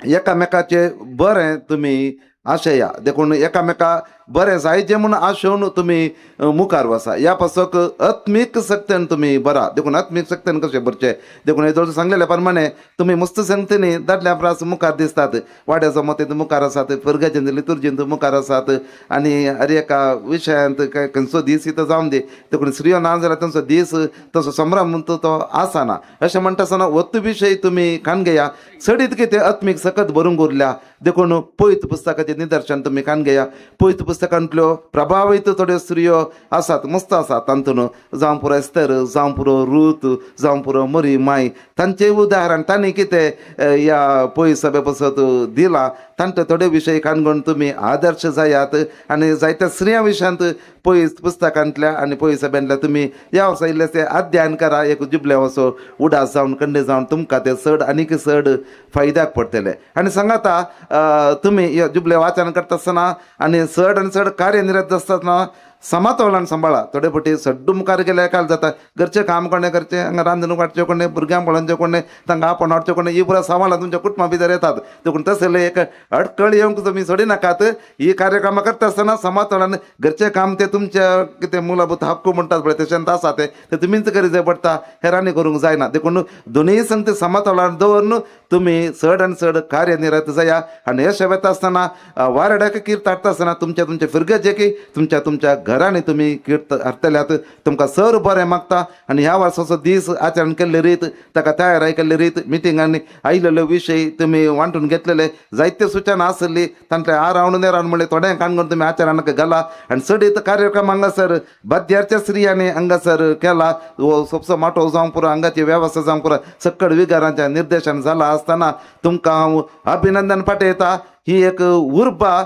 एकामेकाचे बरें तुमी आशया. देखून एकामेका बरें जायचें म्हूण आशेवन तुमी मुखार वसा. ह्या पासक आत्मीक शक्तेन तुमी बरा. देखून आत्मीक शक्तेन कशें भरचें देखून हे जवळ सांगलेले प्रमाणे तुमी मस्त संगतींनी दादल्या प्रास मुखार दिसतात, वाड्याचो मत मुखार आसात, भुरग्याचे लितुर्जींत मुखार आसात आनी हर एका विशयांत खंयचो दीस इथं जावन दी. देखून स्त्रियो ना जाल्यार तांचो दीस तसो संभ्रम तो आसना. अशें म्हणटा आसतना वत्तू विशय तुमी कान घेया, चडीत कितें आत्मीक सकत भरूंक उरल्या. देखून पयत पुस्तकाचें निदर्शन तुमी कान घेया. पयत पुस्तकांतल्यो प्रभावीत थोड्यो स्त्रियो आसात, मस्त आसात. तातूंत जावं पुरो एस्तर, जावं पुरो रूत, जावं पुरो मरी माय, तांचें उदाहरण तांणी कितें ह्या पय सभे पसत दिलां तांचे थोडे विशय कानगून तुमी आदर्श जायात आनी जायत्या स्त्रियां विशयांत पय पुस्तकांतल्या आनी पय सभेंतल्या तुमी ह्या वर्सा इल्लें अध्ययन करा. एक जुबले असो उडास जावन कंडे जावन तुमकां ते चड आनीक चड फायद्याक पडटले. आनी सांगाता तुमी जुबले वाचन करता आसतना आनी चड आनी चड कार्यनिरत आसतना समतोलान सांबाळा. थोडे फावटी सड्डू मुखार गेल्यार काल जाता, घरचें काम कोणें करचें, हांगा रांदून वाडचें कोणें, भुरग्यांक पळोवचें कोणें, तांकां आपोवन हाडचें कोणें, ही पुरा सवालां तुमच्या कुटुंबा भितर येतात. देखून तसले एक अडकळ येवंक तुमी सोडिनाकात. ही कार्यक्रमां करता आसतना समतोलान घरचें काम तें तुमच्या कितें मुलाभूत हक्क म्हणटात पळय तशें आसा तें तें तुमीच करी जाय पडटा, हेरांनी करूंक जायना. देखून दोनूय संगती समतोलान दवरून तुमी चड आनी चड कार्यनिरत जाया. आनी हे शेवेता आसतना वारड्याक कीर्त हाडटा आसतना तुमच्या तुमच्या फिरगजेकी तुमच्या तुमच्या घरांनी तुमी कीर्त हाडटल्यात. तुमकां सर बरें मागता. आनी ह्या वर्साचो दीस आचरण केल्ली रीत, ताका तयाराय केल्ली रीत, मिटिंगांनी आयिल्ले विशय तुमी वांटून घेतलेले जायते सुचना आसली तांतले आरावन नेरावन म्हणले थोडें काणकोण तुमी आचरणाक घाला. आनी चडीत कार्यक्रम हांगासर बद्याच्या स्त्रियांनी हांगासर केला. हो सोपसो माटो जावंक पुरो, हांगाची वेवस्था जावंक पुरो, सक्कड विगारांच्या निर्देशन जाला आसतना तुमकां हांव अभिनंदन पाठयता. ही एक उर्बा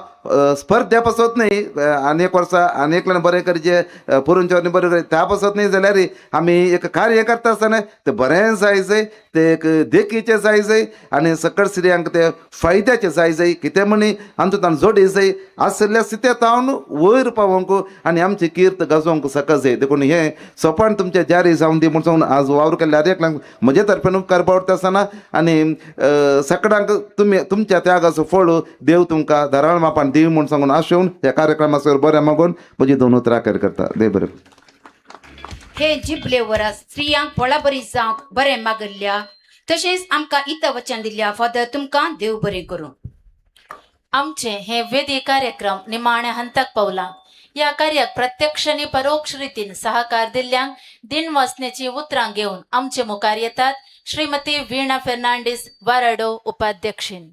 स्पर्ध्या पासत न्ही, आनी एक वर्सा आनी एकल्यान बरें करचें पुरुंच्यानी बरें करचें त्या पासत न्ही, जाल्यार आमी एक कार्य करता आसतना तें बरें जाय जाय, तें एक देखीचें जाय जाय आनी सकळ स्त्रियांक तें फायद्याचें जाय जाय. कितें म्हणी आमचो जोडी जाय आशिल्ल्या स्थितींत हांव वयर पावोवंक आनी आमची कीर्त गाजोवंक शकत जाय. देखून हें सोपान तुमचें जारी जावन दी म्हूण सांगून आज वावर केल्ल्या हर एकल्यांक म्हजे तर्फेन उपकार पावता आसतना आनी सकडांक तुमी तुमच्या त्यागाचो फळ देव तुमकां धाराळ मापान देव म्हूण सांगून आशेवन ह्या कार्यक्रमाचेर बरें मागून म्हजी दोन उतरां करता. देव बरें. हे जिबले वरात स्त्रियांक पोळाबरी जावंक बरें मागल्ल्या तशेंच आमकां इता वचन दिल्ल्या फादर तुमकां देव बरें करूं. आमचे हे वेदी कार्यक्रम निमाण्या हंताक पावला. ह्या कार्याक प्रत्यक्ष आनी परोक्ष रितीन सहकार दिल्ल्यांक दिन वाचण्याची उतरां घेवन आमचे मुखार येतात श्रीमती वीणा फेर्नांडीस वाराडो उपाध्यक्षीन.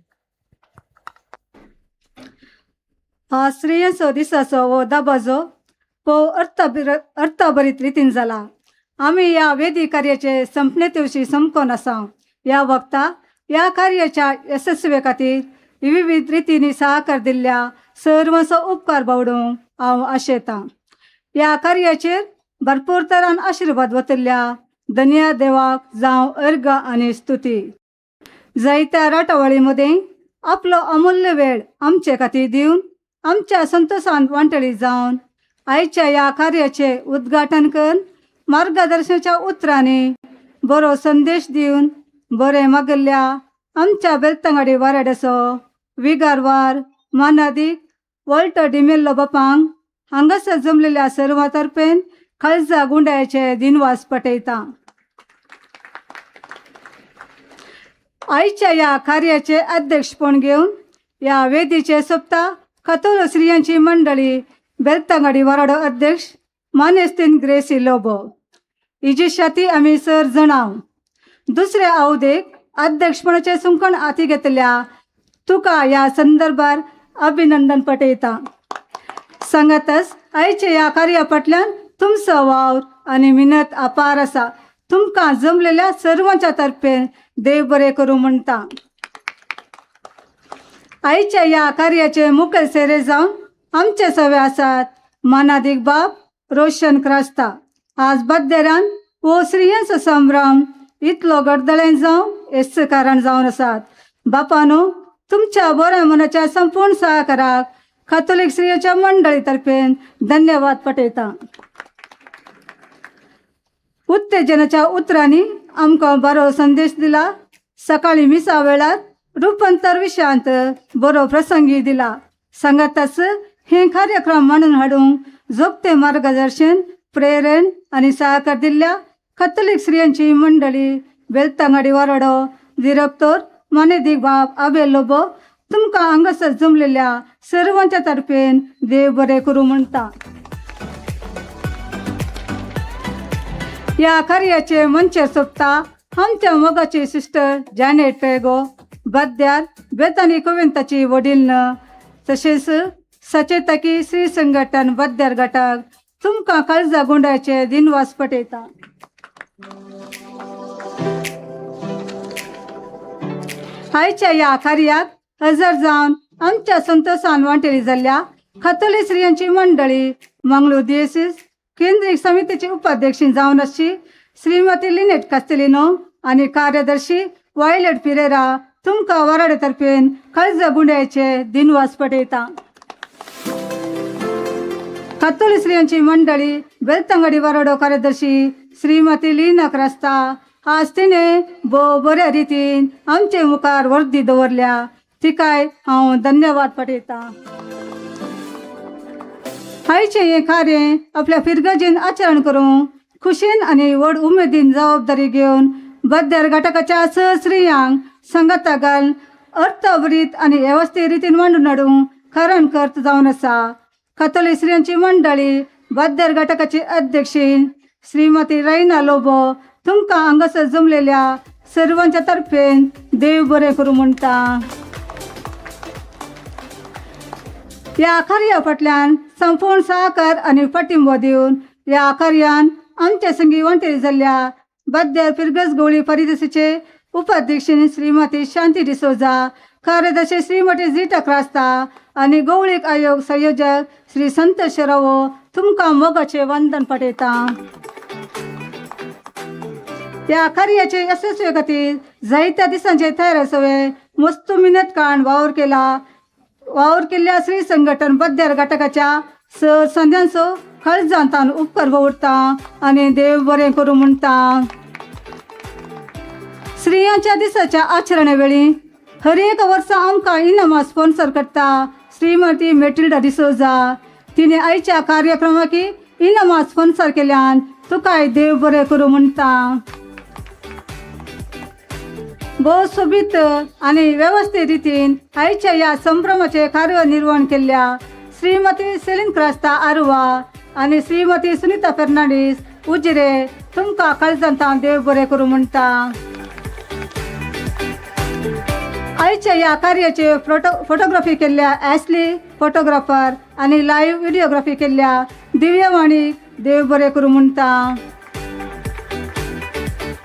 हा स्त्रियांचो दिसाचो हो दबाजो पो अर्थभरीत रितीन जाला. आमी ह्या वेदी कार्याचे संपणे दिवशी समकोन आसा. ह्या वक्ता ह्या कार्याच्या यशस्वी खातीर विविध रितींनी सहकार दिल्ल्या सर्वांचो उपकार बावडूंक हांव आशेतां. ह्या कार्याचेर भरपूर तरान आशिर्वाद वतल्या धन्या देवाक जावं अर्घ आनी स्तुती. जायत्या राटावळी मदें आपलो अमूल्य वेळ आमचे खातीर दिवन आमच्या संतोषान वांटली जावन आयच्या ह्या कार्याचे उद्घाटन करून मार्गदर्शनाच्या उतरांनी बरो संदेश दिवन बरें मागल्ल्या आमच्या बेलतंगाडी वाराड्याचो विगारवार मानादीक वॉल्टर डिमेल्लो बापांक हांगासर जमलेल्या सर्वां तर्फेन खालजा गुंडायाचे दिनवास पटयता. आयच्या ह्या कार्याचे अध्यक्षपण घेवन ह्या वेदीचे सोबता कथोल स्त्रियांची मंडळी बेलतंगाडी वाराडो अध्यक्ष मानेस्तीन ग्रेसी लोबो हिजी शाती आमी सर जणाव. दुसऱ्या अवधेक अध्यक्षपणाचे सुंकण हाती घेतल्या तुका ह्या संदर्भार अभिनंदन पटयता. सांगातच आयचे ह्या कार्या फाटल्यान तुमचो वावर आनी मिनत अपार आसा. तुमकां जमलेल्या सर्वांच्या तर्फेन देव बरें करूं म्हणटा. आयच्या ह्या कार्याचे मुखेल सेरे जावन आमचे सवे आसात मानादीक बाब रोशन क्रास्ता. आज बद्देरान हो स्त्रियांचो संभ्रम इतलो गडदळेन जावं हेच कारण जावन आसात. बापानो तुमच्या बऱ्या मनाच्या संपूर्ण सहकाराक कातोलीक स्त्रियांच्या मंडळी तर्फेन धन्यवाद पटयता. उत्तेजनाच्या उतरांनी आमकां बरो संदेश दिला. सकाळी मिसा वेळार रुपांतर विशयांत बरो प्रसंगी दिला. सांगाताच हे कार्यक्रम मांडून हाडूंक जोगते मार्गदर्शन, प्रेरण आनी सहकार दिल्ल्या कथोलीक स्त्रियांची मंडळी बेलतांगाडी वारडो दिरक्तोर मानेदीक बाब आबेल लोबो तुमकां हांगासर जमलेल्या सर्वांच्या तर्फेन देव बरें करूं म्हणटा. ह्या कार्याचे मंचेर सोबता आमच्या मोगाची सिस्टर जॅनेट पेगो बद्यार बेतानी कोवेंताची वडील न तशेंच सचेतकी श्री संघटन बद्यार गटाक तुमकां काळजा गुंडाचे दिनवास पटयता. आयच्या ह्या कार्याक हजर जावन आमच्या संतोषान वांटेली जाल्ल्या कथोलीक स्त्रियांची मंडळी मंगळूर दियेसीस केंद्रीय समितीचे उपाध्यक्ष जावन आसची श्रीमती लिनेट कास्तेलिनो आनी कार्यदर्शी वायलेट पिरेरा तुमकां वराडे तर्फेन काळजा गुंड्याचे दिनवास पटयता. कथोलीक स्त्रियांची मंडळी बेलतंगडी वराडो कार्यदर्शी श्रीमती लीना क्रास्ता आज तिणे भोव बऱ्या रितीन आमचे मुखार वर्दी दवरल्या, तिकाय हांव धन्यवाद पटयता. आयचें हें कार्य आपल्या फिरगजेन आचरण करूंक खुशेन आनी व्हड उमेदीन जबाबदारी घेवन बद्यार घटकाच्या स्त्रियांक संगता घालून अर्थभरीत आनी वेवस्थीत रितीन मांडून हाडूंक कारण कर्त जावन आसा. कथोलीक स्त्रियांची मंडळी बद्यार घटकाची अध्यक्ष श्रीमती रैना लोबो तुमकां हांगासर जमलेल्या सर्वांच्या तर्फेन देव बरें करूं म्हणटा. ह्या कार्या फाटल्यान संपूर्ण सहकार आनी पाठिंबो दिवन ह्या कार्यान आमच्या संगी वांटेली जाल्ल्या बद्यार फिरगज गोळी परिदशीचे उपाध्यक्ष श्रीमती शांती डिसोजा, कार्यदर्शी श्रीमती झिटा क्रास्ता आनी गवळीक आयोग संयोजक श्री संत शरावो तुमकां मोगाचें वंदन पटयता. ह्या कार्याचे यशस्वी खातीर जायत्या दिसांचे तयार सवे मस्त मिनत काण वावर केला. वावर केल्ल्या श्री संघटन बद्यार घटकाच्या सर संध्यांचो काळजांतान उपकार उरता आनी देव बरें करूं म्हणटा. स्त्रियांच्या दिसाच्या आचरणा वेळी हर एक वर्सा आमकां इनामां स्पॉन्सर करता श्रीमती मेटिल्डा डिसोजा तिणे आयच्या कार्यक्रमाक इनामां स्पॉन्सर केल्यान तुकाय देव बरें करूं म्हणटा. भोव सोबीत आनी वेवस्थीत रितीन आयच्या ह्या संभ्रमाचें कार्यनिर्वहण केल्ल्या श्रीमती सेलीन क्रास्ता आरुवा आनी श्रीमती सुनीता फेर्नांडीस उजिरे तुमकां काळजांतान देव बरें करूं म्हणटा. आयच्या ह्या कार्याचे फोटोग्राफी केल्ल्या ॲशली फोटोग्राफर आनी लायव्ह व्हिडिओग्राफी केल्ल्या दिव्यवाणीक देव बरें करूं म्हणटा.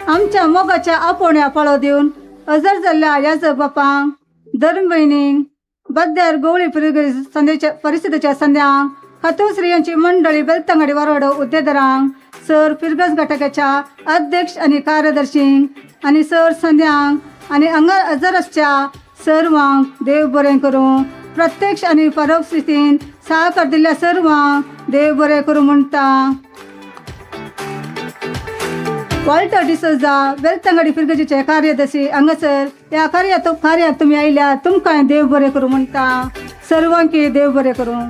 आमच्या मोगाच्या आपोवण्या पाळो दिवन हजर जाल्ल्या याजक बापांक, धर्म भयणींक, बद्यार गवळी संदेच्या परिशदेच्या संद्यांक, कथोलीक स्त्रियांची मंडळी बेलतंगडी वारवाडो उद्देदारांक, सर फिरगज घटकाच्या अध्यक्ष आनी कार्यदर्शींक आनी सर संद्यांक आनी हांगा हजर आसच्या सर्वांक देव बरें करूं. प्रत्यक्ष आनी परोक्ष रितीन सहकार दिल्ल्या सर्वांक देव बरें करूं म्हणटा. वॉल्टर डिसोजा बेलतंगडी फिरगजीचे कार्यदर्शी हांगासर ह्या कार्याक तुमी आयल्या तुमकां देव बरें करूं म्हणटा. सर्वांकी देव बरें करूं.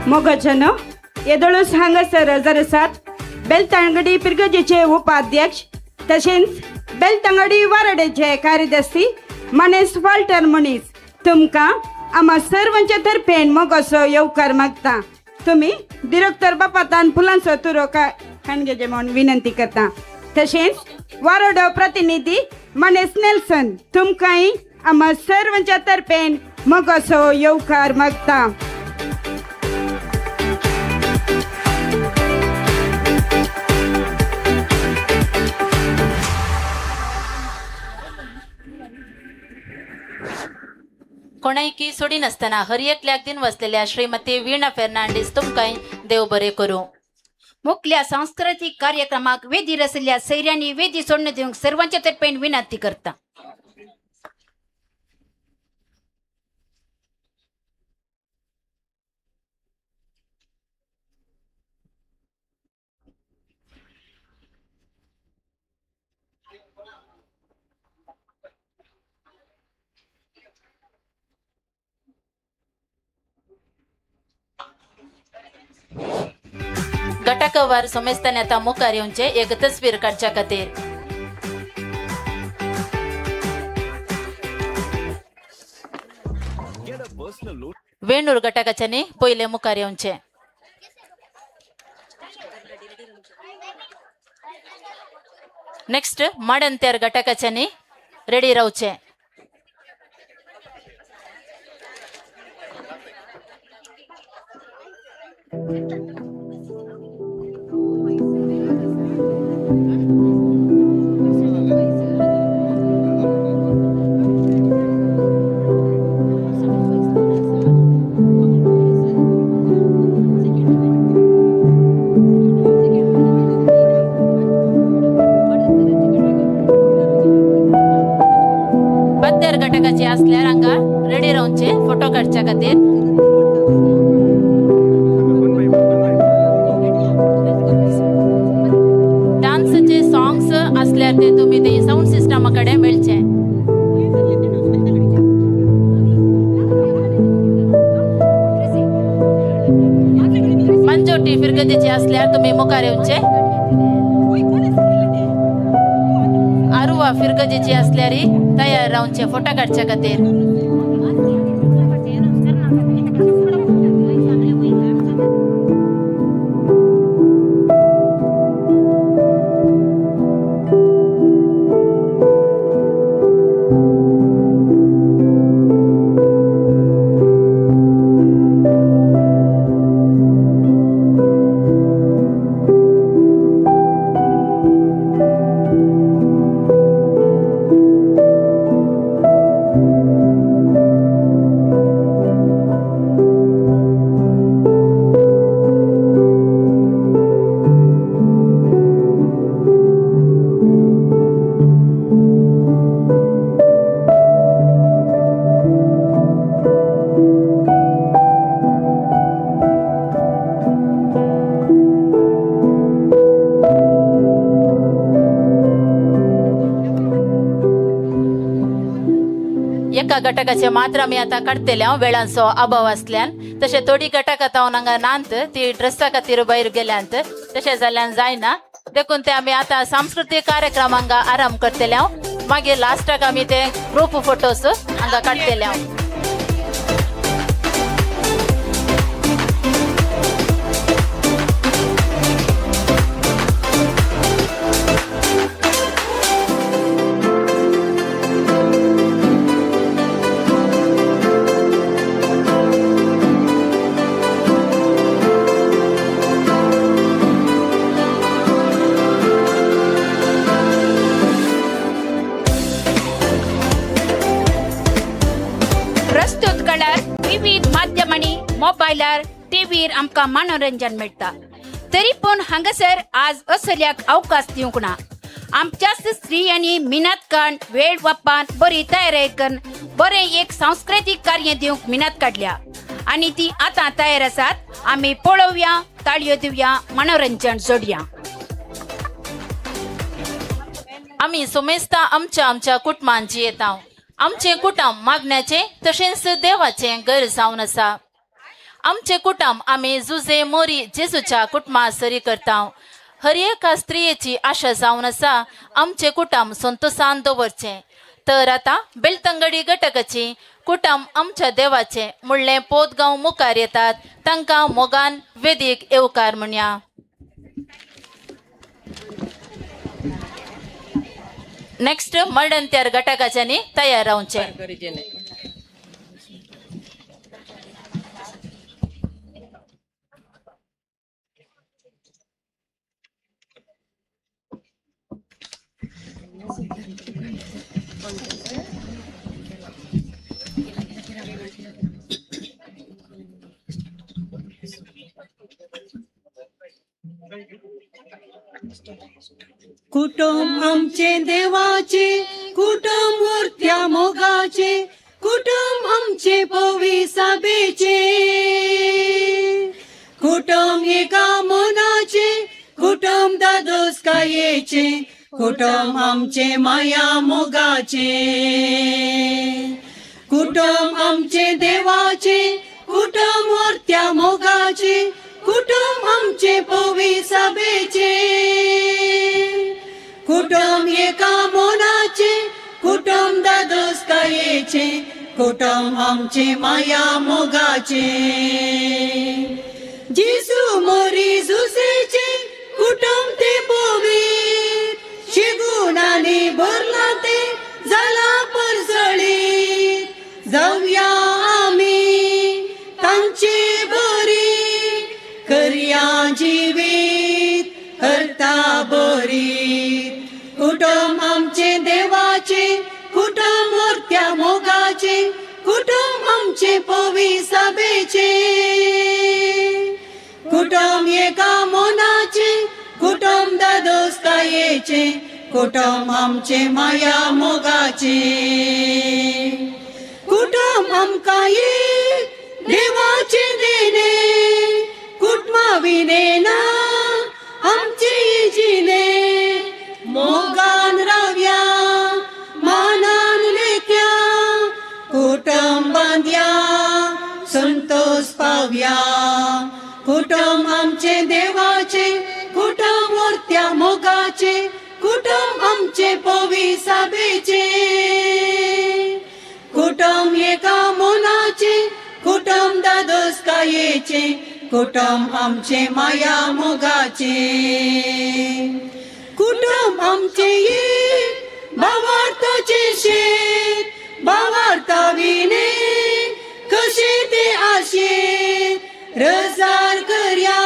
मोगजनो येदोळूच हांगासर हजर आसात बेलतंगडी पिरगजेचे उपाध्यक्ष तशेंच बेलतंगडी वारडेचे कार्यदर्शी मानेस वाल्टर मनीस तुमकां आमा सर्वांच्या तर्फेन मोगाचो येवकार मागता. तुमी दिरक्तर बापातान फुलांचो तुरो काणगेचे म्हूण विनंती करता. तशेंच वारोडो प्रतिनिधी मानेस नेल्सन तुमकांय आमा सर्वांच्या तर्फेन मोगाचो येवकार मागता. कोणायकी सोडिनासतना हर एकल्याक दिन वसलेल्या श्रीमती वीणा फेर्नांडीस तुमकां देव बरें करूं. मुखल्या सांस्कृतीक कार्यक्रमाक वेदी रसल्या सैऱ्यांनी वेदी सोडून दिवंक सर्वांच्या तर्फेन विनंती करता. घटकवार समेस्तांनी आतां मुखार येवचें एक तस्वीर काडच्या खातीर. वेणूर घटकाच्यांनी पयले मुखार येवचें. नेक्स्ट माडंत्यार घटकाच्यांनी रेडी रावचें. घटकाचे असल्यार हांगा रेडी रावचे फोटो काडच्या खातीर. डान्सचे सॉंग्स असल्यार ते तुमी ते साउंड सिस्टमा कडेन मेळचे. मंजोटी फिरगतीचे असल्यार तुमी मुखार येवचे. आरुवा फिरगजीची असल्यार तयार रावचे फोटो काडच्या खातीर. एका घटकाचे मात्र आमी आतां काडटले हांव वेळांचो अभाव आसल्यान. तशें थोडी घटक आतां हांव हांगा नात, ती ड्रेसा खातीर भायर गेल्यांत, तशें जाल्यान जायना, देखून ते आमी आतां सांस्कृतीक कार्यक्रम हांगा आराम करतले हांव. मागीर लास्टाक आमी ते ग्रुप फोटोज हांगा काडटले हांव. प्रस्तुत काळार विविध माध्यमांनी मोबायलार टीव्हीर आमकां मनोरंजन मेळटा, तरी पूण हांगासर आज असल्याक अवकाश दिवंक ना. आमच्याच स्त्रियांनी मिनात काण वेळ वापान बरी तयारी करून बरें एक सांस्कृतीक कार्य दिवंक मिनात काडल्या आनी ती आतां तयार आसात. आमी पळोवया, ताळयो दिवया, मनोरंजन जोडया. आमी सोमेस्ता आमच्या आमच्या कुटुंबांची येता. आमचें कुटुंब मागण्याचें तशेंच देवाचें घर जावन आसा. आमचें कुटुंब आमी जुजे मोरी जेजूच्या कुटुंबा सरी करता. हर एका स्त्रियेची आशा जावन आसा आमचें कुटुंब संतोसान दवरचें. तर आतां बेलतंगडी घटकाची कुटुंब आमच्या देवाचें म्हणलें पोतगांव मुखार येतात, तांकां मोगान वेदीक येवकार म्हणया. नेक्स्ट मर्डनत्यार घटकाच्यांनी तयार रावचें. कुटुंब आमचे देवाचे, कुटुंब उरत्या मोगाचे, कुटुंब आमचे पविसाबेचे, कुटुंब एका मनाचे, कुटुंब दादोसकायेचे, कुटुंब आमचे माया मोगाचे, कुटुंब आमचे देवाचे, कुटुंब उरत्या मोगाचे, कुटुंब कुटुंब आमचें पवी सभेचें, कुटुंब एका मोनाचें, कुटुंब दादोसकायेचें, कुटुंब आमचें माया मोगाचें। जेजू मोरी जुसेचें कुटुंब तें पवीत, शिगुणांनी भरलां तें जालां परजळीत। जावया आमी तांचे बरी, करया जिवीत हरता बरी। कुटुंब आमचें देवाचें, कुटुंब मोरत्या मोगाचें, कुटुंब आमचें पवी सभेचें, कुटुंब एका मोनाचें, कुटुंब दादोसकायेचें, कुटुंब आमचें माया मोगाचें। कुटुंब आमकां एक देवाचें देणें, कुटुंबा विणें ना आमचें जिणें। मोगान रावया मानान लेख्या, कुटुंब बांदया संतोष पावया। कुटुंब आमचें देवाचें, कुटुंब मोरत्या मोगाचें, कुटुंब आमचें पवी सभेचें, कुटुंब एका मोनाचें, कुटुंब दादोसकायेचें, कुटुंब आमचें माया मोगाचें। कुटुंब आमचें एक भावार्थाचें शेत, भावार्था विणें कशें तें आशेत। रजार करया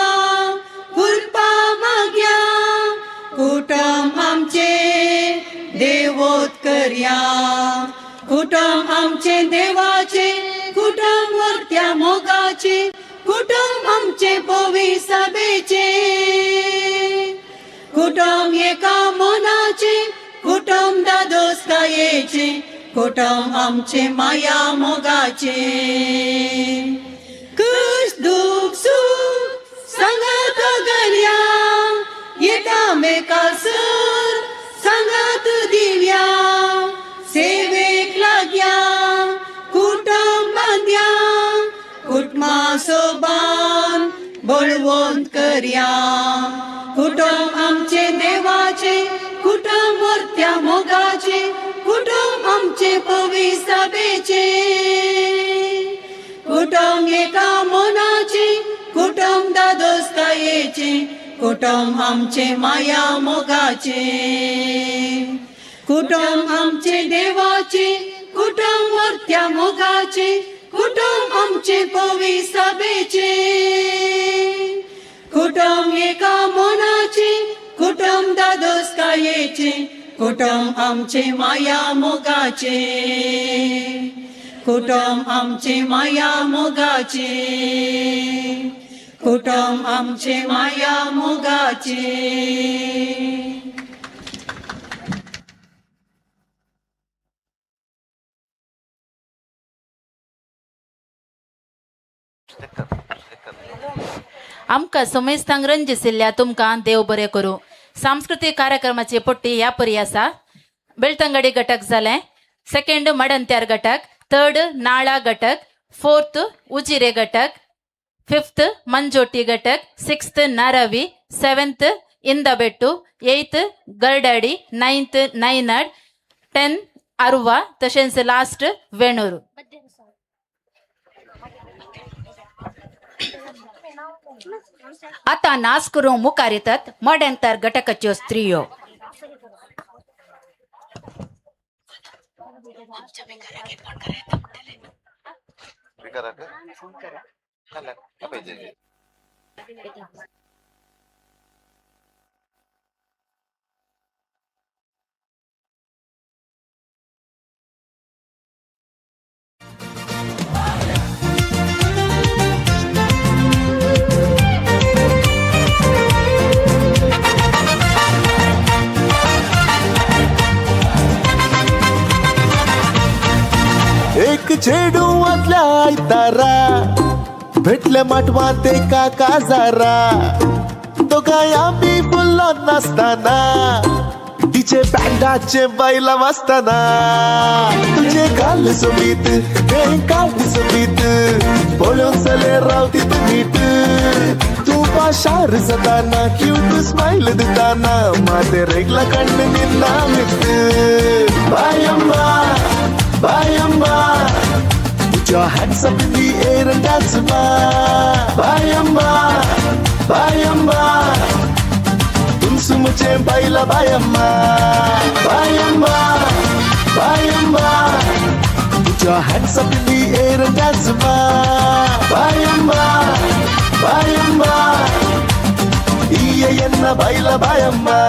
कृपा मागया, कुटुंब आमचें देवोत करया। कुटुंब आमचें देवाचें, कुटुंब मोरत्या मोगाचें, कुटुंब आमचें पवी सभेचें, कुटुंब एका मोनाचें, कुटुंब दादोसकायेचें, कुटुंब आमचें माया मोगाचें। कश्ट दुख सूख सांगात गलया, एकामेका सर सांगात दिव्या। सेवेक लाग्या कुटुंब बांदया, कुटुंबा सोबान बळवंत करया। कुटुंब आमचें देवाचें, कुटुंब मोरत्या मोगाचें, कुटुंब आमचें पवी सभेचें, कुटुंब एका मोनाचें, कुटुंब दादोसकायेचें, कुटुंब आमचें माया मोगाचें। कुटुंब आमचें देवाचें, कुटुंब मोरत्या मोगाचें, कुटुंब आमचें पवी सभेचें, कुटुंब एका मोनाचें, कुटुंब दादोसकायेचें, कुटुंब आमचें माया मोगाचें। कुटुंब आमचें माया मोगाचें, कुटुंब आमचें माया मोगाचें। आमकां समेस्तांक रंजिसिल्ल्या तुमकां देव बरें करूं। सांस्कृतीक कार्यक्रमाची पट्टी ह्या परी आसा। बेलतंगडी घटक जालें, सेकंड मडंत्यार घटक, थर्ड नाळा घटक, फोर्थ उजिरे घटक, फिफ्थ मंजोटी घटक, sixth Naravi, seventh Indabettu, eighth Gardadi, ninth Nainad, 10 Aruva, तशेंच लास्ट वेणूर। आतां नाच करूंक मुखार येतात मड्यांतर घटकाच्यो स्त्रियो। एक चेडूवांतल्या आयतारा भेटले माटवांत एका काजारा, दोगांय आमी फुल्लो नासतना तिचे बँडाचे बायलां वाजतना, तुजे गाल सोबीत तें काल सोबीत पळोवन चले रावती तूं नीट, तूं ಪಾಶಾರ್ ಸದಾನ ಕ್ಯೂಟ್ ಸ್ಮೈಲ್ ದಿತಾನ ಮಾತೆ ರೆಗ್ಲ ಕಣ್ಣು ನಿನ್ನ ಮಿತ್ತು ಬಾಯಮ್ಮ ಬಾಯಮ್ಮ. Put your hands up in the air and dance ma. Bayamba, bayamba. Tunsu muche baila bayamba. Bayamba, bayamba. Put your hands up in the air and dance ma. Bayamba, bayamba. Iye yenna baila bayamba.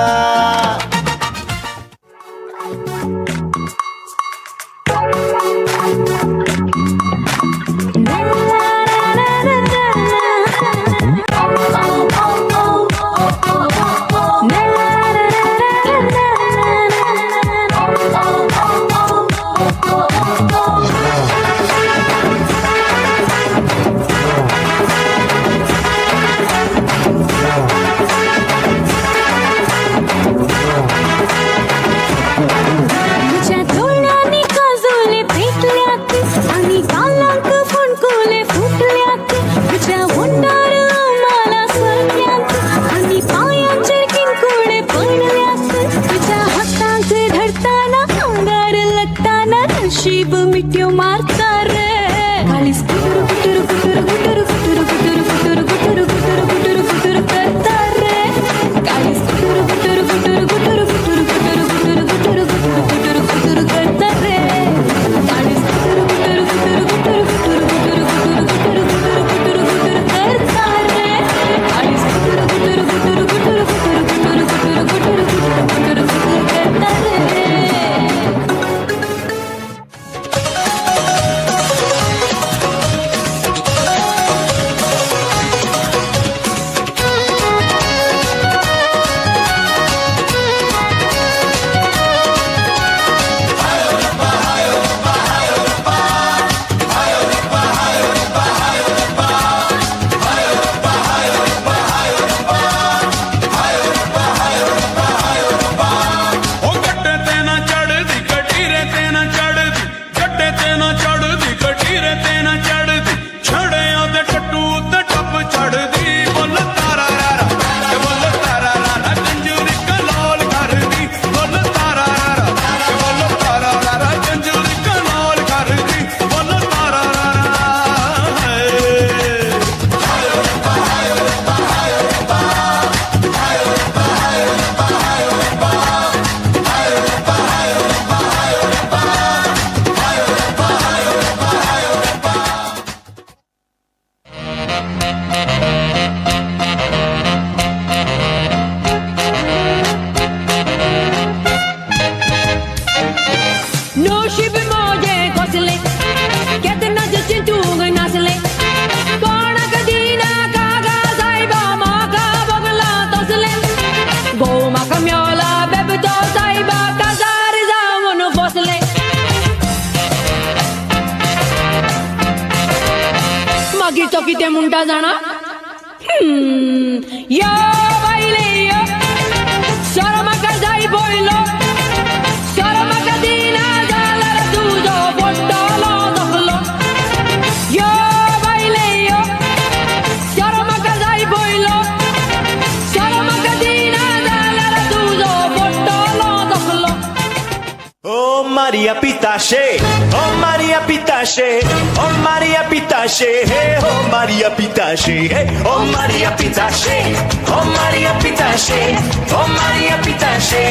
नशीब मिट्यो मारता रे खाली गुटुर गुटुर गुटुर गुटुर गुटुर गुटुर गुटुर गुटुर गुटुर गुटुर गुटुर करता रे काली गुटुर गुटुर गुटुर गुटुर गुटुर गुटुर गुटुर गुटुर गुटुर गुटुर गुटुर करता रे काली गुटुर गुटुर गुटुर गुटुर गुटुर गुटुर गुटुर गुटुर गुटुर गुटुर गुटुर करता रे काली गुटुर गुटुर गुटुर गुटुर गुटुर गुटुर गुटुर गुटुर गुटुर गुटुर गुटुर करता रे. कितें म्हणटा जाणा यो बायले यो सोरो म्हाका जाय पयलो सोरो म्हाका दिना जाल्यार तुजो पडटलो दोखलो यो बायले यो सोरो म्हाका जाय पयलो सोरो म्हाका दिना जाल्यार तुजो पडटलो दोखलो. ओ Maria Pitache, oh Maria Pitache, oh Maria Pitache, oh Maria Pitache, oh Maria Pitache, oh Maria Pitache, oh Maria Pitache,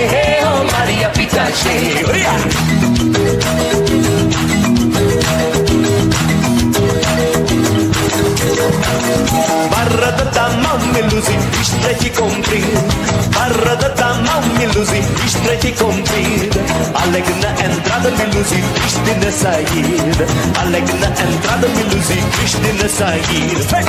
oh Maria Pitache. Barra da mão me luzi, estreita e comprida. Barra da mão me luzi, estreita e comprida. Alegre na entrada me luzi, triste na saída. Alegre na entrada me luzi, triste na saída. Vem!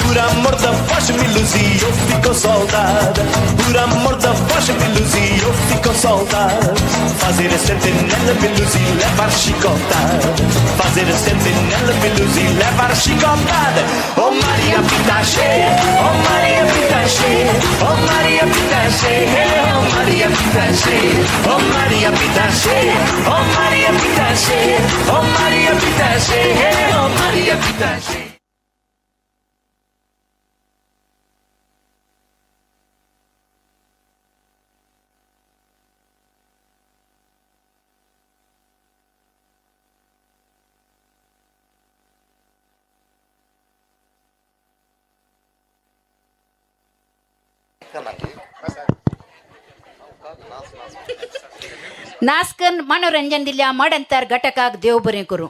Por amor da voz me luzi, eu fico saudade. Por amor da voz me luzi, eu fico saudade. Fazer a sentinela me luzi, levar chicotada. Fazer a sentinela me luzi, levar chicotada. Oh Maria Pitache, oh Maria Pitache, oh Maria Pitache, oh Maria Pitache. Pitache, oh Maria Pitache, oh Maria Pitache, oh Maria Pitache, oh Maria Pitache. नासकन मनोरंजन दिल्या मडंतर घटकाक देव बरें करूं.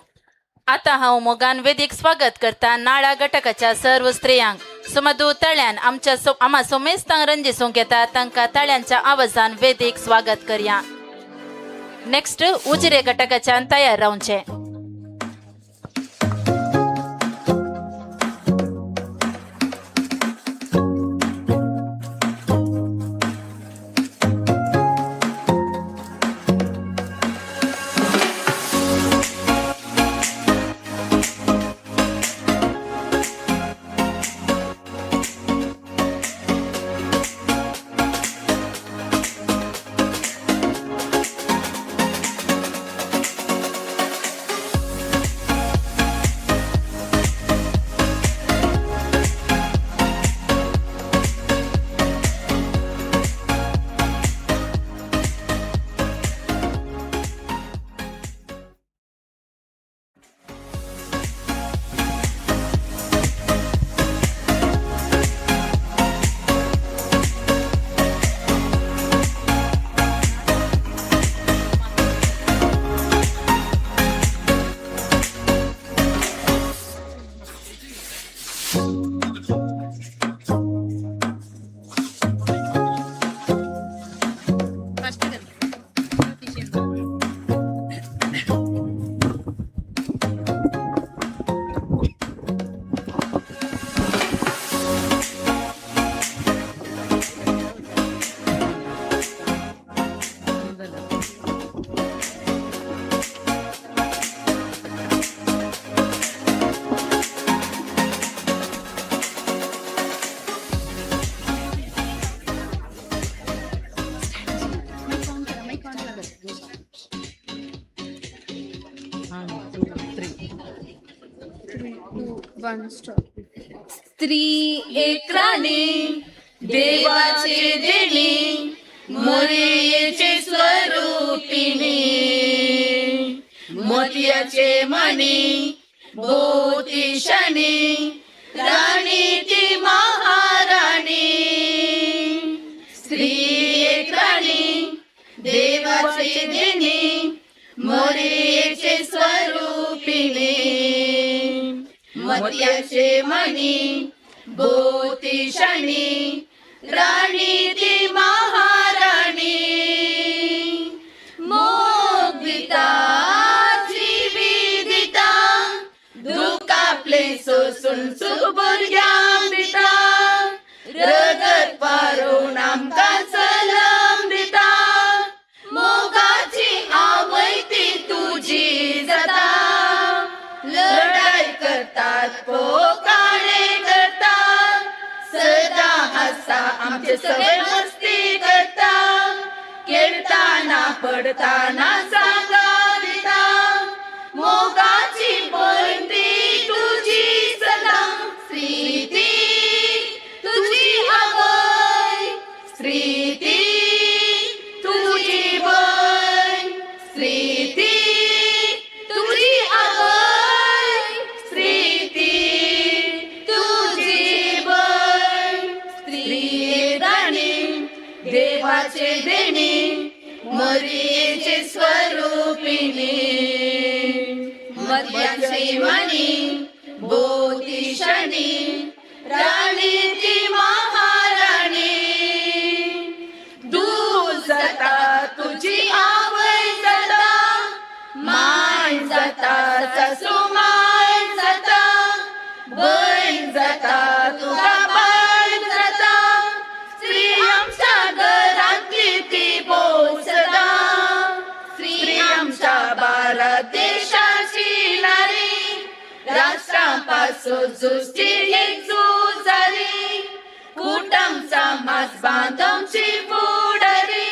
आता हांव मोगान वेदीक स्वागत करता नाळा घटकाच्या सर्व स्त्रियांक. सुमधू तळ्यान आमच्या आमा सोमेस्तांक रंजिसूंक येता तांकां ताळ्यांच्या आवाजान वेदीक स्वागत करया. नेक्स्ट उजिरे घटकाच्यान तयार रावचें. स्त्री एक राणी देवाचे देणी मोरयेचे स्वरूपिणी मोतयाचे मणी भोवती शनी राणी ती महाराणी. स्त्री एक राणी देवाचे देणी मोरयेचे स्वरूपिणी मोतयाचे मणी भोवती शनी राणी ती महाराणी. मोग दिता जीवी दिता दुःख आपले सोसून सुख भुरग्यांक दिता रगत पारोवन आमकां सलम दिता मोगाची आवय ती तुजी जाता. लढाई करतात पोकाणे करतात सदा हसा आमचे सगळे मस्ती करता खेळताना पडताना सांगा दिता मोगाची भयण ती तुजी सदा. स्त्री ती तुजी आवय स्त्री ती तुजी भयण स्त्री ती तुजी आवय स्त्री ती तुजी भयण. स्त्री राणी देवाचे देणी मोरयेचे स्वरूपिणी मोतयाचे मणी भोवती शनी राणी ती महाराणी. दूध जाता तुजी आवय जाता माय जाता सासू माय जाता भयण जाता तुका बायल जाता. स्त्री आमच्या घरांतली ती पोसता स्त्री आमच्या भारत देशाची नारी राष्ट्रापासून झुजची एक झुजारी कुटुंब समाज बांधवची फुडारी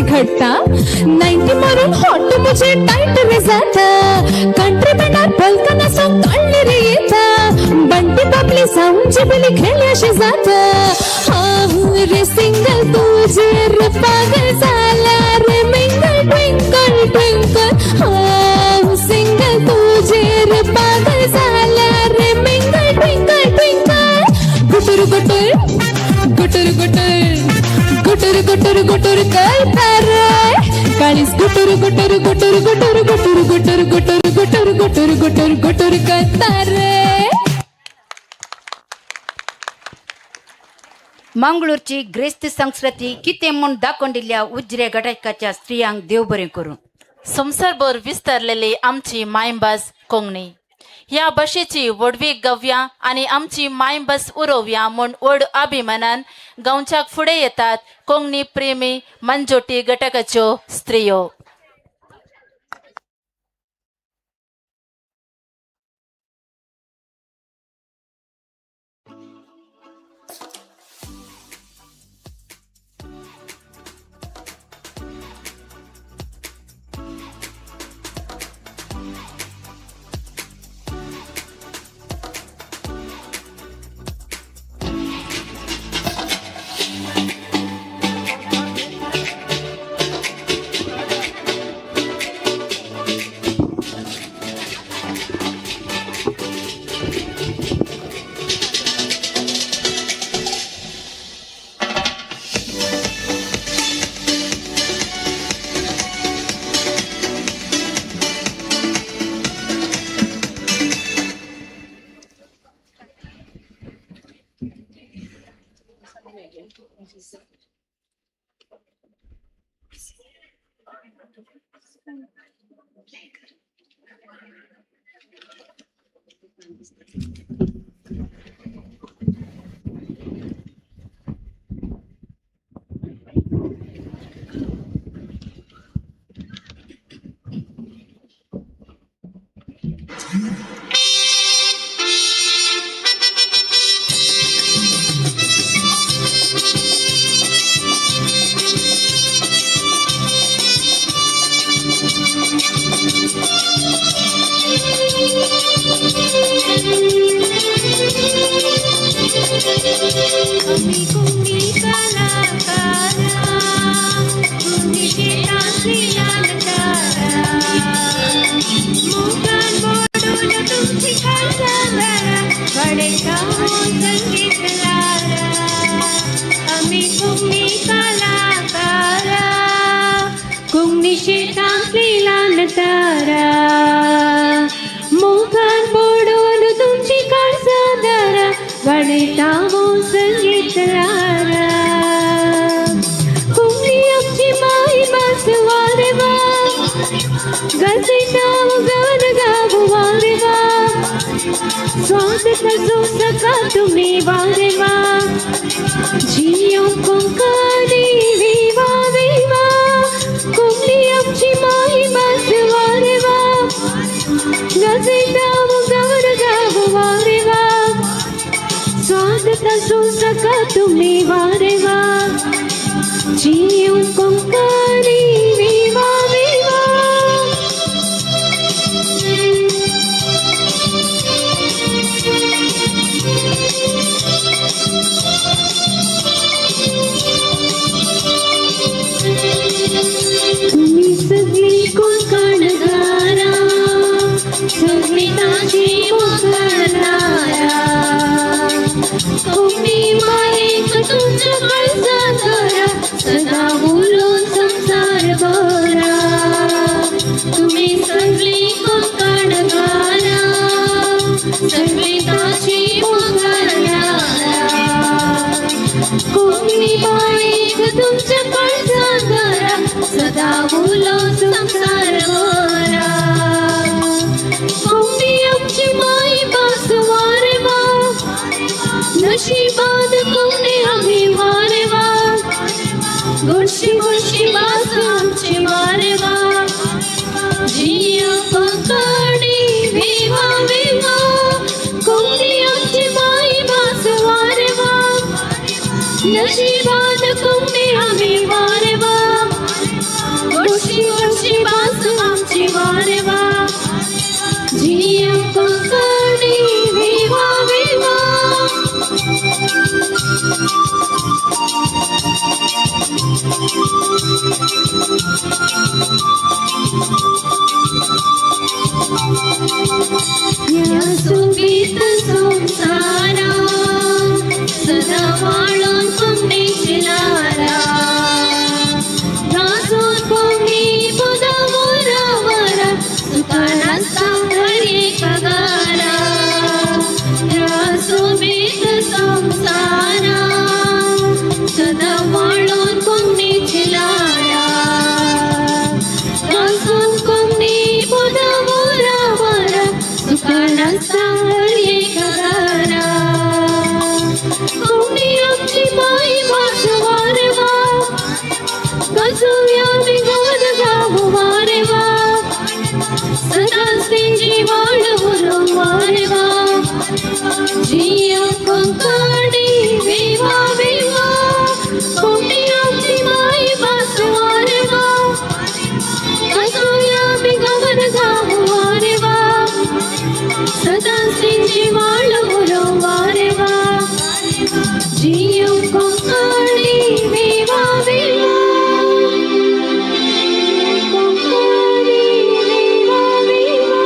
कितें घडटा 90 मारून हॉट मुझे टायट रे जाता कंट्री बँडार बलकना सॉंग काडले रे येता बंटी बाबली साऊंड जिबली खेळल्याशे जाता हांव रे सिंगल तुजेर पागल जाला रे मिंगल ट्विंकल ट्विंकल हांव सिंगल तुजेर पागल जाला रे mingle twinkle twinkle Gutur Gutur Gutur Gutur Gutur Gutur Gutur करता रे काळीस गुटुर गुटुर गुटुर गुटुर गुटुर गुटुर गुटुर गुटुर गुटुर गुटुर गुटुर करता रे. मंगळूरची ग्रेस्त संस्कृती कितें म्हूण दाखोवन दिल्ल्या उजऱ्या घटकाच्या स्त्रियांक देव बरें करूं. संवसारभर विस्तारलेली आमची मायभास कोंकणी. ह्या भाशेची व्हडवीक गावया आनी आमची मायभास उरोवया म्हूण व्हड अभिमानान गांवच्याक फुडें येतात कोंकणी प्रेमी मंजोटी घटकाच्यो स्त्रियो. नशीबात कोंकणी आमी वारे वा. कोंकणी विवा विवा कोंकणी आमची माय भास वारे वा हसूया बिगवर गाऊ वारे वा सदां जिवाळ उलो वारे वा जियो कोंकणी विवा विवा कोंकणी विवा विवा.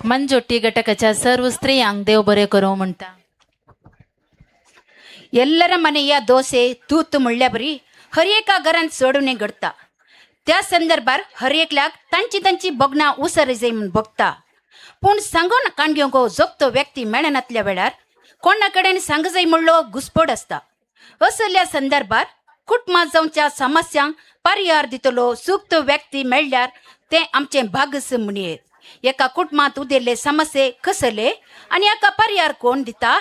मंजोटी घटकाच्या सर्व स्त्रियांक देव बरें करूं म्हणटा. ಎಲ್ಲರ ಮನೆಯ ದೋಸೆ ತೂತು म्हणल्याबरी हर एका घरांत चडून घडता. त्या संदर्भार हर एकल्याक तांची तांची भोगणां उसर जाय म्हूण भोगता. पूण सांगून काण घेवंक जोगतो व्यक्ती मेळनातल्या वेळार कोणा कडेन सांग जाय म्हणलो घुसपड आसता. असल्या संदर्भार कुटुंबां जावच्या समस्यांक पर्याय दितलो सुक्त व्यक्ती मेळ्ळ्यार तें आमचें भागस म्हणयेत. एका कुटुंबांत उदेल्ले समस्ये कसले आनी हाका पर्याय कोण दिता?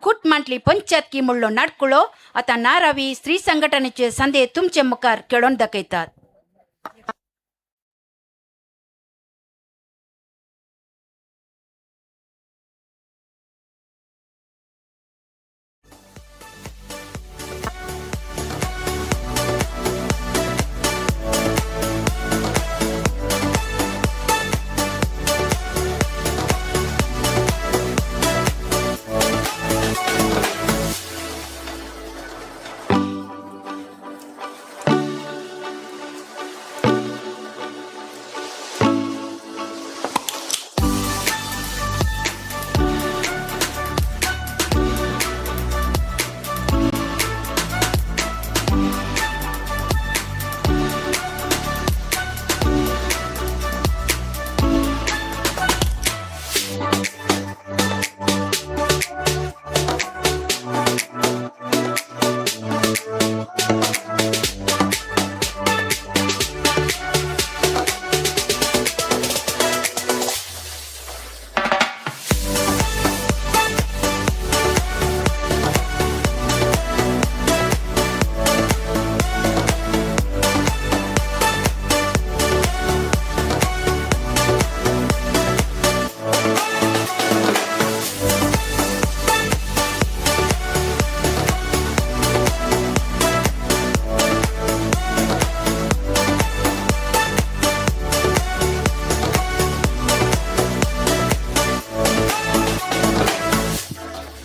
कुटुंबांतली पंचायत म्हणलो नाटकुळो आतां नारावी स्त्री संघटनेचे संदे तुमचे मुखार खेळोवन दाखयतात.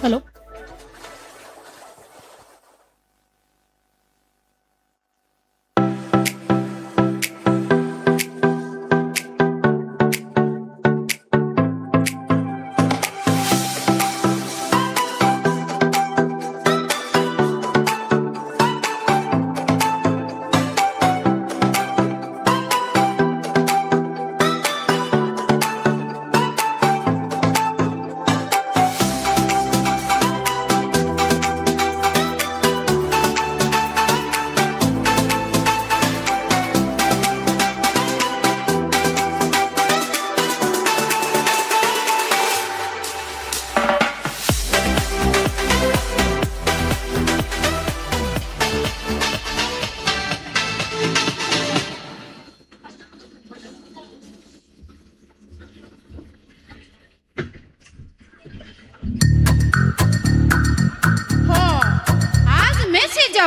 हॅलो.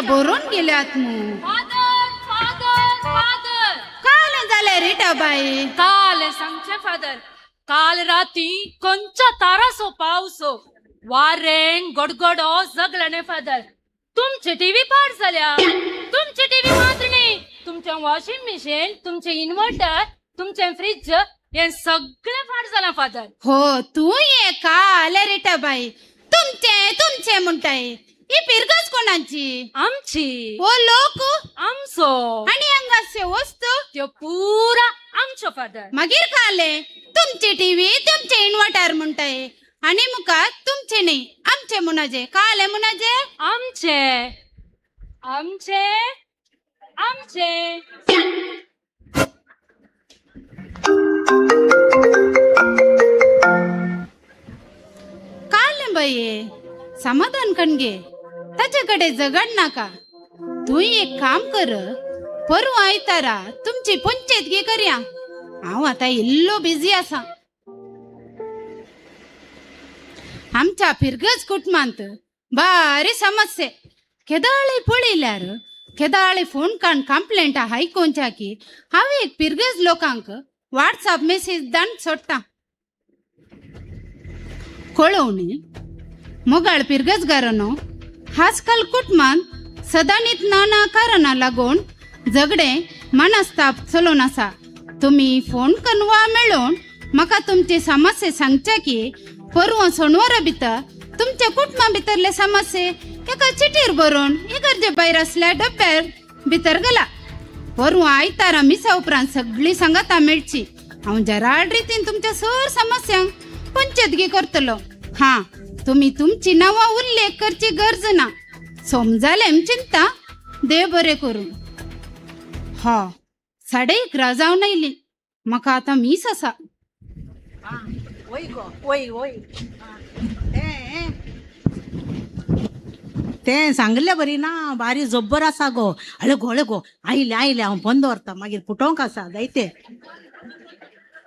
भरून गेल्यात मू. काल झाले रिटा बाई? काल सांगचे फादर, काल राती कंच्या तारासो पावसो वारेंग गडगडो जगल्याने फादर. तुमचे टीव्ही पाड झाल्या. तुमचे टीव्ही मात्र नाही, तुमचे वॉशिंग मशीन, तुमचे इन्व्हर्टर, तुमचे फ्रीज हे सगळे फाड झाला फादर. हो तू ये काल रिटा बाई तुमचे तुमचे म्हणताय. ही पिरगज कोणाची? आमची. ओ लोक आमचो. आणि हांगाचे वस्तू त्यो पुरा आमचो फादर. मागीर काले तुमची टीव्ही तुमचे इन्व्हर्टर म्हणताय आणि मुखार तुमचे नाही आमचे मुनाजे. काले मुनाजे? आमचे आमचे आमचे. काले बाई समाधान कणगे ताचे कडेन झगड नाका. तूं एक काम कर, परवां आयतारा तुमची पंचायत गे करया. हांव आतां इल्लो बिजी आसा. आमच्या फिरगज कुटुंबांत बारी समस्ये केदाळे पळयल्यार केदाळे फोन कान कंप्लेंट आयकोवच्या की हांव एक फिरगज लोकांक व्हॉट्सअप मेसेज दान सोडटा. कळोवणी मोगाळ पिरगजगारांनो, आजकाल कुटुंबांत सदांनीत नाना कारणां लागून झगडे मनस्ताप चलोवन आसा. तुमी फोन करून वा मेळोवन म्हाका तुमची समस्ये सांगच्या की परवां सोनवारा भितर तुमच्या कुटुंबा भितरले समस्ये एका चिटीर बरोवन इगर्जे भायर आसल्या डब्यार भितर घाला. परवां आयतारा मिसा उपरांत सगळीं सांगाता मेळची. हांव जराड रितीन तुमच्या सर समस्यांक पंचायतगी करतलो. हां, तुमी तुमची नांवां उल्लेख करची गरज ना. समजालें चिंता. देव बरें करूं. हा, 11:30 जावन आयली. म्हाका आतां मीस आसा. तें सांगले बरी ना, बारी जब्बर आसा गो. हळे गो हळे गो, आयले आयले, हांव बंद दवरता मागीर फुटोवंक आसा जायते.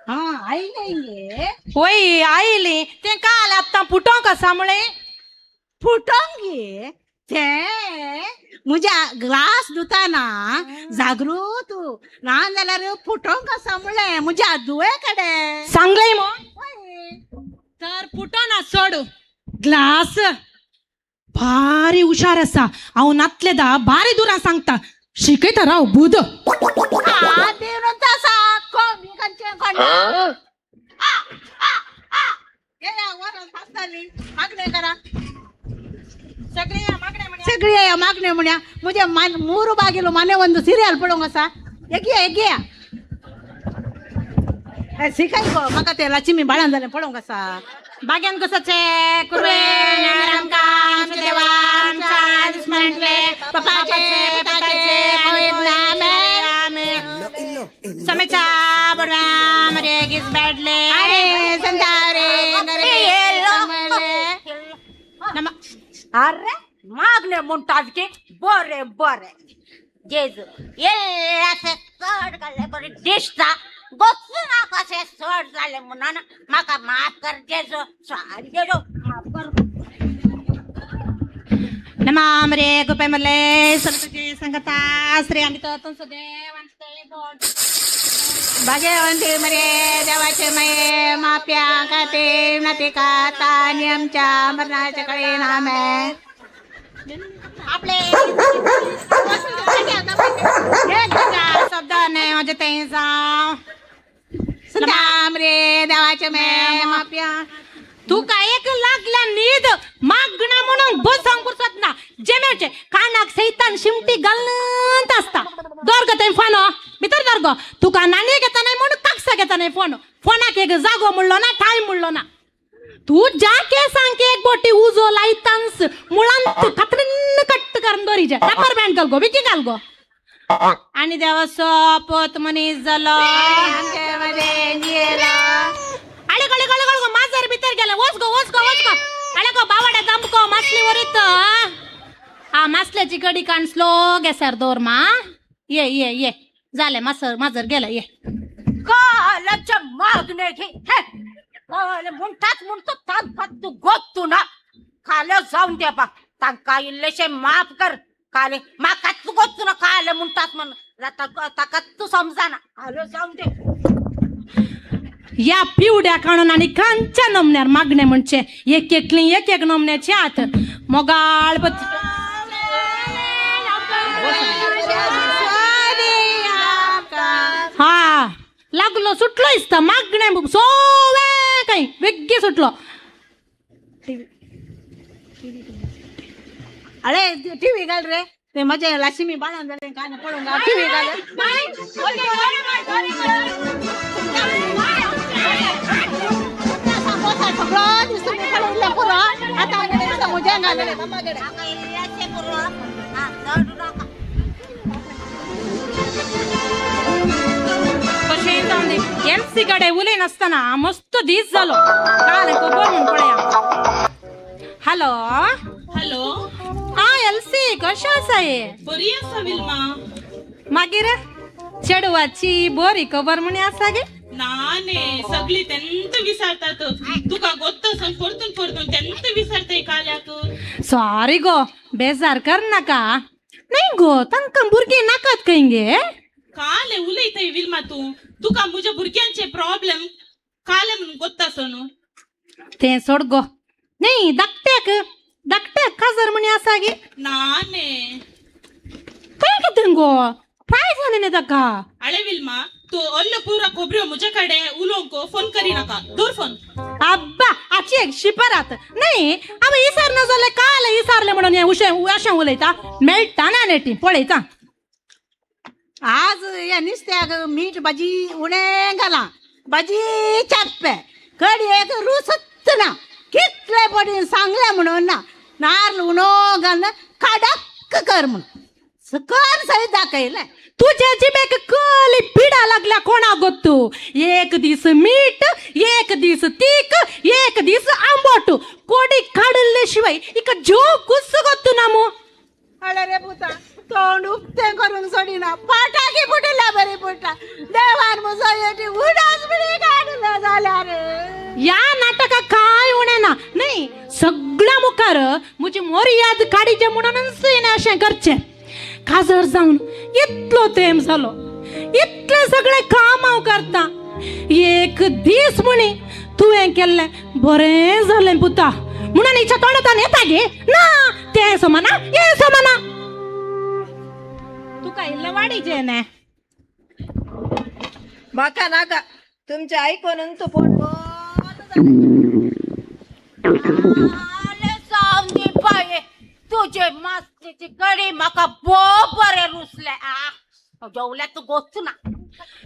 हां आयले गे. वय आयली तें काल आतां फुटोवंक आसा म्हळें. फुटोवंक गे तें म्हज्या ग्लास धुताना जागृत ना जाल्यार फुटोवंक आसा म्हळें म्हज्या धुवे कडेन सांगलें मो. तर फुटोना सोड ग्लास. भारी हुशार आसा हांव नातले दा भारी दुरा सांगता शिकयता राव बुद. सगळी मागणे म्हण्या म्हज्या ಮೂರು ಬಾಗಿಲು ಮನೆ ಒಂದು ಸೀರಿಯಲ್ पळोवंक आसा. एगिया एगिया शिकाय गो म्हाका तें लक्ष्मी बाळान जालें पळोवंक आसा. बाग्यान कसचे कुर्वे अरे मागणे म्हणटात की बरें बरें जेजू येल्लें चड घाल्लें बरें दिसता गोत्सू ना कशें चड जालें म्हणून म्हाका माफ कर जेजू, सॉरी जेजू, माफ कर. नमाम रे गोपे मले सरस्वती संगता श्री अमित देव भाग्यवंती मरे देवाचे मये माप्या खाते नाते खाता आणि आमच्या मरणाच्या कडे नामे आपले शब्द नाही माझे ते राम रे देवाचे मे माप्या. तू काय एक लागला नीद मागणा म्हणून बस पुरसत ना जेमेचे कानाक सैतान शिमटी घालत असता. दर गो थंय फोन भितर दर गो. तुका नाणी घेता नाही म्हणून काकसा घेता नाही फोन. फोनाक एक जागो म्हणलो ना टायम म्हणलो ना. तू ज्या केसांक एक बोटी उजो लायतांस मुळांत कातरीन कट्ट करून दोरीचे रबर बँड घाल गो विकी घाल गो. आणि देवाचो पोत मनीस जालो आळे गळे गळे गळ गो माजर भितर गेले. वच गो वच गो वच गो. आळे गो बावाड्या दमको मासली वरीत. हा मासल्याची कडी काण स्लो गॅसार दवर मा. ये ये ये जालें मासर माजर गेले ये. कालाच्या मागणे घे म्हणटात म्हणतो तांकां तूं गोत्तू ना काल जावन दे बा तांकां इल्लेशें माफ कर. काले म्हाका तूं गोत्तू ना काले म्हणटात म्हण ताका तूं समजना काल जावन दे. या पिवड्या काणून आनी कांच्या नमन्यार मागणे म्हणचे एक एकली एक एक नमन्याचे आत मोगाळ हा लागलो सुटलो दिसता मागणे सोवे काही वेगळी सुटलो. अरे टीव्ही घाल रे ते म्हजे लक्ष्मी बाळान जालें काय पळोवंक टीव्ही घाल. सगळो दिसता पळोवलें पुरो आतां म्हज्या घाललें. कशें एमसी कडेन उलयनासतना मस्त दीस जालो. काल खबर म्हूण पळया. हॅलो हॅलो हा एल्सी, कशें आसा हे? बरी आसा विल्मा. मागीर चेडवाची बरी खबर म्हणी आसा गे? ना ने, सगळी तेंत विसरतात. तुका गोत्त परतून परतून तेंत विसरतय काल्याक. सॉरी गो, बेजार कर नाका. नाही गो, तांकां भुरगीं नाकात खंय गे? काले उलयतय विल्मा तूं. तुका म्हज्या भुरग्यांचे प्रॉब्लेम काले म्हणून गोत्त आसो. तें सोड गो. नाही धाकट्याक धाकट्याक काजार म्हणी आसा गे? ना ने. खंय कितें गो, काय जालें न्ही ताका? अळे विल्मा, तूं अल्लो पुरा खोबऱ्यो म्हजे कडेन उलोवंक फोन करिनाका. दवर फोन. अब्बा, आची एक शिपरात. नाही आमी इसारना जाल्यार काल इसारलें म्हणून हें उशें अशें उलयता. मेळटा ना नेटी पळयता. आज ह्या नुस्त्याक मीठ भाजी उणें घालां, भाजी चाप्पे, कडयेक रुसच ना. कितले पडीन सांगलें म्हणून ना, नार्ल उणो घालून काडक कर म्हणून कर सयत दाखयलें. तुझ्या जिबेक कली पिडा लागल्या कोणा गोत्तू. एक दीस मीठ, एक दीस तीक, एक दीस आंबोट. कोडी काडले शिवाय इका जो कुस गोत्तू ना मू. अळे रे पुता, तोंड उक्तें करून सोडिना, पाटाकी फुटिल्ल्या बरी पुटा. देवान म्हजो येटी उडास बिडी काडलो जाल्यार. या नाटका काय उणें ना. न्ही सगळ्या मुखार म्हजी मोरयाद काडीचे म्हणूनच हिणें अशें करचें. काजर जावन इतलो तेम जालो, इतलें सगळें काम हांव करता. एक दीस म्हणी तुवें केल्लें बरें जालें पुता म्हणून हिच्या तोंडांत येता गे ना. तें समाना हें समाना. तुका इल्लें वाडीचें न्ही. म्हाका नाका तुमचें आयकून तूं पोट तुजे मास्तीची कडी म्हाका भोव बरें रुसलें. जेवल्यार तूं गोत्तू ना.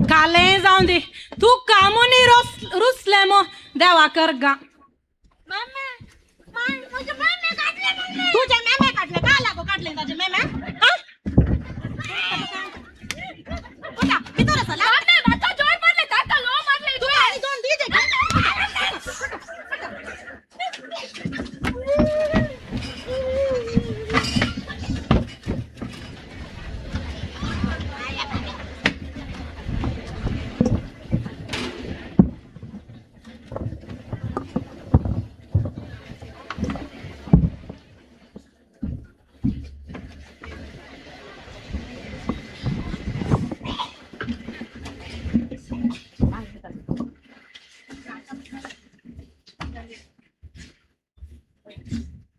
कालें जावं दी, तूं कामूनी रुसलें मो देवा कर गा. तुजे मेमे काडले का लागो काडले ताजे मेमे? भितर आसा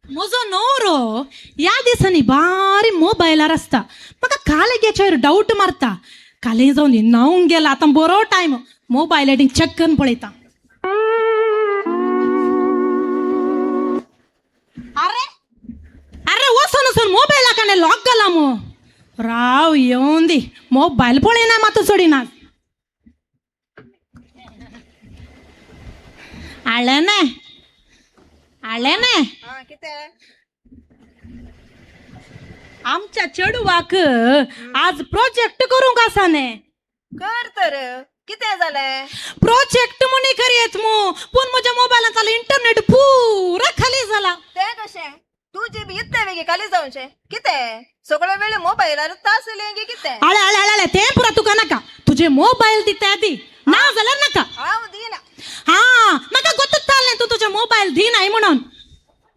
म्हजो न्हवरो ह्या दिसांनी बारी मोबायलार आसता. म्हाका काल घेचेर डावट मारता. कालें जावन न्हावंक गेला आतां बरो टायम मोबायलार चॅक करून पळयता. अरे अरे वचून वचून मोबायला काणे लॉक घाला मो. राव येवन दी, मोबायल पळयना मातूं सोडिना. हाडलें न्ही हाडलें न्ही. आमच्या चेडवाक आज प्रोजेक्ट करूंक आसा न्ही. कर तर, कितें जालें? प्रोजेक्ट म्हणी करयत मू, पूण म्हज्या मोबायलान जालें इंटरनेट पुरा खाली जाला. तें कशें? तुजी बी इतले वेगळी खाली जावचें कितें? सगळे वेळ मोबायलार तास गे कितें? आळे आळे आळे तें पुरा तुका नाका. तुजे मोबायल दिता दी, ना जाल्यार नाका. हांव दिना. हा म्हाका गोतूच जालें तूं तुजें मोबायल दिनाय म्हणून.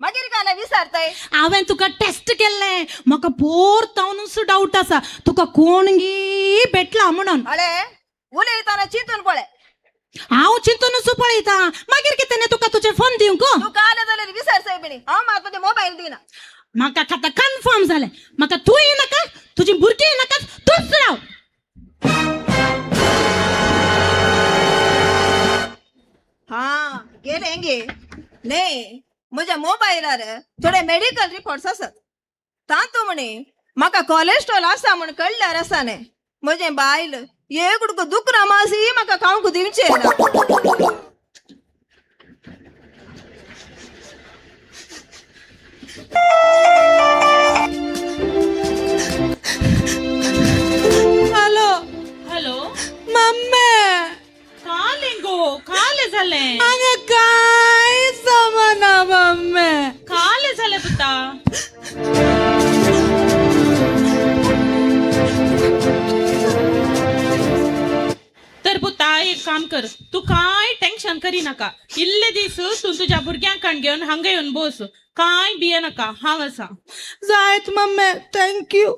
मागीर काय विचारताय? हांवें तुका टेस्ट केल्लें, म्हाका पोरतावनूच डावट आसा तुका कोण गी भेटला म्हणून. अळे उलयतना चिंतून पळय. हांव चिंतूनच पळयता. मागीर कितें न्ही तुका तुजें फोन दिवंक? तुका आलें जाल्यार विचार सायबिणी, हांव मात तुजें मोबायल दिना. म्हाका आतां कन्फर्म जालें, म्हाका तूंय नाका, तुजी भुरगींय नाका, तूंच राव. हा गेलें गे. न्ही म्हज्या मोबायलार थोडे मेडिकल रिपोर्ट्स आसात. तातूंत म्हणी म्हाका कोलेस्ट्रॉल आसा म्हण कळ्ळ्यार आसा न्ही. म्हजें बायल एक उडको दुकरा मासी म्हाका खावंक दिवचें ना. Hello hello mummy. कालें गो, कालें जालें? हांगा कांय समजना मम्मी. कालें जालें पुता? एक काम कर, तू काय टेन्शन करी नाका. इल्ले दीस तूं तुज्या भुरग्यांक घेवन हांगा येवन बस, काय भिये नाका, हांव आसा. जायत मम्मी, thank you.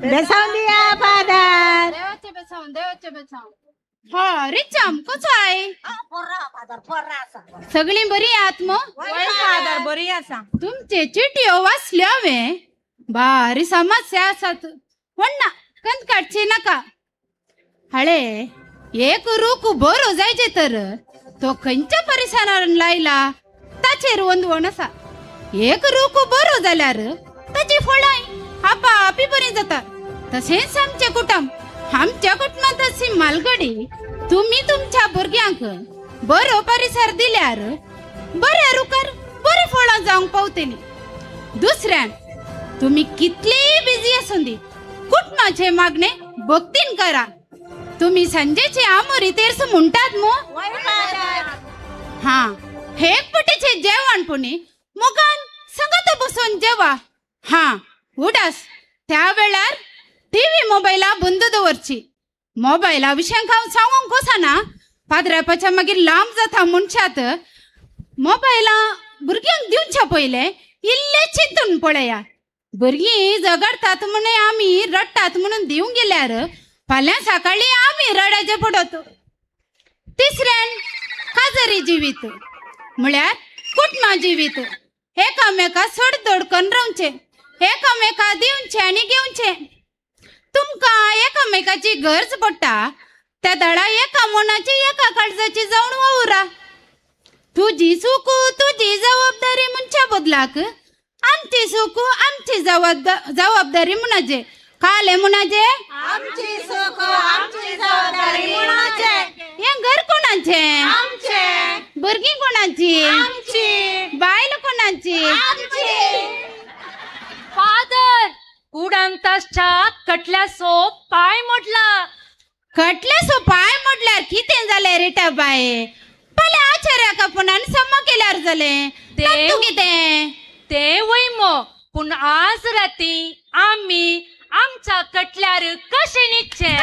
बेसावंदिया फादर. देवाचे बेसावं, देवाचे बेसावं. हा रिचाम कसो आहे? सगळी बरी आहात मग? फादर बरी आसा. तुमचे चिटयो वाचल्यो हांवें, भारी समस्या आसात, पण ना कंत काडची नाका. हाळे एक रूख बरो जायचे तर तो खंयच्या परिसरान लायला ताचेर वंदवण आसा. एक रूख बरो जाल्यार ताची फळां आपापी बरी जाता. तशेंच आमचें कुटुंब, आमच्या कुटुंबांत अशी मालगडी तुमी तुमच्या भुरग्यांक बरो परिसर दिल्यार बऱ्या रुखार बरी फळां जावंक पावतली. दुसऱ्यान तुमी कितलीय बिजी आसूं दी, कुटुंबाचे मागणे भक्तीन करा. तुमी सांजेचे आमोरी तेर्स म्हणटात मू? हा, हे पटीचे जेवण पुणी मोगान संगत बसून जेवा. हा उडास त्या वेळार टीव्ही मोबायला बंद दवरची. मोबायला विशयांक हांव सांगूंक वचना, पाद्रापाच्या मागीर लांब जाता मनशात. मोबायला भुरग्यांक दिवच्या पयलें इल्लें चिंतून पळया. भुरगीं झगडटात म्हणून आमी रडटात म्हणून दिवंक गेल्यार फाल्यां सकाळीं आमी रडाचें पडत. तिसऱ्यान काजरी जिवीत म्हळ्यार कुटुंबा जिवीत, एकामेका सोडदोड करून रावचें, एकामेका दिवचें आनी घेवचें. तुमकां एकामेकाची गरज पडटा त्या दळा एका मनाची एका काळजाची जावन वावरा. तुजी चूक तुजी जबाबदारी म्हणच्या बदलाक आमची चूक आमची जबाबदारी म्हणाचे. काले म्हणाचे आमची चूक आमची जबाबदारी म्हणाचे. हें घर कोणाचें? आमचें. भुरगीं कोणाची? आमची. बायल कोणाची? आमची. फादर कुडांतासच्या कटल्यासो पाय मोडला. कटल्यासो पाय मोडल्यार कितें जालें रिटा बाय? पळय आचार्याक आपूण समा केल्यार जालें. तूं कितें ते वय मो, पूण आज राती आमी आमच्या कटल्यार कशें न्हिदचें?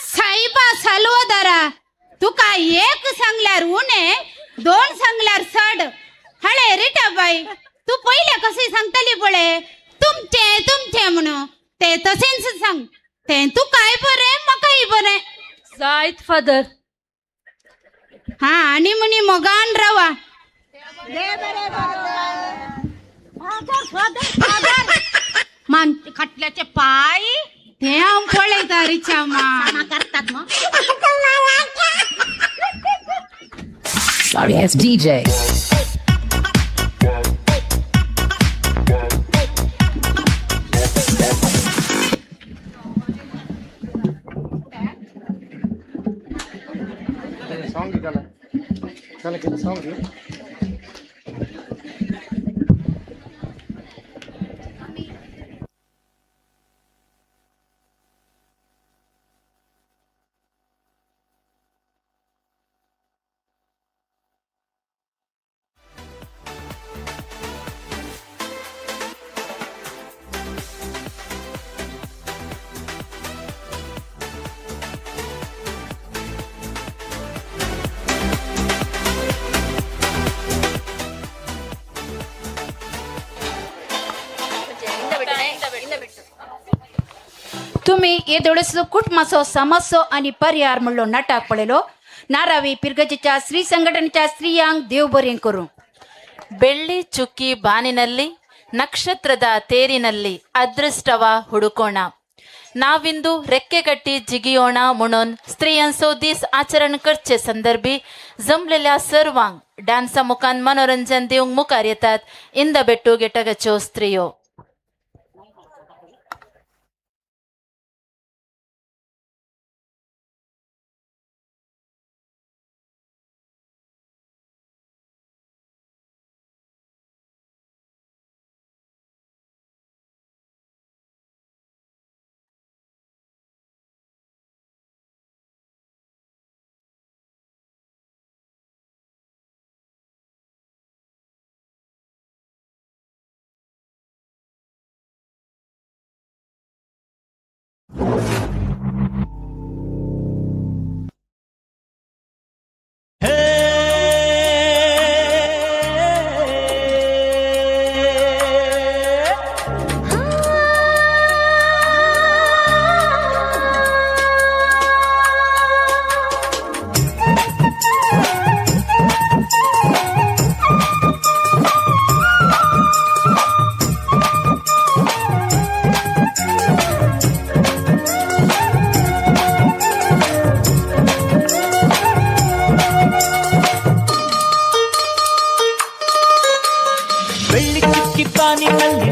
साईबा साल्वादारा, तुका एक सांगल्यार उणें, दोन सांगल्यार चड. हळे रिटा बाई, तू पयले कशें सांगतली पळय, तुमचें तुमचें म्हणून ते तशेंच सांग. तें तुकाय बरें म्हाकाय बरें. जायत फादर. हा आनी म्हणी मोगान रावा. खटल्याचे पाय ते हांव पळयता रिचा मा करतात मग. Sorry ass DJ. तुम्ही येदोळसो कुटुंबाचो समस्यो आनी परिहार म्हणलो नाटक पळयलो. नारावी पिरगजेच्या स्त्री संघटनेच्या स्त्रियांक देव बरें करूं. ಬೆಳ್ಳಿ ಚುಕ್ಕಿ ಬಾನಿನಲ್ಲಿ ನಕ್ಷತ್ರದ ತೇರಿನಲ್ಲಿ ಅದೃಷ್ಟವ ಹುಡುಕೋಣ, ನಾವಿಂದು ರೆಕ್ಕೆಗಟ್ಟಿ ಜಿಗಿಯೋಣ म्हणून स्त्रियांचो दीस आचरण करचे संदर्भी जमलेल्या सर्वांक डान्सा मुखान मनोरंजन दिवंक मुखार येतात इंद बेट्टू गेटगच्यो स्त्रियो.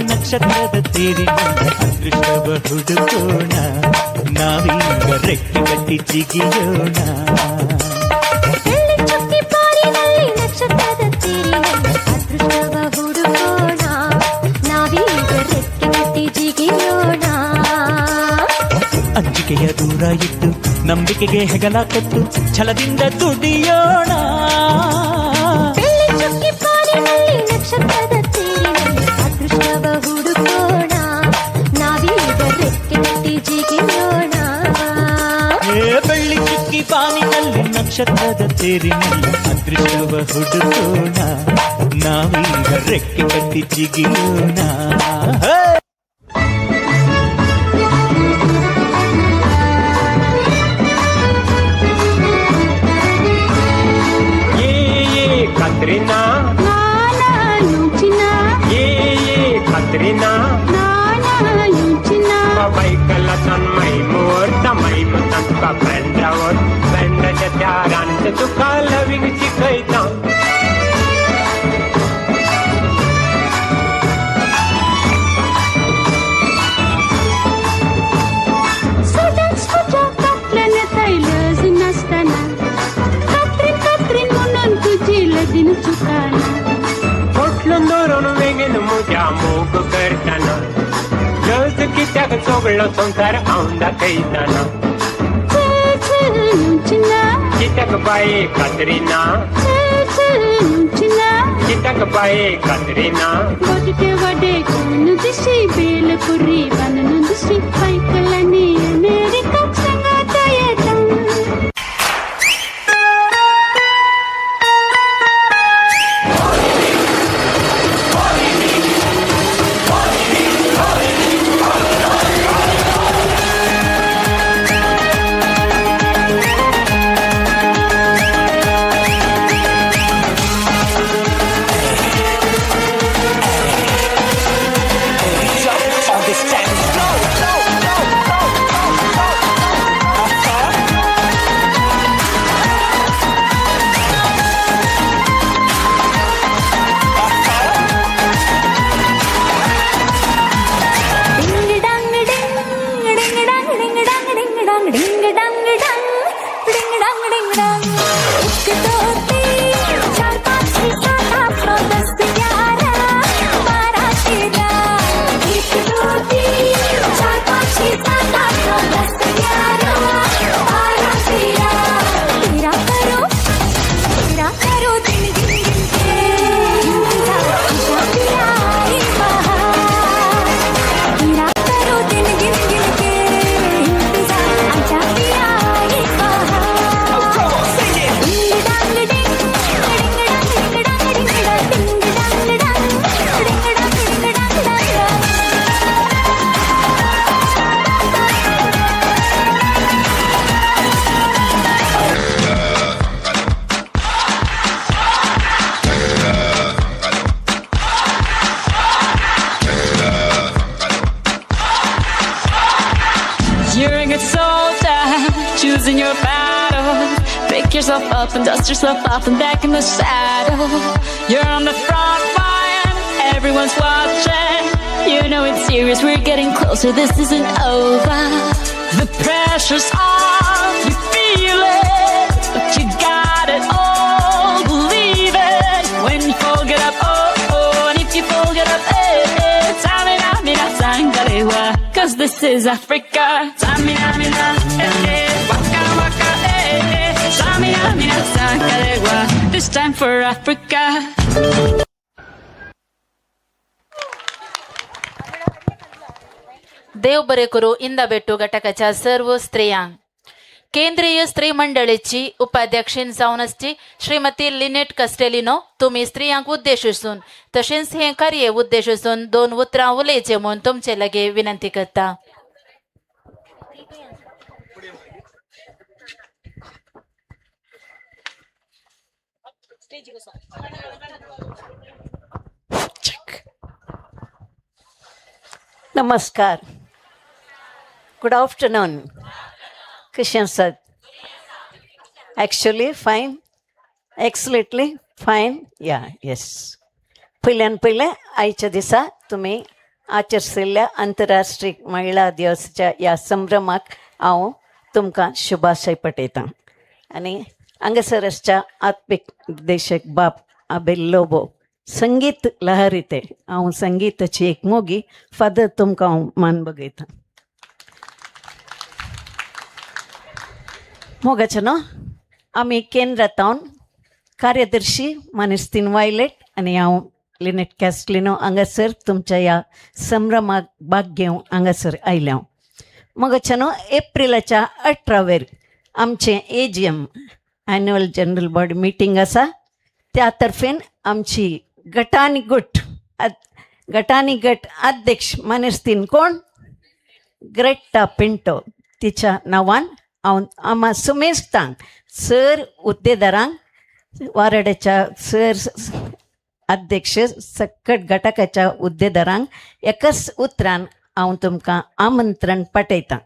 ನಕ್ಷತ್ರದ ತೇರಿನಲ್ಲಿ ಅದೃಷ್ಟವ ಹುಡುಕೋಣ, ನಾವೀಗ ರೆಕ್ಕೆ ಕಟ್ಟಿ ಜಿಗಿಯೋಣ. ಚುಕ್ಕಿ ಪಾರಿನಲ್ಲಿ ನಕ್ಷತ್ರದ ತೇರಿನಲ್ಲಿ ಅದೃಷ್ಟವ ಹುಡುಕೋಣ, ನಾವೀಗ ರೆಕ್ಕೆ ಕಟ್ಟಿ ಜಿಗಿಯೋಣ. ಅಂಜಿಕೆಯ ದೂರ ಇಟ್ಟು ನಂಬಿಕೆಗೆ ಹೆಗಲ ಕೊಟ್ಟು ಛಲದಿಂದ ದುಡಿಯೋಣ. ಚುಕ್ಕಿ ಪಾರಿನಲ್ಲಿ ನಕ್ಷತ್ರದ ತೇರಿನಲ್ಲಿ ಅದೃಷ್ಟವ ಹುಡುಕೋಣ, ನಾವೀಗ ರೆಕ್ಕೆ ಕಟ್ಟಿ ಜಿಗಿಯೋಣ. ಬೆಳ್ಳಿ ಚುಕ್ಕಿ ಪಾನಿನಲ್ಲಿ ನಕ್ಷತ್ರದ ತೇರಿನಲ್ಲಿ ಅದೃಷ್ಟವ ಹುಡುಕೋಣ, ನಾವೀಗ ರೆಕ್ಕೆ ಕಟ್ಟಿ ಜಿಗಿಯೋಣ. Katrina, Nana Luchina, ye Katrina, Nana Luchina. बायकला मै मोरता मै मुता तुका फ्रेंडावर फ्रेंडाच्या त्या रानांत तुका लविंग शिकयता. सदांच तुज्या फाटल्यान येताय लज नासतना, कात्रीन कात्रीन म्हणून तुजी लगीन चुकाना. पोटलून दवरून वेगेन म्हज्या मोग करतना, लज कित्याक सगळो संवसार हांव दाखयतना. कित्याक बाये कात्रिना, कित्याक बाये कात्रिना. बोटके वडे कोण दिशी बेल पुरी बनन दिशी बायकलांनी अमेरिकाक सांगाता येता. Jump on this dance floor. Go, go, go, go, go. Choosing your battle. Pick yourself up and dust yourself off and back in the saddle. You're on the front line, everyone's watching. You know it's serious, we're getting closer, this isn't over. The pressure's on, you feel it, but you got it all, believe it. When you fall, get up, oh, oh, and if you fall, get up, eh, eh. Tamina, mina, sangalewa, 'cause this is Africa. Tamina, mina, eh, eh, waka, waka, eh, eh. Tamina, mina, sangalewa, this time for Africa. देव बरे करू इंदा बेट्टू घटकाच्या सर्व स्त्रियांक. केंद्रीय स्त्री मंडळीची उपाध्यक्षीण जावन आसची श्रीमती लिनेट कस्टेलिनो तुमी स्त्रियांक उद्देशून तशेंच हें कार्य उद्देशून दोन उतरां उलयचें म्हूण तुमचे लागीं विनंती करता. नमस्कार. Good afternoon. कशें आसात? Actually fine, excellently fine. Yeah yes. पयल्यान पयलें आयच्या दिसा तुमी आचरिल्ल्या आंतरराष्ट्रीय महिला दिवसाच्या ह्या संभ्रमाक हांव तुमकां शुभाशय पठयतां. आनी हांगासर आसच्या आत्मीक निर्देशक बाब आबेल लोबो, संगीत लहरी ते हांव संगीताची एक मोगी फादर, तुमकां हांव मान बगयतां. मोगाचें न्हू आमी केंद्रांत कार्यदर्शी मानेस्तीन वायलेट आनी हांव लिनेट कॅस्टलिनो हांगासर तुमच्या ह्या संभ्रमाक भाग घेवंक हांगासर आयल्या हांव. मोगाचें न्हू एप्रिलाच्या 18वेर आमचें AGM annual general body meeting आसा. त्या तर्फेन आमची गटानुगट गटानुगट अध्यक्ष मानेस्तीन कोण ग्रेटा पिंटो तिच्या नांवान हांव आमा सुमेस्तांक सर हुद्देदारांक वाराड्याच्या सर अध्यक्ष सकट घटकाच्या हुद्देदारांक एकाच उतरान हांव तुमकां आमंत्रण पाठयतां.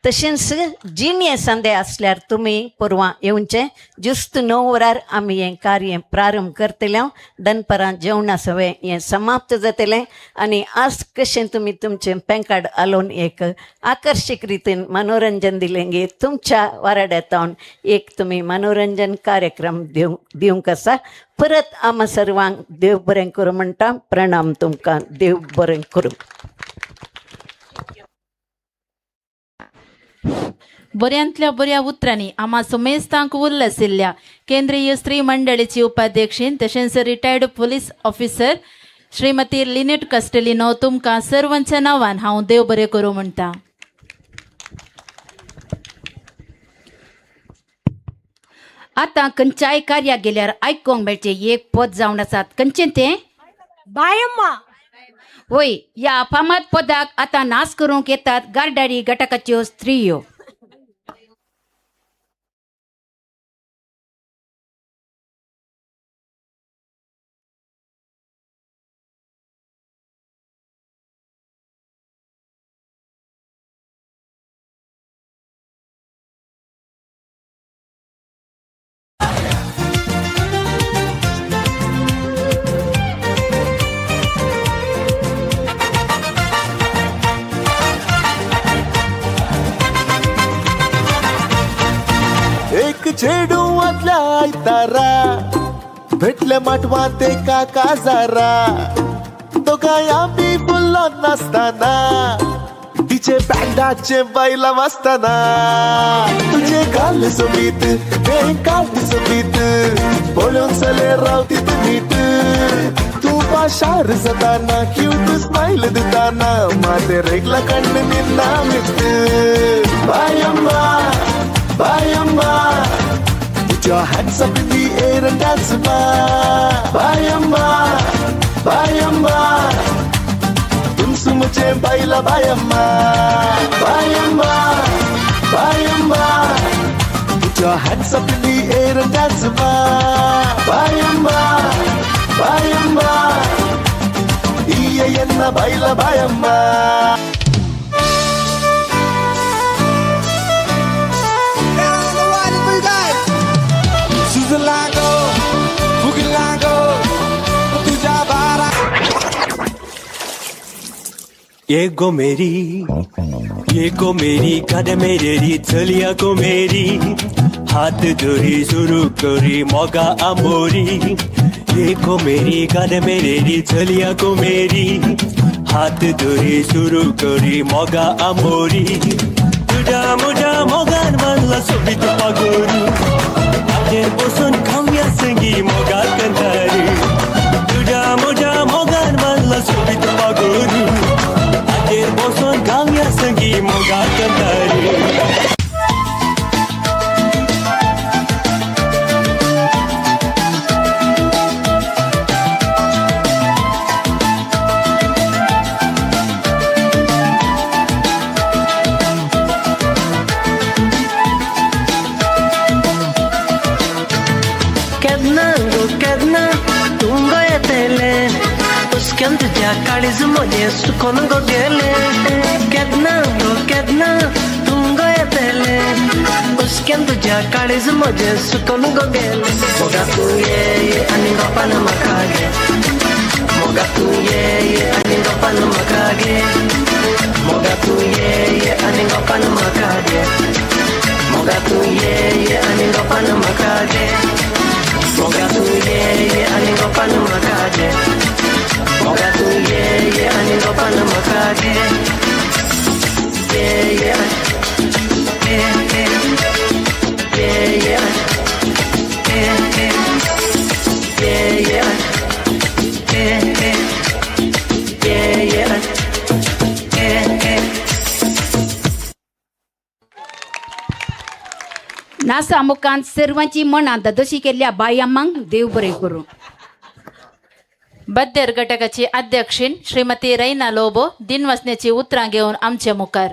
तशेंच जिणये संदे आसल्यार तुमी परवां येवचें. जुस्त 9 वरार आमी हें कार्य प्रारंभ करतले. दनपरां जेवणा सवें हें समाप्त जातलें. आनी आज कशें तुमी तुमचें पॅन कार्ड हालोवन एक आकर्शीक रितीन मनोरंजन दिलें गे तुमच्या वाराड्यांत एक तुमी मनोरंजन कार्यक्रम दिवंक आसा. परत आमा सर्वांक देव बरें करूं म्हणटा. प्रणाम तुमकां. देव बरें करूं. बऱ्यांतल्या बऱ्या उतरांनी आमा सुमेस्तांक उल्लसिल्ल्या केंद्रीय स्त्री मंडळीची उपाध्यक्षीन तशेंच retired police officer Shrimati Linet Castelino तुमकां सर्वांच्या नांवान हांव देव बरें करूं म्हणटा. आतां खंयच्याय कार्याक गेल्यार आयकोंक मेळचें एक पद जावन आसात. खंयचें तें? बायम्मा. वय, ह्या फामाद पदाक आतां नाच करूंक येतात गार्डारी घटकाच्यो स्त्रियो. चेडूवातल्या आयतारा भेटले माटवांत एका काजारा, दोगांय आमी फुल्लो नासतना तिचे बँडाचे बायलां वाजतना. तुजे गाल सोबीत तें काल सोबीत पळोवन चले रावतीत नीट. तूं पाशार जाताना क्यूट स्मायल दिताना माते रेगला कण्ण निन्ना मिट. बायम्मा बायम्मा, put your hands up in the air and dance ma. Bayamma, bayamma, tum mujhe baila bayamma. Bayamma, bayamma, put your hands up in the air and dance ma. Bayamma, bayamma, iye enna baila bayamma. ये गो Mary, ये गो Mary, गादे Mary, चलिया गो Mary, हात जोरी सुरू करी मोगा आमोरी। ये गो Mary, गादे Mary, चलिया गो Mary, हात जोरी सुरू करी मोगा आमोरी। तुझ्या मुझ्या मोगान बांदला सोबीत पागोरू, आजेर बसून खावया संगी मोगा कंदारू। तुझ्या मुझ्या मोगान बांदला सोबीत पागोरू, आजेर बसून खावया संगी मोगा कंदारू। तुझ्या काळीज म्हजें सुकोन गो गेलें, केन्ना गो केन्ना तूं गो येतलें, हुस्क्यान तुझ्या काळीज म्हजें सुकोन गो गेलें। मोगा तूं ये ये आनी गोपान म्हाका गे, मोगा तूं ये ये आनी गोपान म्हाका गे, मोगा तूं ये ये आनी गोपान म्हाका गे, मोगा तूं ये ये आनी गोपान म्हाका गे, मोगा तूं ये ये आनी गोपान म्हाका गे, मोगा तूं ये ये आनी गोपान म्हाका गे, ये ये ये ये ये ये ये ये ये ये। नासा मुखान सर्वांची मनां दादोशी केल्ल्या बायम्मांक देव बरें करूं। बद्देर घटकाची अध्यक्षीण श्रीमती रैना लोबो दिनवासनेची उतरां घेवन आमचे मुखार।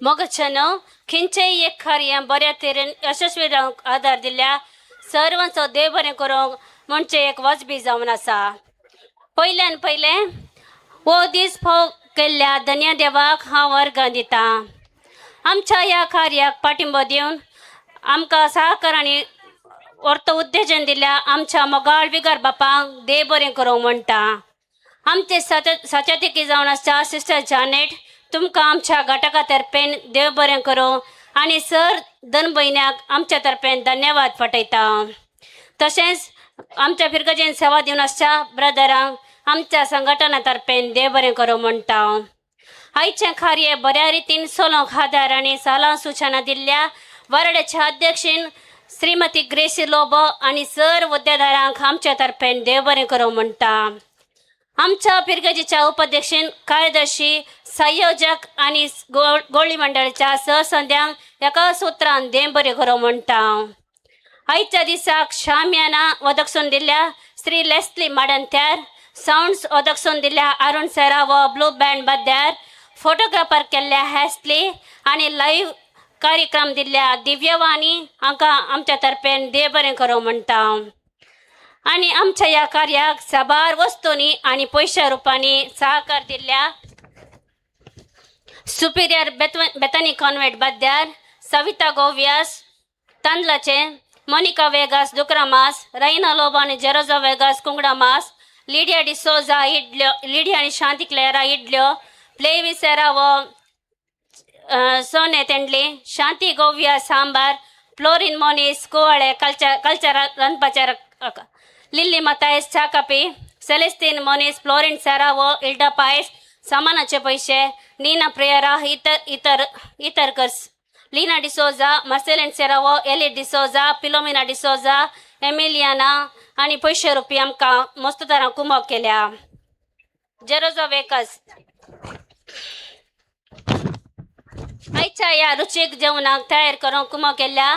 मोगच्यानो खंयचेय एक कार्य बऱ्या तरेन यशस्वी जावंक आदार दिल्या सर्वांचो देव बरें करूंक म्हणचे एक वाजबी जावन आसा। पयल्यान पयलें हो दीस फोव केल्ल्या धन्य देवाक हांव वर्गां दितां। आमच्या ह्या कार्याक पाठिंबो दिवन आमकां सहकार आनी अर्थ उत्तेजन दिल्या आमच्या मोगाळ विगर बापांक देव बरें करूंक म्हणटा। आमचे सचतिकी जावन आसच्या सिस्टर जानेट तुमकां आमच्या घटका तर्फेन देव बरें करूं आनी सर दोन भयण्याक आमच्या तर्फेन धन्यवाद पठयता। तशेंच आमच्या फिरगजेन सेवा दिवन आसच्या ब्रदरांक आमच्या संघटना तर्फेन देव बरें करूं म्हणटा। आयचें कार्य बऱ्या रितीन चलोवंक आदार आनी सलाह सुचना दिल्ल्या वारड्याच्या अध्यक्षीन श्रीमती ग्रेसी लोबो आनी सर हुद्देदारांक आमच्या तर्फेन देव बरें करूं म्हणटा। आमच्या फिरगजीच्या उपाध्यक्षीन कार्यदर्शी संयोजक आनी गोळी मंडळाच्या सहसंद्यांक एका सुत्रान देव बरें करूं म्हणटा। आयच्या दिसाक शामियाना वदकसून दिल्ल्या श्री लेस्ली माडंत्यार, सावंड्स वदकसून दिल्ल्या अरुण सेरा व ब्लू बँड बद्यार, फोटोग्राफर केल्ल्या हॅस्ली आनी लायव्ह कार्यक्रम दिल्ल्या दिव्यवाणी हांकां आमच्या तर्फेन देव बरें करूं म्हणटा। आनी आमच्या ह्या कार्याक साबार वस्तूंनी आनी पयशा रुपांनी सहकार दिल्ल्या सुपिरियर बेथनी कॉन्व्हेंट बद्यार, सविता गोव्यास तांदलाचे, मोनिका वेगास दुकरामास, रैना लोबो आनी जेरोजा वेगास कुंगडामास, लिडिया डिसोजा इडल्यो, लिडिया आनी शांती क्लेरा इडल्यो, प्लेवी सेरा व सोने तेंडली, शांती गोव्या सांबार, फ्लोरिन मोनीस कुवाळे कल्चर रांदपाचे लिल्ली मतायस चाकापी, सेलेस्तीन मोनीस, फ्लोरिन सेरावो, इल्डा पायस, सामानाचे पयशे, नीना प्रेयरा, इतर इतर इतर कर्स, लीना डिसोजा, मार्सेलिन सेरावो, एली डिसोजा, पिलोमिना डिसोजा, एमिलियाना आनी पयशे रुपया आमकां मस्त तरां कुमोक केल्या। जेरोजा वेकस आयच्या ह्या रुचीक जेवणाक तयार करूंक कुमोक केल्ल्या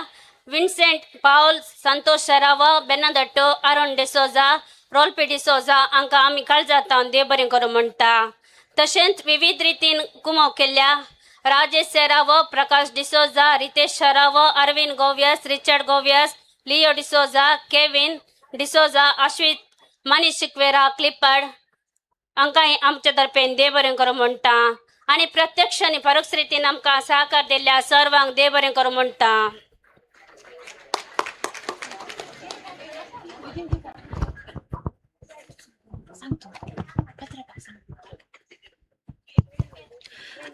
विन्सेंट पावल, संतोष सेरावो, बेनादट्टो, अरुण डिसोजा, रोल्पी डिसोजा हांकां आमी काळजांत देव बरें करूं म्हणटा। तशेंच विविध रितीन कुमोक केल्ल्या राजेश सेरावो, प्रकाश डिसोजा, रितेश सेरावो, अरविंद गोव्यास, रिचर्ड गोव्यास, लियो डिसोजा, केविन डिसोजा, अश्वित मनीष सिक्वेरा, क्लिपर्ड हांकां आमच्या तर्फेन देव बरें करूं म्हणटा। आनी प्रत्यक्ष आनी परोक्ष रितीन आमकां सहकार दिल्ल्या सर्वांक देव बरें करूं म्हणटा।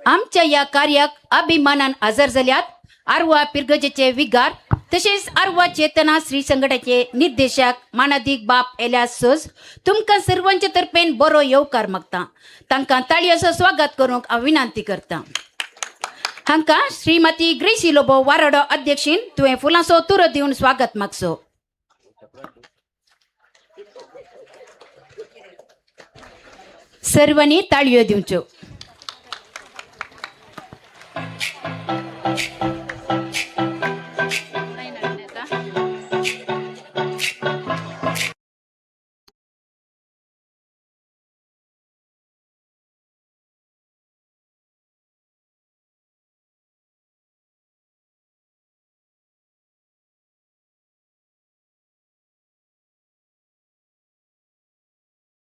आमच्या ह्या कार्याक अभिमानान हजर जाल्यात आरवा पिरगजेचे विगार तशेंच आरवा चेतना श्री संघटाचे निर्देशक मानादीक बाप एलियास सोज तुमकां सर्वांचे तर्फेन बरो येवकार मागता. तांकां ताळयेचो स्वागत करूंक हांव विनंती करता. हांकां श्रीमती ग्रेसी लोबो वारडो अध्यक्षीन तुवें फुलांचो तुरो दिवन स्वागत मागचो. सर्वांनी ताळयो दिवच्यो.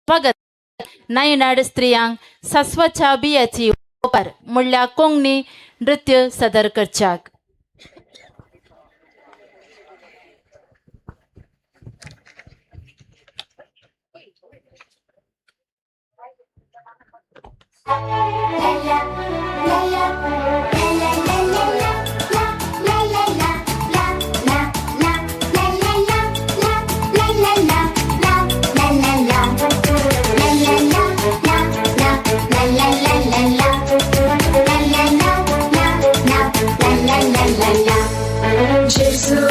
स्वागत नायनाड स्त्रियांक सासवाच्या बियाची ओपार म्हणल्यार कोंकणी नृत्य सादर करच्याक. Gesù,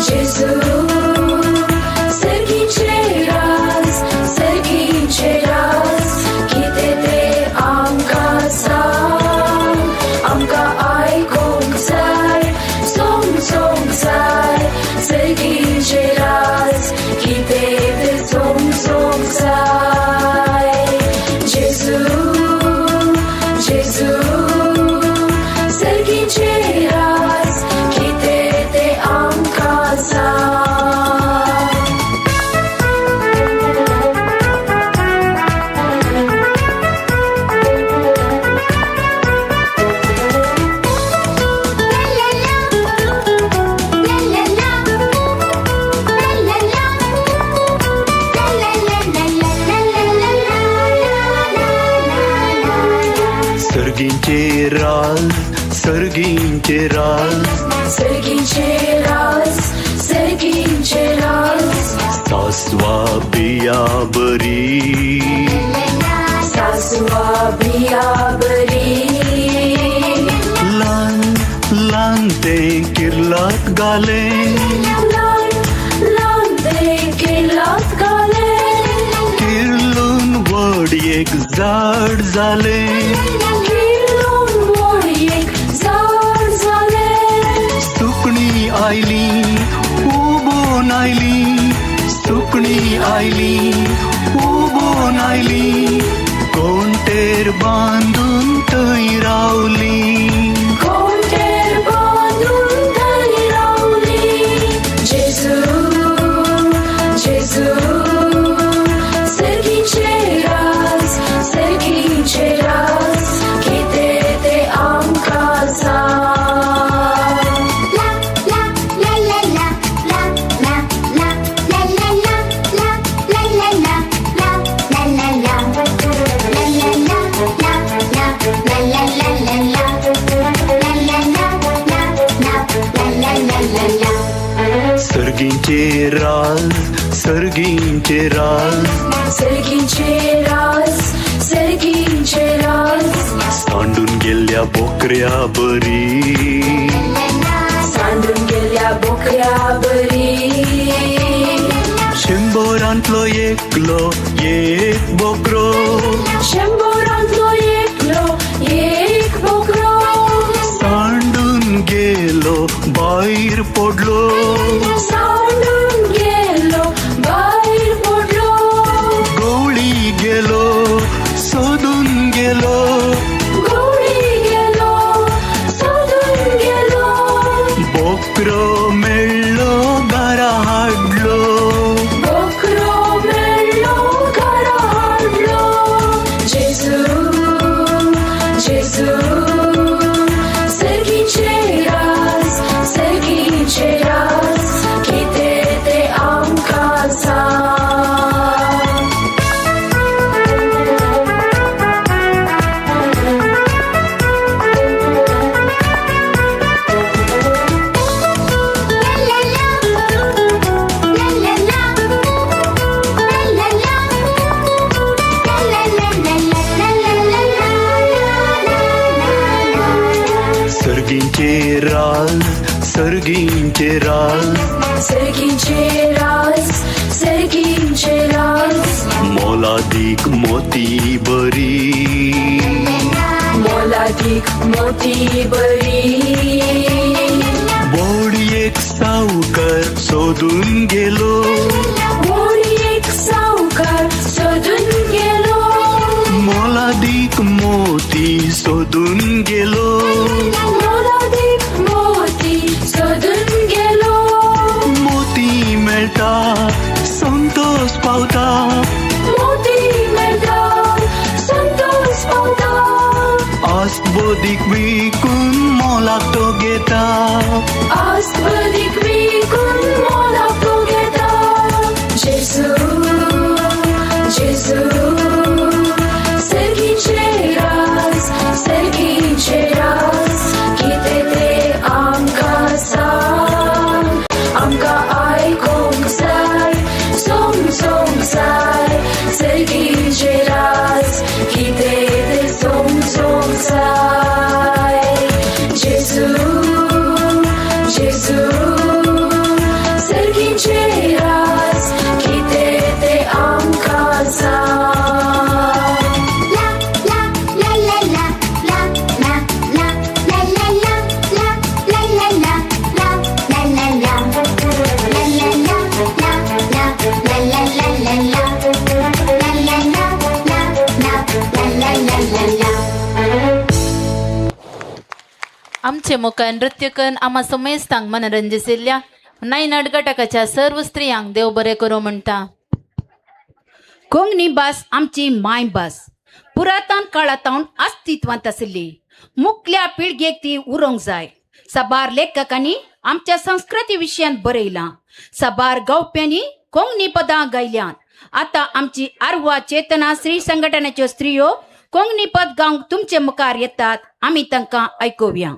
Gesù, serghi ceras, कितें तें आमकां सांग, आमकां आयकूंक जाय, समजूंक जाय, सर्गी चेरास, कितें तें समजूंक जाय. Gesù, Gesù, सर्गी चेरास, कितें तें आमकां सांग. सर्गींचे राज, सर्गींचे राज, सर्गींचे राज, सासवा बिया बरी, सासवा बिया बरी, ल्हान ल्हान तें किर्लात घालें, ल्हान ल्हान तें किर्लात घालें, किर्लून व्हड एक झाड जालें, सुकणी आयली उबोन आयली, सुकणी आयली उबोन आयली, कोणतेर बांदून थंय रावली, कोणतेर बांदून थंय रावली. जेजू, जेजू, सर्गीचे राज, सर्गीचे राज, कितें तें आमकां सांग. सर्गींचे राज, सर्गींचे राज, सर्गींचे राज, सर्गींचे राज, सांडून गेल्ल्या बोकऱ्या बरी, सांडून गेल्ल्या बोकऱ्या बरी, शंबरांतलो एकलो एक बोकरो, शंबरांतलो एकलो एक बोकरो, सांडून गेलो भायर पडलो, सांडून गेलो भायर पडलो, गोळी गेलो सोदून गेलो, गोळी गेलो सोदून गेलो, बोकरो मेळ्ळो घरा हाडलो, बोकरो मेळ्ळो घरा हाडलो. जेजू, जेजू, सर्गीचे राज, सर्गीचे राज, कितें सर्गींचे राज, सर्गींचे राज, सर्गींचे राज, मोलादीक मोती बरी, मोलादीक मोती बरी. बोडयेक सावकार सोदून गेलो, बोडयेक सावकार सोदून गेलो, मोलादीक मोती सोदून गेलो, मोलादीक मोती सोदून गेलो. मोती मेळटा संतोष पावता, मोती मेळटा संतोष पावता. आस्त बोदीक विकून मोलाक तो घेता, आस्त बोदीक विकून मोलाक तो घेता. जेजू जेजू सर्गीचे राज, सर्गीचे राज, कितें तें आमकां सांग, आमकां आयकूंक जाय, समजूंक जाय. सर्गीचे राज, कितें तें समजूंक जाय. जेजू जेजू सर्गीचे राज, कितें तें आमकां सांग. आमचे मुखार नृत्य करून आमा समेस्तांक मनोरंजन नायनाट गटाकाच्या सर्व स्त्रियांक देव बरें करूं म्हणटा. कोंकणी भास आमची मायभास पुरातन काळांत अस्तित्वांत आशिल्ली. मुखल्या पिळगेक ती उरोंक जाय. साबार लेखकांनी आमच्या संस्कृती विशयान बरयलां, साबार गावप्यांनी कोंकणी पदां गायल्यात. आतां आमची आरवा चेतना स्त्री संघटनेच्यो स्त्रियो कोंकणी पद गावंक तुमचे मुखार येतात, आमी तांकां आयकुया.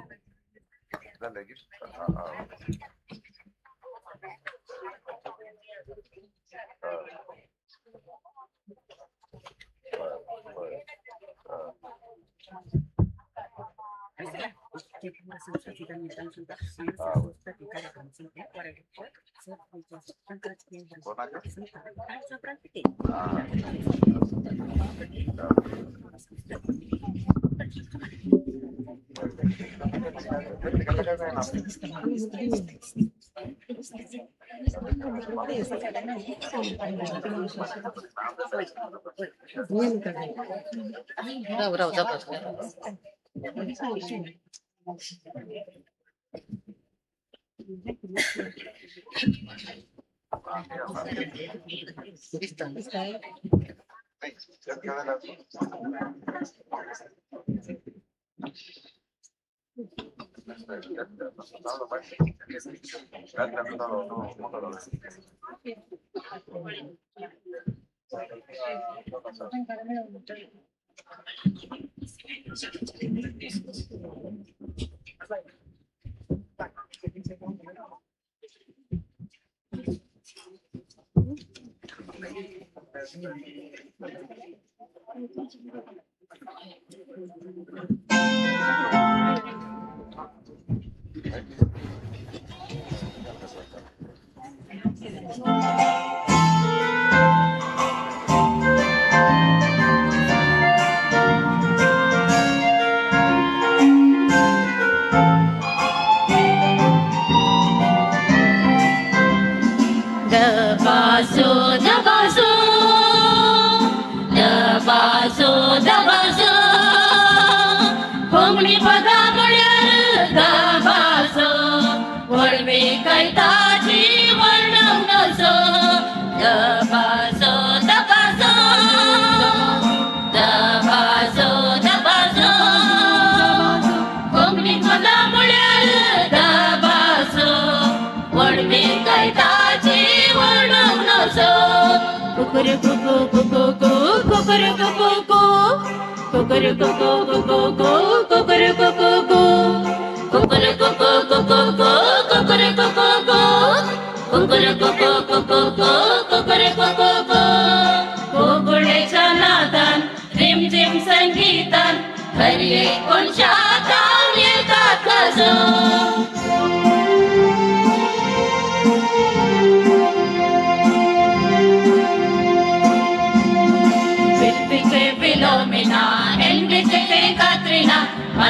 संगीतान हर एक कोणशा ताल येता.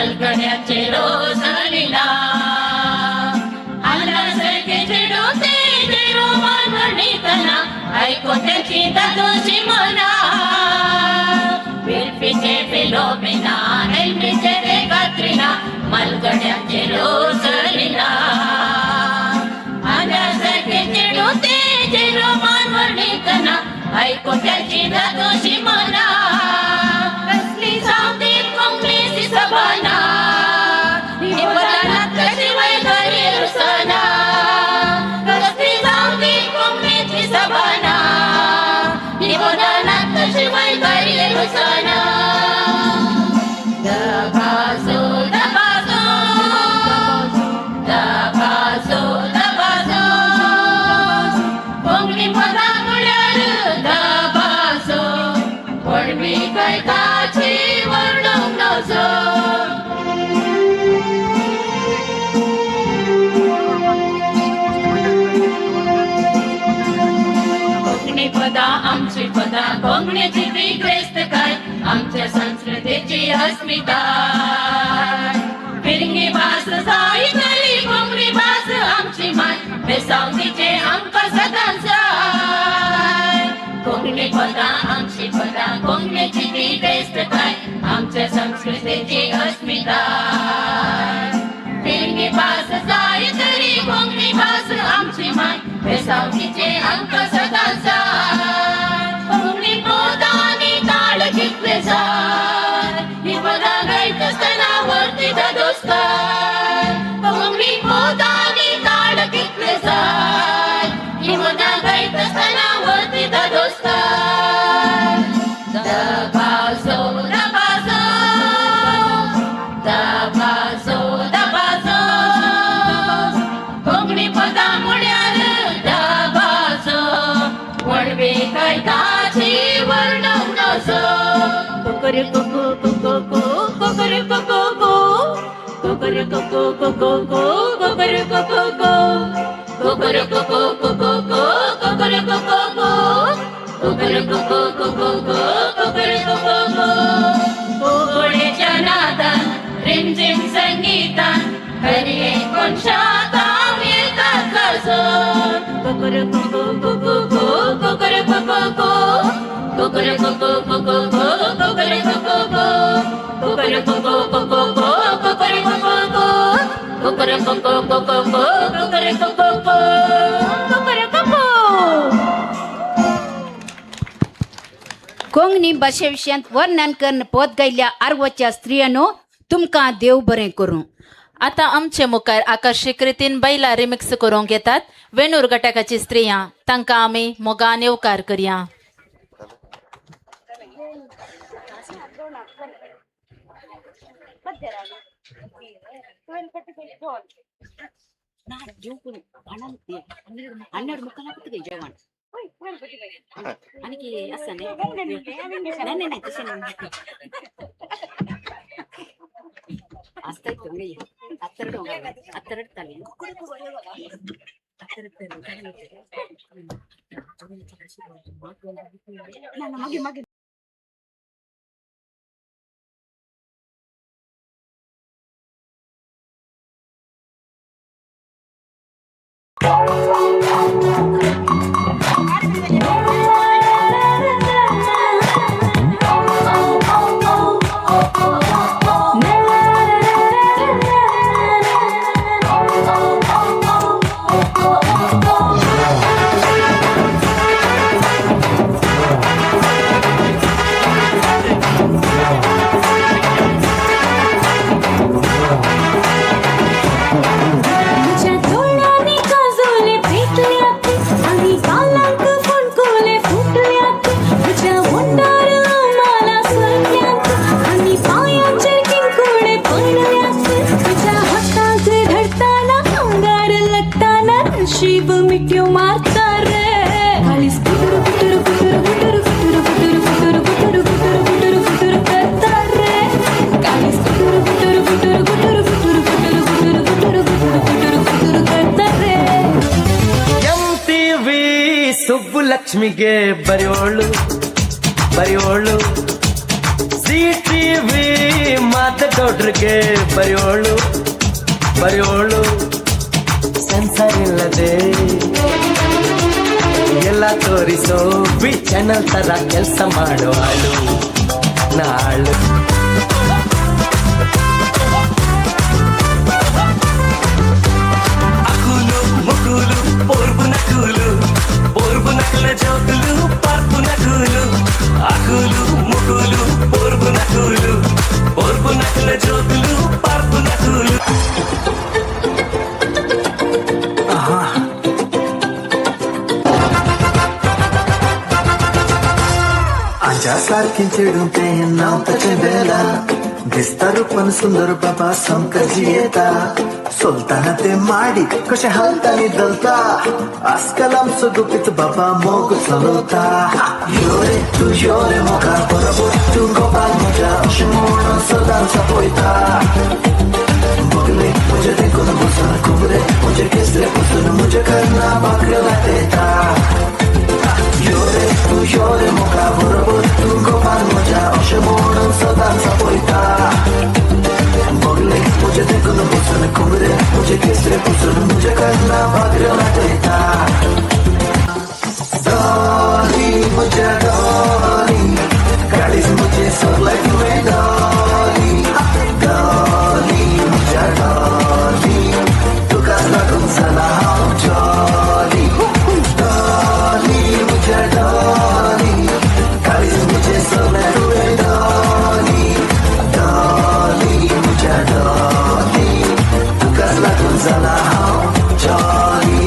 मलगड्याचे रोजलिना आंध्रासारखे चेडूं ते रोमान वर्णितना आयकोट्याची दादोशी मना विल्फीचे फिलोमिना एल्मीचे ते कात्रिना मलगड्याचे रोजलिना आंध्रासारखे चेडूं ते रोमान वर्णितना आयकोट्याची दादोशी मना कसली जावं कोंकणीची सभाना निवदानात कशी वैखरी रुसना कसली जावं कोंकणीची सभाना निवदानात कशी वैखरी रुसना दबाजो दबाजो दबाजो दबाजो कोंकणी पदां म्हळ्यार दबाजो व्हडवी गायकाची वर्णूंक नजो. कोंकणी पदां आमची पदां कोंकणीची ती ग्रेस्तकाय आमच्या संस्कृतीची अस्मिताय फिरंगी भास जाय तरी कोंकणी भास आमची माय बेसावतीचे आमकां सदांच जाय. कोंकणी पदां आमची पदां कोंकणीची ती ग्रेस्तकाय आमच्या संस्कृतीची अस्मिताय फिरंगी भास जाय तरी कोंकणी भास आमची माय बेसावतीचे आमकां सदांच जाय. कोंकणी पदांनी ताळ कितले जाय ही पदां गायतासतना वरती दादोसकाय कोंकणी पदांनी ताळ कितले जाय ही पदां गायतासतना वरती दादोसकाय. दबाजो दबाजो दबाजो दबाजो कोंकणी पदां म्हळ्यार दबाजो व्हडवी गायकाची वर्णूंक नजो. कुकुरकुकू कुकुकू कुकुरकुकू कुकुरकुकू कुकुकू कुकुरकुकू कुकुरकुकू कुकुकू कुकुरकुकू कुकुरकुकू कुकुकू कुकुरकुकू. कोगोळेच्या नादान रिमझिम संगीतान हरी एक कोनशाक हांव येतात गाजोवन. कुकुरकुकू कुकुकू कुकुरकुकू कुकुरकुकू कुकुकू कुकुरकुकू कुकुरकुकू कुकुकू कुकुरकुकू कुकुरकुकू कुकुकू कुकुरकुकू कुकुरकुकू. कोंकणी भाशे विशयांत वर्णन करून पद गायल्ल्या आरवच्या स्त्रियांनो तुमकां देव बरें करूं. आतां आमचे मुखार आकर्शीक रितीन बैला रिमिक्स करूंक येतात वेणूर घटकाची स्त्रियां तांकां आमी मोगान येवकार करया. जेवण आनी आसा न्ही नाही तशें न्ही आसता आत्तरडो आत्तरडटाली मागीर मागीर. शिव मिट्यो मारता रे खालीस कुटुर कुटुर कुटुर कुटुर कुटुर कुटुर कुटुर कुटुर कुटुर कुटुर कुटुर करता रे खालीस कुटुर कुटुर कुटुर कुटुर कुटुर कुटुर कुटुर कुटुर कुटुर कुटुर कुटुर करता रे. MTV ಸುಬ್ಬುಲಕ್ಷ್ಮಿಗೆ ಬರೆಯೋಳು ಬರೆಯೋಳು ಜಿ ಟಿವಿ ಮಾತಗೌಡ್ರಿಗೆ ಬರೆಯೋಳು ಬರೆಯೋಳು ಸೆನ್ಸರ್ ಇಲ್ಲದೆ ಎಲ್ಲ ತೋರಿಸೋ ವಿ ಚಾನಲ್ ತರ ಕೆಲಸ ಮಾಡೋ ಆಳು ನಾಳು. ಅಕುಲು ಮುಕುಲು ಪೋರ್ಬು ನಕುಲು ಪೋರ್ಬು ನಕಲ ಜೋಕುಲು ಪಾರ್ಪು ನಕುಲು ಅಕುಲು ಮುಕುಲು ಪೋರ್ಬು ನಕುಲು ಪೋರ್ಬು ನಕಲ ಜೋಕುಲು ಪಾರ್ಪು ನಕುಲು. सारखी चेडूं तें नांव ताचें बेला दिसता रूपान सुंदर बाबा सामका जियेता सोलताना ते माडी कशें हालता आनी धलता आजकाल आमचो गुपीत बाबा मोग चलवता. यो रे तूं यो रे मोगा बरोबर तूं गोपाल म्हज्या अशें म्हणून सदांच पळयता. बगले म्हजें देखून बसून खुबरे म्हजे केसरे पसून म्हज्या करना भाकऱ्यो लाटयता. यो रे तूं यो रे मोगा बरोबर तूं गोपाल म्हज्या अशें म्हणून सदांच पळयता. बगले म्हजें देखून बसून खुबरे म्हजे केसरे पसून म्हज्या करना भाकऱ्यो लाटयता. डॉली म्हज्या डॉली काळीज म्हजें सगळें तुवें डॉली डॉली म्हज्या डॉली तुका लागून जाला हांव जॉली. डॉली म्हज्या डॉली काळीज म्हजें सगळें तुवें डॉली डॉली म्हज्या डॉली तुका लागून जाला हांव जॉली.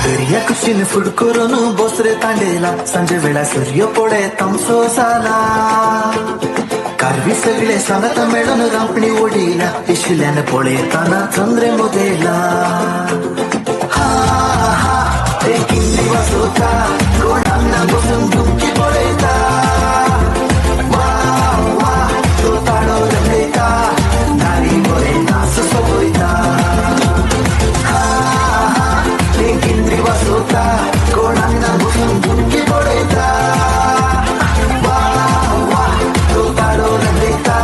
दर्या कुशीन फुड करून बोसरे तांडेला सांजे वेळा सूर्य पडे तामसो जाला कारवी सगळे सांगता मेळून रांपणी ओडिला पिशिल्यान पळयताना चंद्रे मुदेला. हा हा ते किल्ली वाजोता कोणाक ना बसून धुमकी पळयता. वा वा तो ताळो रंगयता नारी बरे नाच सोबयता. हा हा ते किल्ली वाजोता कोणाक ना बसून धुमकी पळयता. वा वा तो ताळो रंगयता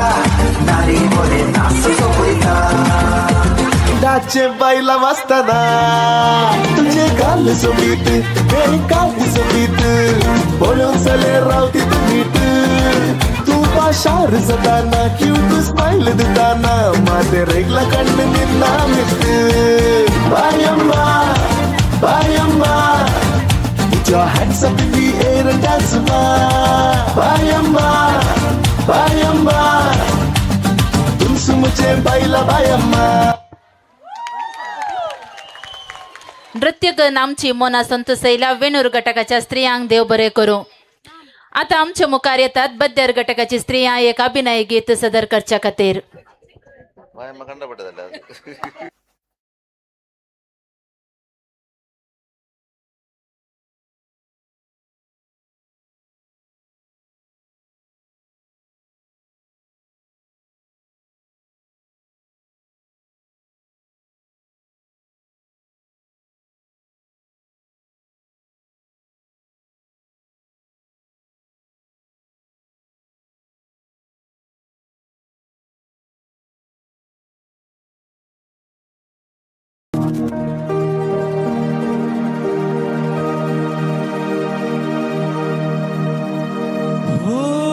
नारी बरे नाच सोबयता. डाचे बायला वाजताना तुझे गाल सोबीत हे काल सोबीत पळोवन चले रावती तूं मीट तूं पाशार जाताना क्यूट स्मायल दिताना माते रेगला कण्ण निन्ना मिट. बायम्मा बायम्मा put your hands up in the air and dance ma. Bayamma bayamma तुमसु मुझे बायला बायम्मा. नृत्य करून आमची मोना संतोसैला वेणूर गटकाच्या स्त्रियांक देव बरे करूं. आता आमच्या मुखार येतात बद्देर गटकाची स्त्रियां एक अभिनय गीत सदर करच्या खातीर. Ah.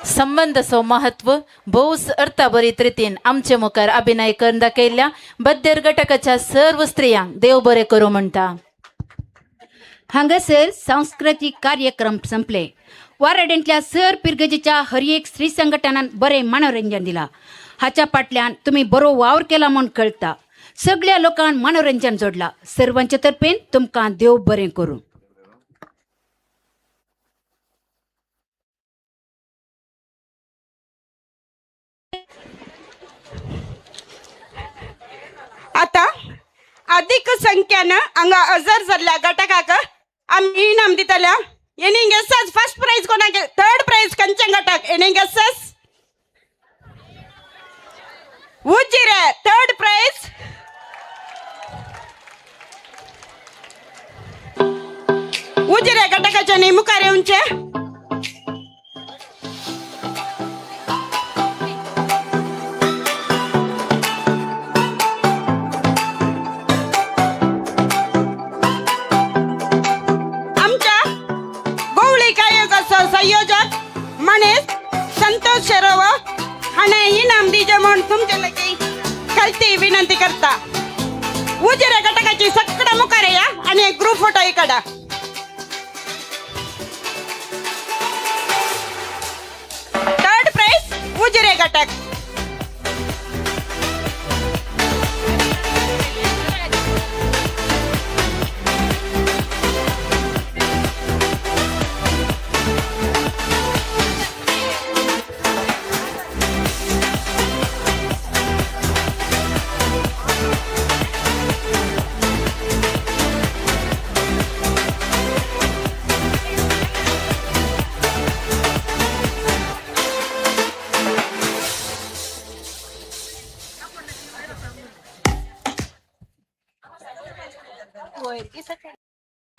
संबंदाचो महत्व भोवच अर्थाभरीत रितीन आमचे मुखार अभिनय करून दाखयल्ल्या बद्देर घटकाच्या सर्व स्त्रियांक देव बरें करूं म्हणटा. हांगासर सांस्कृतीक कार्यक्रम संपले. वाराड्यांतल्या सर पिरगजेच्या हर एक स्त्री संघटनान बरें मनोरंजन दिला. हाच्या फाटल्यान तुमी बरो वावर केला म्हूण कळटा. सगळ्या लोकांक मनोरंजन जोडला. सर्वांचे तर्फेन तुमकां देव बरें करूं. आता अधिक संख्येनं हांगा हजर जाल्ल्या घटकाक आमी इनाम दितल्या. एनी गेसेस फर्स्ट प्रायज कोणाक, थर्ड प्रायज खंयच्या गटाक? Any guesses? Ujire third prize. Ujire घटकाच्या न्ही मुखार येवचें. संयोजक मणेश संतोष शेरोव हाणें इनाम दिवचें म्हूण तुमचे लागीं खालती विनंती करता. उजिरे घटकाची सगळ्या मुखार या आनी एक ग्रुप फोटोय काडा. थर्ड प्रायज उजिरे घटक.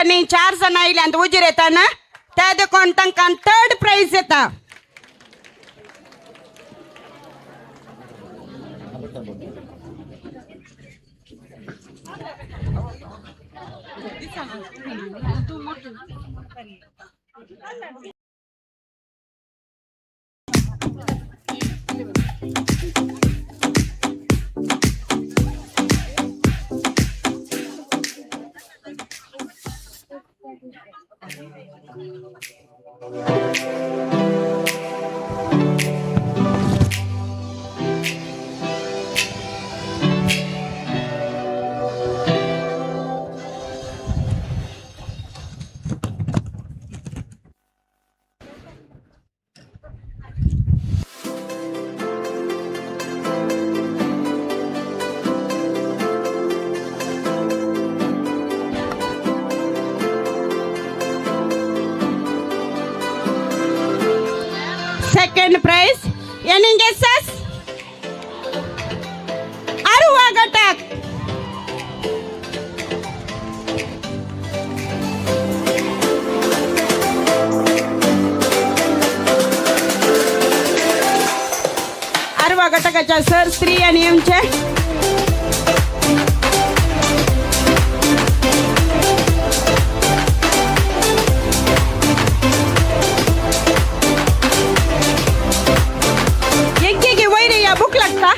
आनी 4 जाणां आयल्यांत उजीर येताना त्या देखून तांकां थर्ड प्रायज येता. Second prize any guesses? Aruva घटक. आरवा घटकाच्या सर स्त्री आणि आमचे भूक लागता.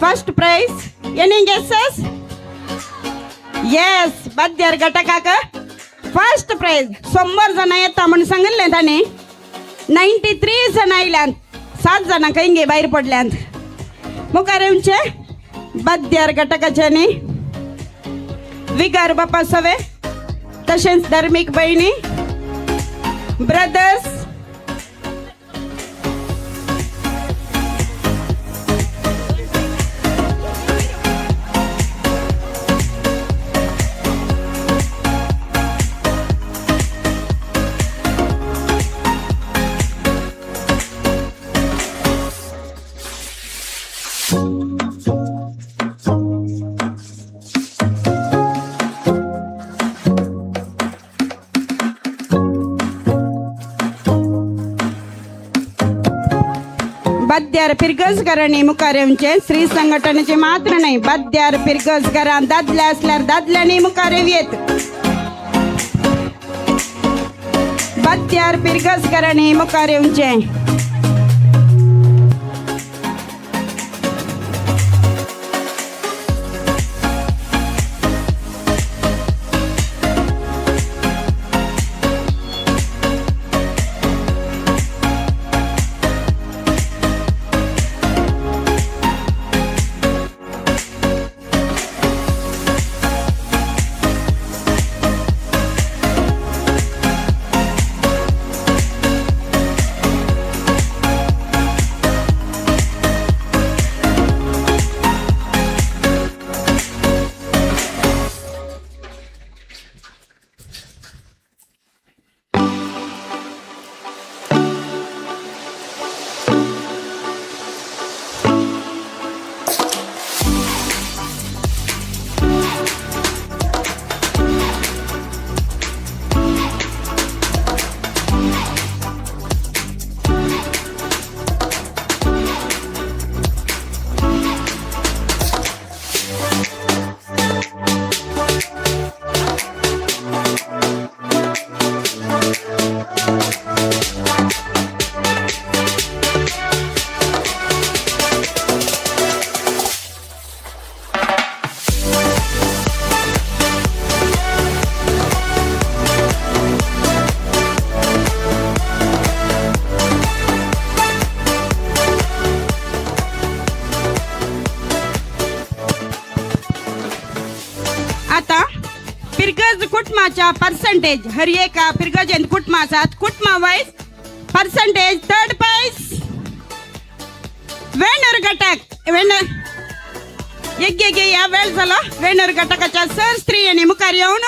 First prize any guesses? Yes, Badyar घटकाक फर्स्ट प्रायज. 100 जाणां येता म्हूण सांगिल्लें तांणी. 93 जाणां आयल्यांत, 7 जाणां खंय भायर पडल्यांत. मुखार येवचें बाद्यार घटकाच्यांनी विगार बापा सवे, तशेंच धर्मीक भयणी, ब्रदर्स. बाद्यार पिरगजघरांनी मुखार येवचें. स्त्री संघटनेचे मात्र न्हय, बाद्यार पिरगजघरां दादले आसल्यार दादल्यांनी मुखार येवयेत. बाद्यार पिरगजघरांनी मुखार येवचें. कुटुंबाच्या पर्सेंटेज हर एका पिरगजेंत कुटुंब आसात, कुटुंबा वायज पर्सेंटेज थर्ड प्रायज वेणूर घटक. वेणूर येग्गे ह्या वेळ जालो. वेणूर घटकाच्या सर स्त्रियांनी मुखार येवन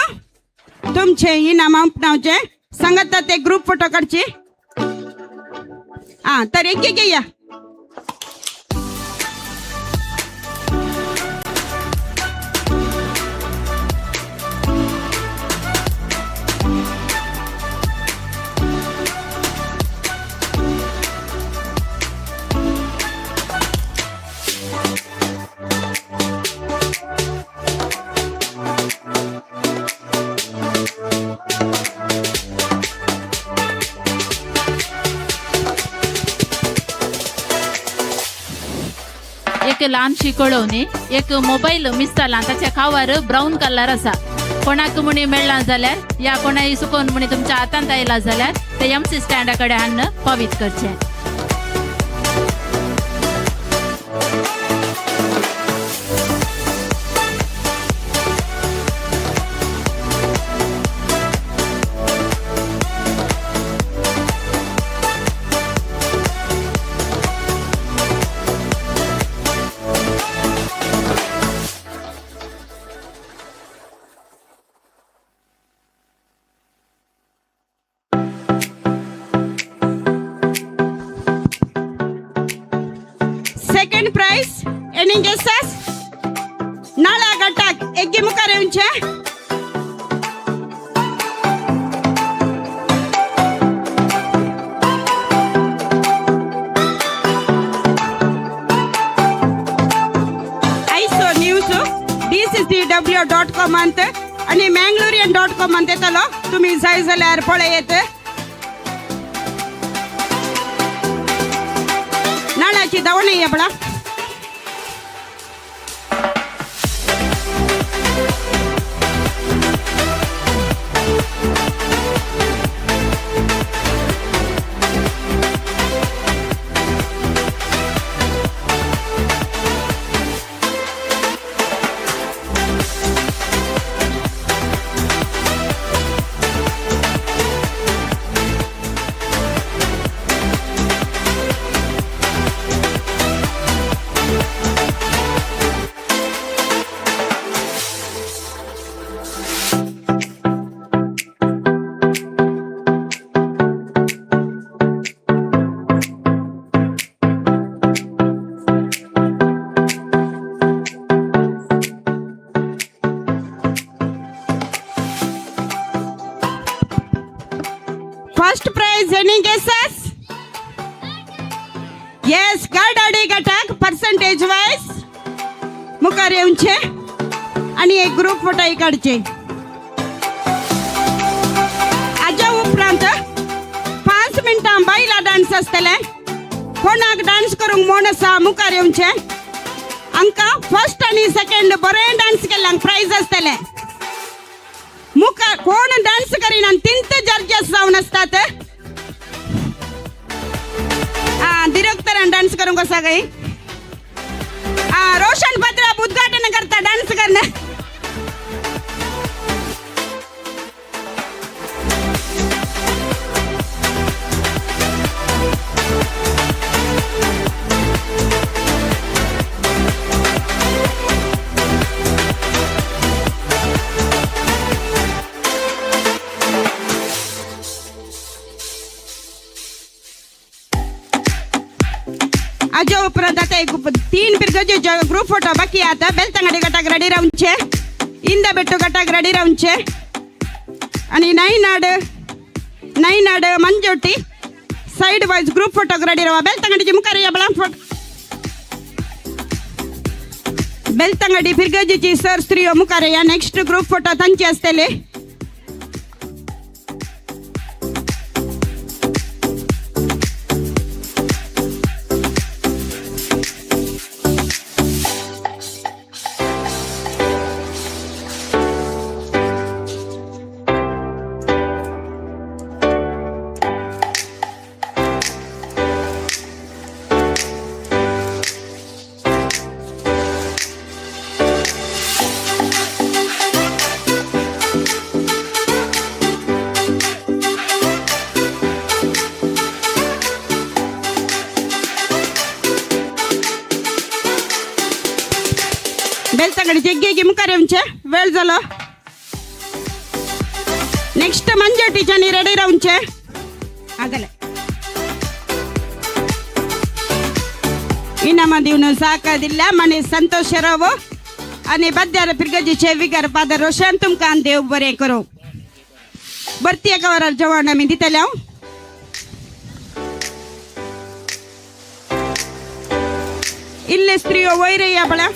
तुमचे इनाम आपणावचे सांगता ते ग्रुप फोटो काडचे. आं तर येग्गे या. एक ल्हानशी कळोवणी, एक मोबायल मिस जाला, ताच्या खावार ब्रावन कलर आसा. कोणाक म्हणी मेळ्ळा जाल्यार या कोणाय सुकोवन म्हणी तुमच्या हातांत आयला जाल्यार ते एमसी स्टँडा कडेन हाडून पावीत करचें. Second prize any guesses? Nala घटक एग्गे मुखार येवचें. आयसो न्यूज dccw.com अंत आनी mangalorian.com अंत येतलो. तुमी जाय जाल्यार पळयत. नाळाची धांवणी आपला. येस गाडाडी गटाक पर्सेंटेज वायज मुखार येवचे आनी एक ग्रुप फोटोय काडचे. हाज्या उपरांत 5 मिनटां बायलां डान्स आसतले. कोणाक डान्स करूंक म्हण आसा मुखार येवचे. हांकां फर्स्ट आनी सेकंड बरें डान्स केल्ल्यांक प्रायज आसतले. मुखार कोण डान्स करिना तिंत जर्जस जावन आसतात. दिरक्तरान डान्स करूंक आसा काय? रोशन भद्रा उद्घाटन करता डान्स करना. आजो उपरांत आता एक 3 बिरगजे ग्रुप फोटो बाकी आता. बेलतंगडी गटाक रेडी रावचे, इंदा बेट्टू गटाक रेडी रावचे आनी Nainad Nainad Manjoti side wise group फोटोक रेडी रावा. बेलतंगडीचे मुखार या बळा फोटो. बेलतंगडी फिरगजीची सर स्त्रियो मुखार या. नेक्स्ट ग्रुप फोटो तांचे आसतले. बेलतंगडी जग्गेगी मुखार येवचे वेळ जालो. नेक्स्ट मंजोटीच्यानी रेडी रावचे. जालें इनामां दिवन साकार दिल्ल्या माने संतोष राव आनी बद्यार फिरगजीचे विगार फादर रोशन तुमकां देव बरें करूं. बरती एका वरार जेवण आमी दितले हांव. इल्ले स्त्रियो वयर या पळय.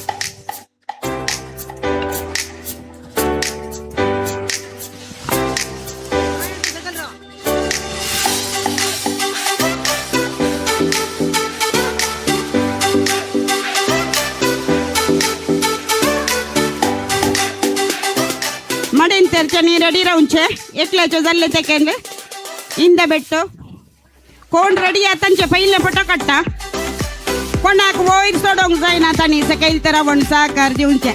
मडेन तेरच्यानी रेडी रावचे. एकल्याचे जाल्ले सेकंड इंदा बेट्टो कोण रेडी आहा तांचे पयले फोटो काडटा. कोणाक वयर चडोवंक जायना तांणी सकयल तर रावण साकार दिवचे.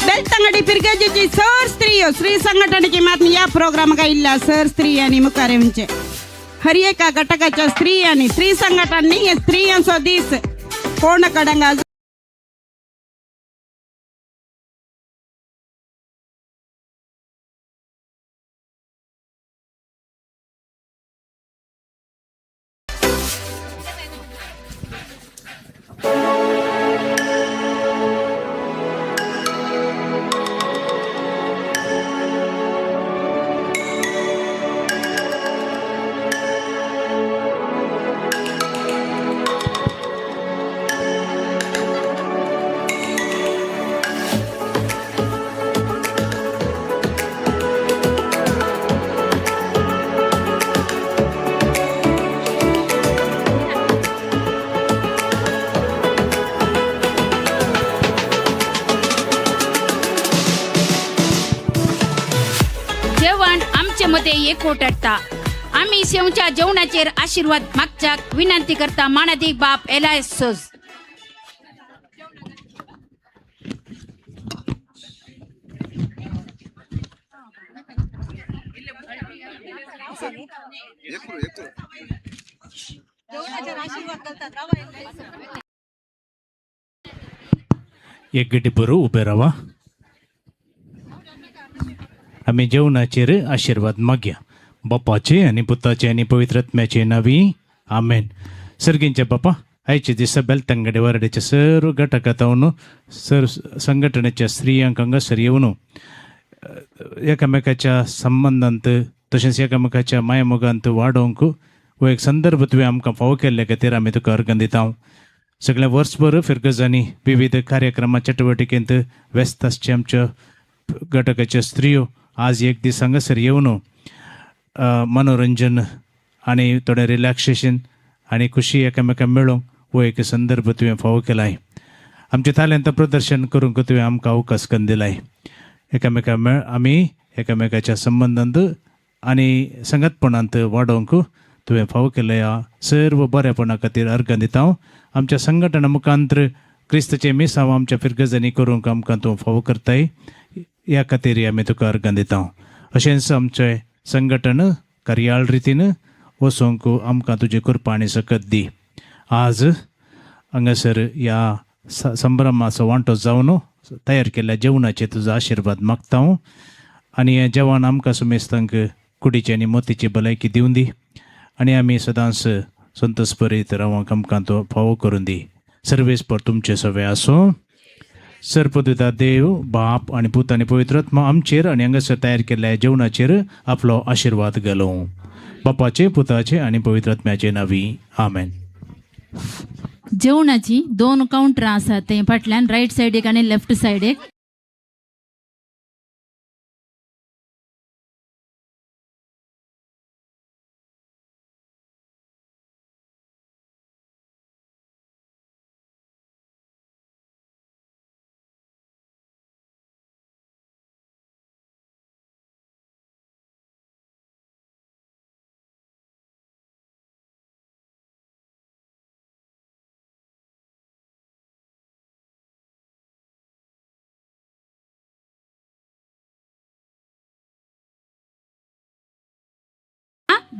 बेलतंगडी फिरगजीची सर स्त्रियो स्त्री संघटनेची मात ह्या प्रोग्रामाक आयिल्ल्या सर स्त्रियांनी मुखार येवचे. हर एका घटकाच्या स्त्रियांनी स्त्री संघटनांनी स्त्रियांचो दीस कोण कडंगा एकवट हाडटा. आमी शेवच्या जेवणाचेर आशीर्वाद मागच्याक विनंती करता मानादीक बाप एलायस सोज. एकगड्डी उबे रावा. आमी जेवणाचेर आशिर्वाद मागया. बापाचे आनी पुताचे आनी पवित्र आत्म्याचे नावी आमेन. सर्गींचे बापा, आयचे दिसा बेलतंगडे वार्डाच्या सर्व घटकांत सर्व संघटनेच्या स्त्रियांक हांगासर येवन एकामेकाच्या संबंदांत तशेंच एकामेकाच्या मायमोगांत वाडोवंक हो एक संदर्भ तुवें आमकां फावो केल्ले खातीर आमी तुका अर्गां दिता. सगळें वर्सभर फिरगजांनी विविध कार्यक्रमा चटुवटिकेंत व्यस्त आसचे आमच्या घटकाच्यो स्त्रियो आज एक दीस हांगासर येवन मनोरंजन आनी थोडें रिलॅक्सेशन आनी खुशी एकामेकां मेळोवंक हो एक संदर्भ तुवें फावो केलाय. आमचें तालेंत प्रदर्शन करूंक तुवें आमकां अवकाश करून दिलाय. एकामेकां मेळ आमी एकामेकाच्या संबंदांत आनी संगतपणांत वाडोवंक तुवें फावो केल्ल्या सर्व बरेपणा खातीर अर्गां दिता. आमच्या संघटना मुखांतर क्रिस्ताचें मिसांव आमच्या फिरगजांनी करूंक आमकां तूं फावो करताय, ह्या खातीर आमी तुका अर्गां दिता. अशेंच आमचें संघटन कार्याळ रितीन वचोंक आमकां तुजी कृपा आनी सकत दी. आज हांगासर ह्या संभ्रमाचो वांटो जावन तयार केल्ल्या जेवणाचे तुजो आशिर्वाद मागता हांव आनी हें जेवण आमकां सुमेस्तांक कुडीची आनी मोतीची भलायकी दिवन दी आनी आमी सदांच संतोषभरीत रावंक आमकां तो फावो करून दी. सर्वेस्पर तुमचें सगळें आसूं. सर्पदुता देव बाप आनी पूत आनी पवित्र आत्मा आमचेर आनी हांगासर तयार केल्ल्या जेवणाचेर आपलो आशिर्वाद घालूं. बापाचे, पुताचे आनी पवित्र आत्म्याचे नांवी आमेन. जेवणाची दोन काउंटरां आसात ते फाटल्यान रायट सायडीक आनी लेफ्ट सायडीक.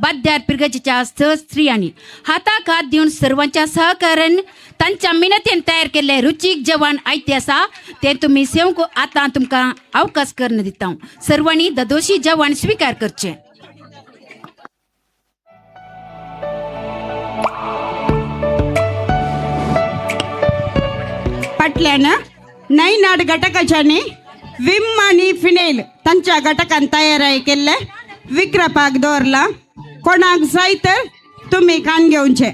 बाद्यार पिरगजीच्या स्त्रियांनी हाताक हात दिवन सर्वांच्या सहकार्यान तांच्या मिनतेन तयार केल्ले रुचीक जेवण आयते आसा तें तुमी सेवंक आतां तुमकां अवकाश करून दिता. सर्वांनी ददोशी जेवण स्विकार करचें. फाटल्यान नैनाड घटकाच्यानी विम आनी फिनेल तांच्या घटकान तयार केल्ले विक्रपाक दवरला. कोणाक जाय तर तुमी कान घेवचे.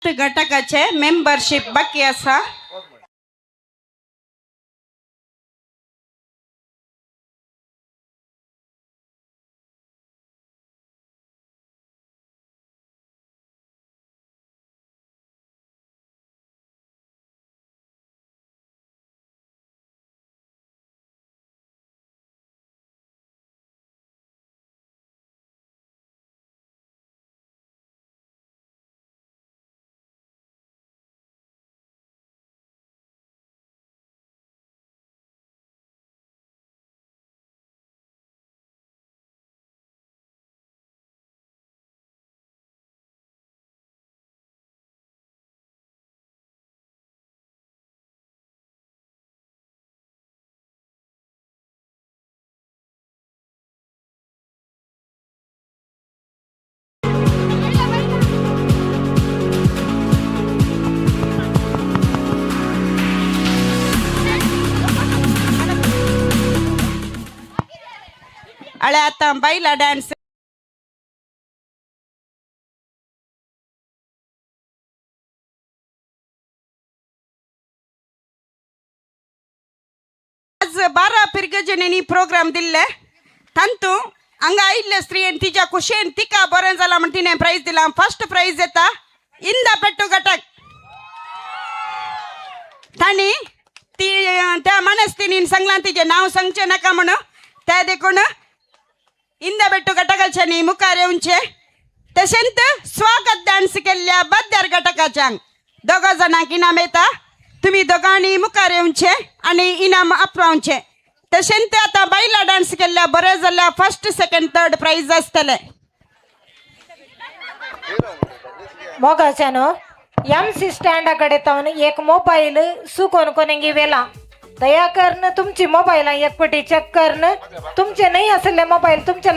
घटकाचे मेंबरशिप बाकी आसा. अळे आता बायला डान्स आज 12 फिरगजनेनी प्रोग्राम दिल्ले तांतू हांगा आयिल्ले स्त्रियेन तिच्या खुशयेन तिका बरें जाला म्हण तिणें प्रायज दिला. फर्स्ट प्रायज येता इंदा पेट्टू घटक. तांणी ती त्या मनस्थिनीन सांगलां तिचें नांव सांगचें नाका म्हणून, त्या देखून इंदा बेट्टू घटकाच्यांनी मुखार येवचें. तशेंच स्वागत डान्स केल्ल्या बद्दार घटकाच्यांक दोगा जाणांक इनाम येता. तुमी दोगांनी मुखार येवचें आनी इनाम आपणावचें. तशेंच आतां बायलां डान्स केल्ल्या बरें जाल्यार फर्स्ट सेकंड थर्ड प्रायज आसतलें. मोगाच्यानो एम सी स्टँडा कडेन तावन एक मोबायल सुकोन कोणेंगी वेला दया करून तुमची मोबायलां एक पटी चेक करून तुमचे नाही असले मोबायल तुमच्या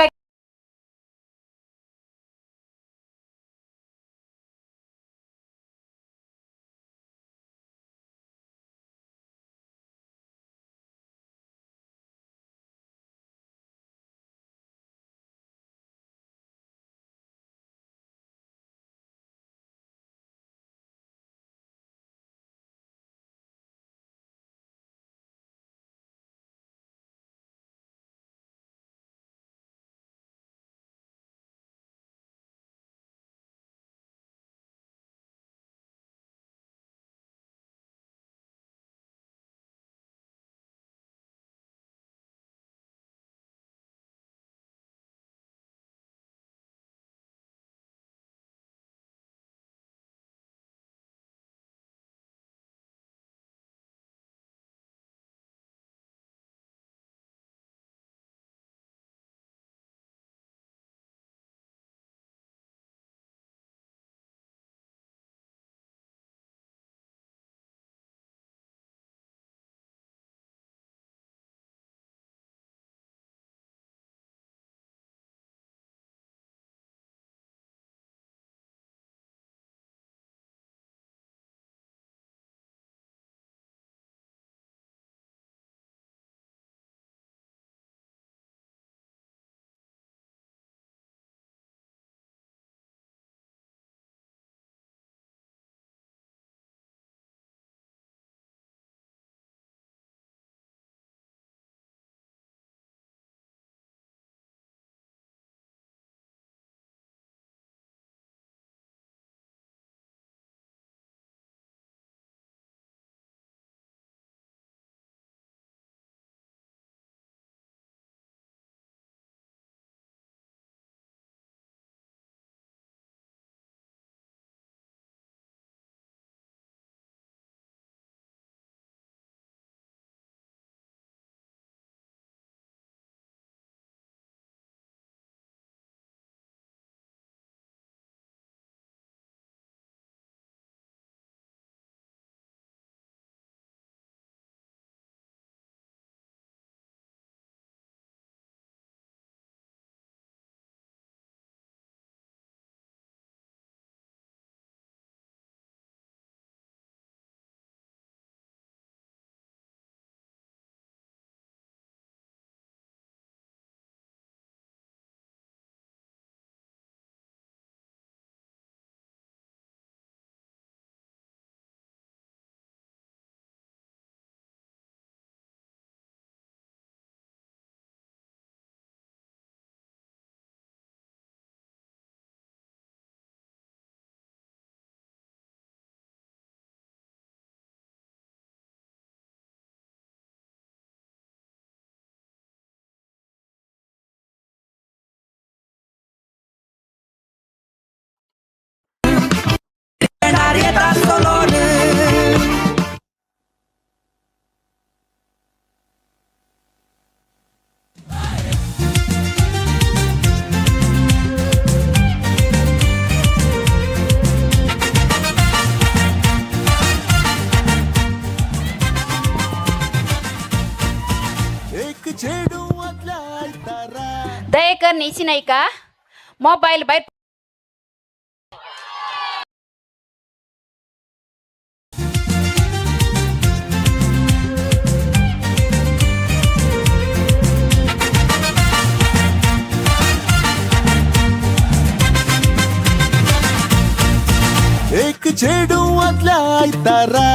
येता चलोन. दयेकर न्ही नाही का मोबाईल भायर. एक चेडूंतल्या आयतारा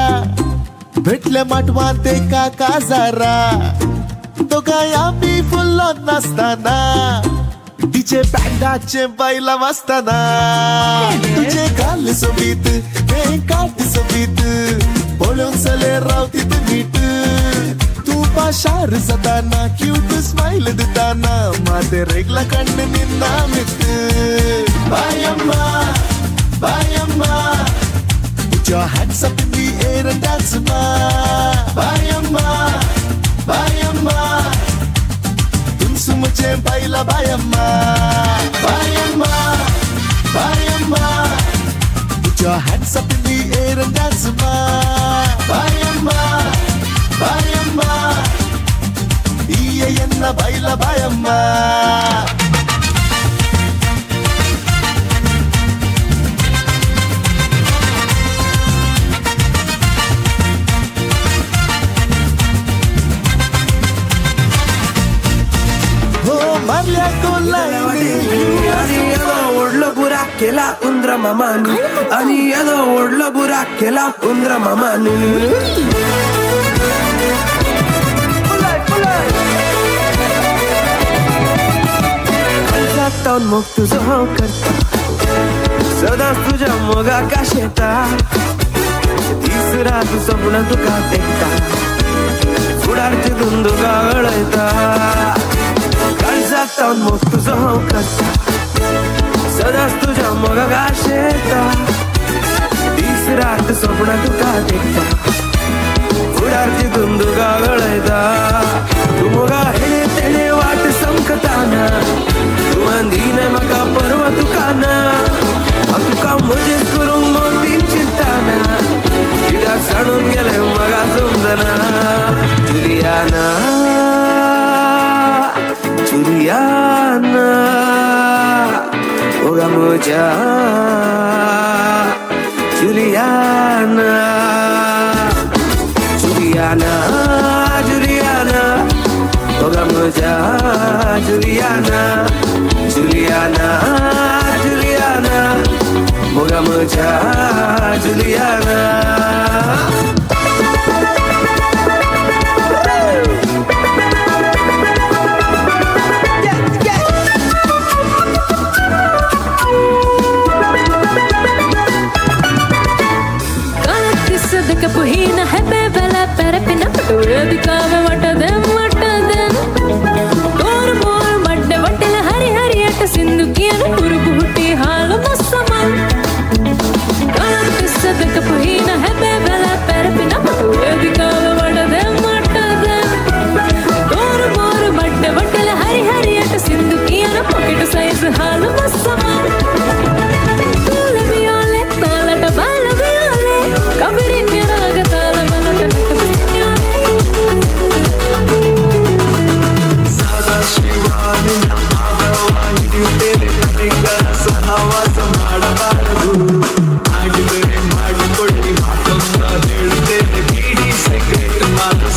भेटले माटवांत एका काजारा, दोगांय आमी फुल्लोन नासतना तिचे बँडाचे बायलां वाजतना. तुजे गाल सोबीत तें काट सोबीत पळोवन चले रावतीत नीट, तूं पाशार जाताना क्यूट स्मायल दिताना माते रेगला कण्ण निन्ना मित. बायम्मा बायम्मा put your hands up in the air and dance ma. Bayamma Bayamma तुमसु मुझे बायला बायम्मा. बायम्मा बायम्मा put your hands up in the air and dance ma. Bayamma Bayamma iye enna baila bayamma. केला उंदरा मामानी आणि यादो ओढलं बुरा केला उंदरा मामानी. मग तुझं हांव करता सदांच तुज्या मोगाक शेता, दीस रात सपनां तुका देखता, फुडार चिंतून तुका अळयता. काळजांत मोग तुजो हांव करता सदांच तुज्या मोगाक शेता, दीस रात सपनां तुका देखता, फुडार चिंतून तुका अळयता. तूं मोगा हेणे तेणे वाट समकताना, तूं अंदीना म्हाका परवा तुका ना, हांव तुका म्हजें करूंक मोतीन चिंताना, कित्याक सांडून गेलें म्हाका समजना. जुलियाना जुलियाना मोगा म्हज्या जुलियाना जुलियाना जुलियाना मोगा म्हज्या जुलियाना जुलियाना जुलियाना मोगा म्हज्या Juliana. Puhina happy bella perapina patuvedikave vatadem vatadem dor mor madde vattela hari hari ata sindhu kiyana urupu hutti halu masaman kalattisadaka puhina happy bella perapina patuvedikave vatadem vatadem dor mor madde vattela hari hari ata sindhu kiyana pocket size halu masaman tulaviole talata balaviole kabiri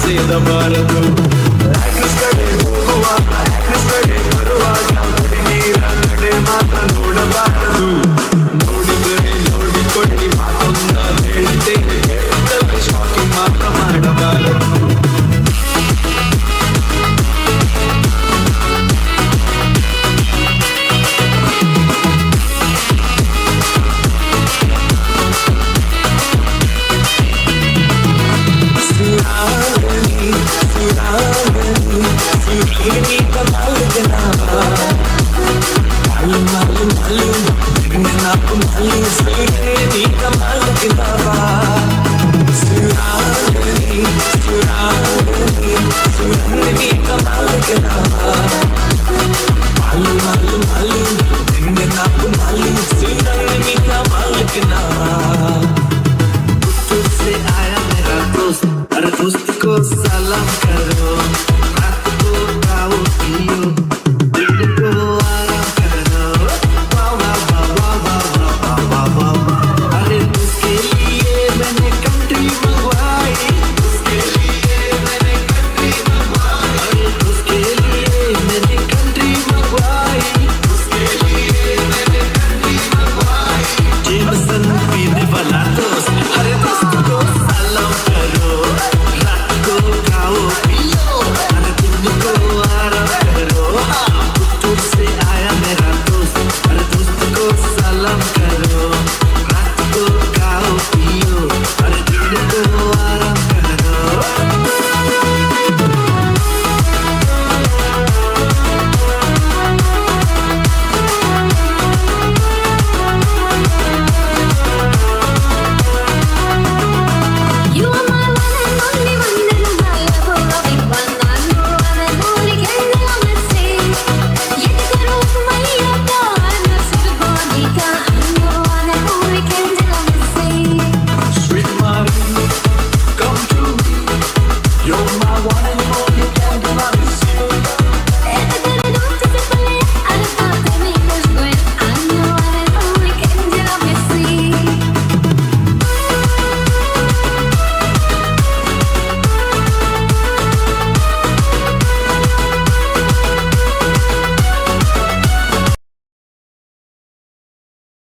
ಸೇದಬಾರದು ಕಡೆ ಹೋಗುವಾಗ ಕಡೆ ಬರುವಾಗ ಹುಡುಗಿರ ನಡೆ ಮಾತ್ರ ನೋಡಬಾರದು, ನೋಡಿದರೆ ನೋಡಿಕೊಳ್ಳಿ ಮಾತೊಂದ ಹೇಳ್ತೇನೆ ಹೇಳುತ್ತಲೇ ಶಾಕಿಂಗ್ ಮಾತ್ರ ಮಾಡಬಾರದು. मालूम नाप मालूम सुरंगनी कमाल के बाबा सुरांगनी सुरांगनी सुरंगनी कमाल के बाबा मालूम मालूम मालूम नाप मालूम सुरंगनी कमाल के बाबा। से आया मेरा दोस्त, अरे दोस्त को सलाम करो, रात को खाओ पियो, दिन को आराम करो। वाह वाह वाह वाह वाह वाह वाह वाह। अरे उसके लिए मैंने कंट्री मंगवाई, उसके लिए मैंने कंट्री मंगवाई, अरे उसके लिए मैंने कंट्री मंगवाई, उसके लिए मैंने कंट्री मंगवाई। जेमसन पीने वाला दोस्त, अरे दोस्त को सलाम करो, रात को खाओ पियो, अरे दिन को आराम करो। दूर से आया मेरा दोस्त, अरे दोस्त को सलाम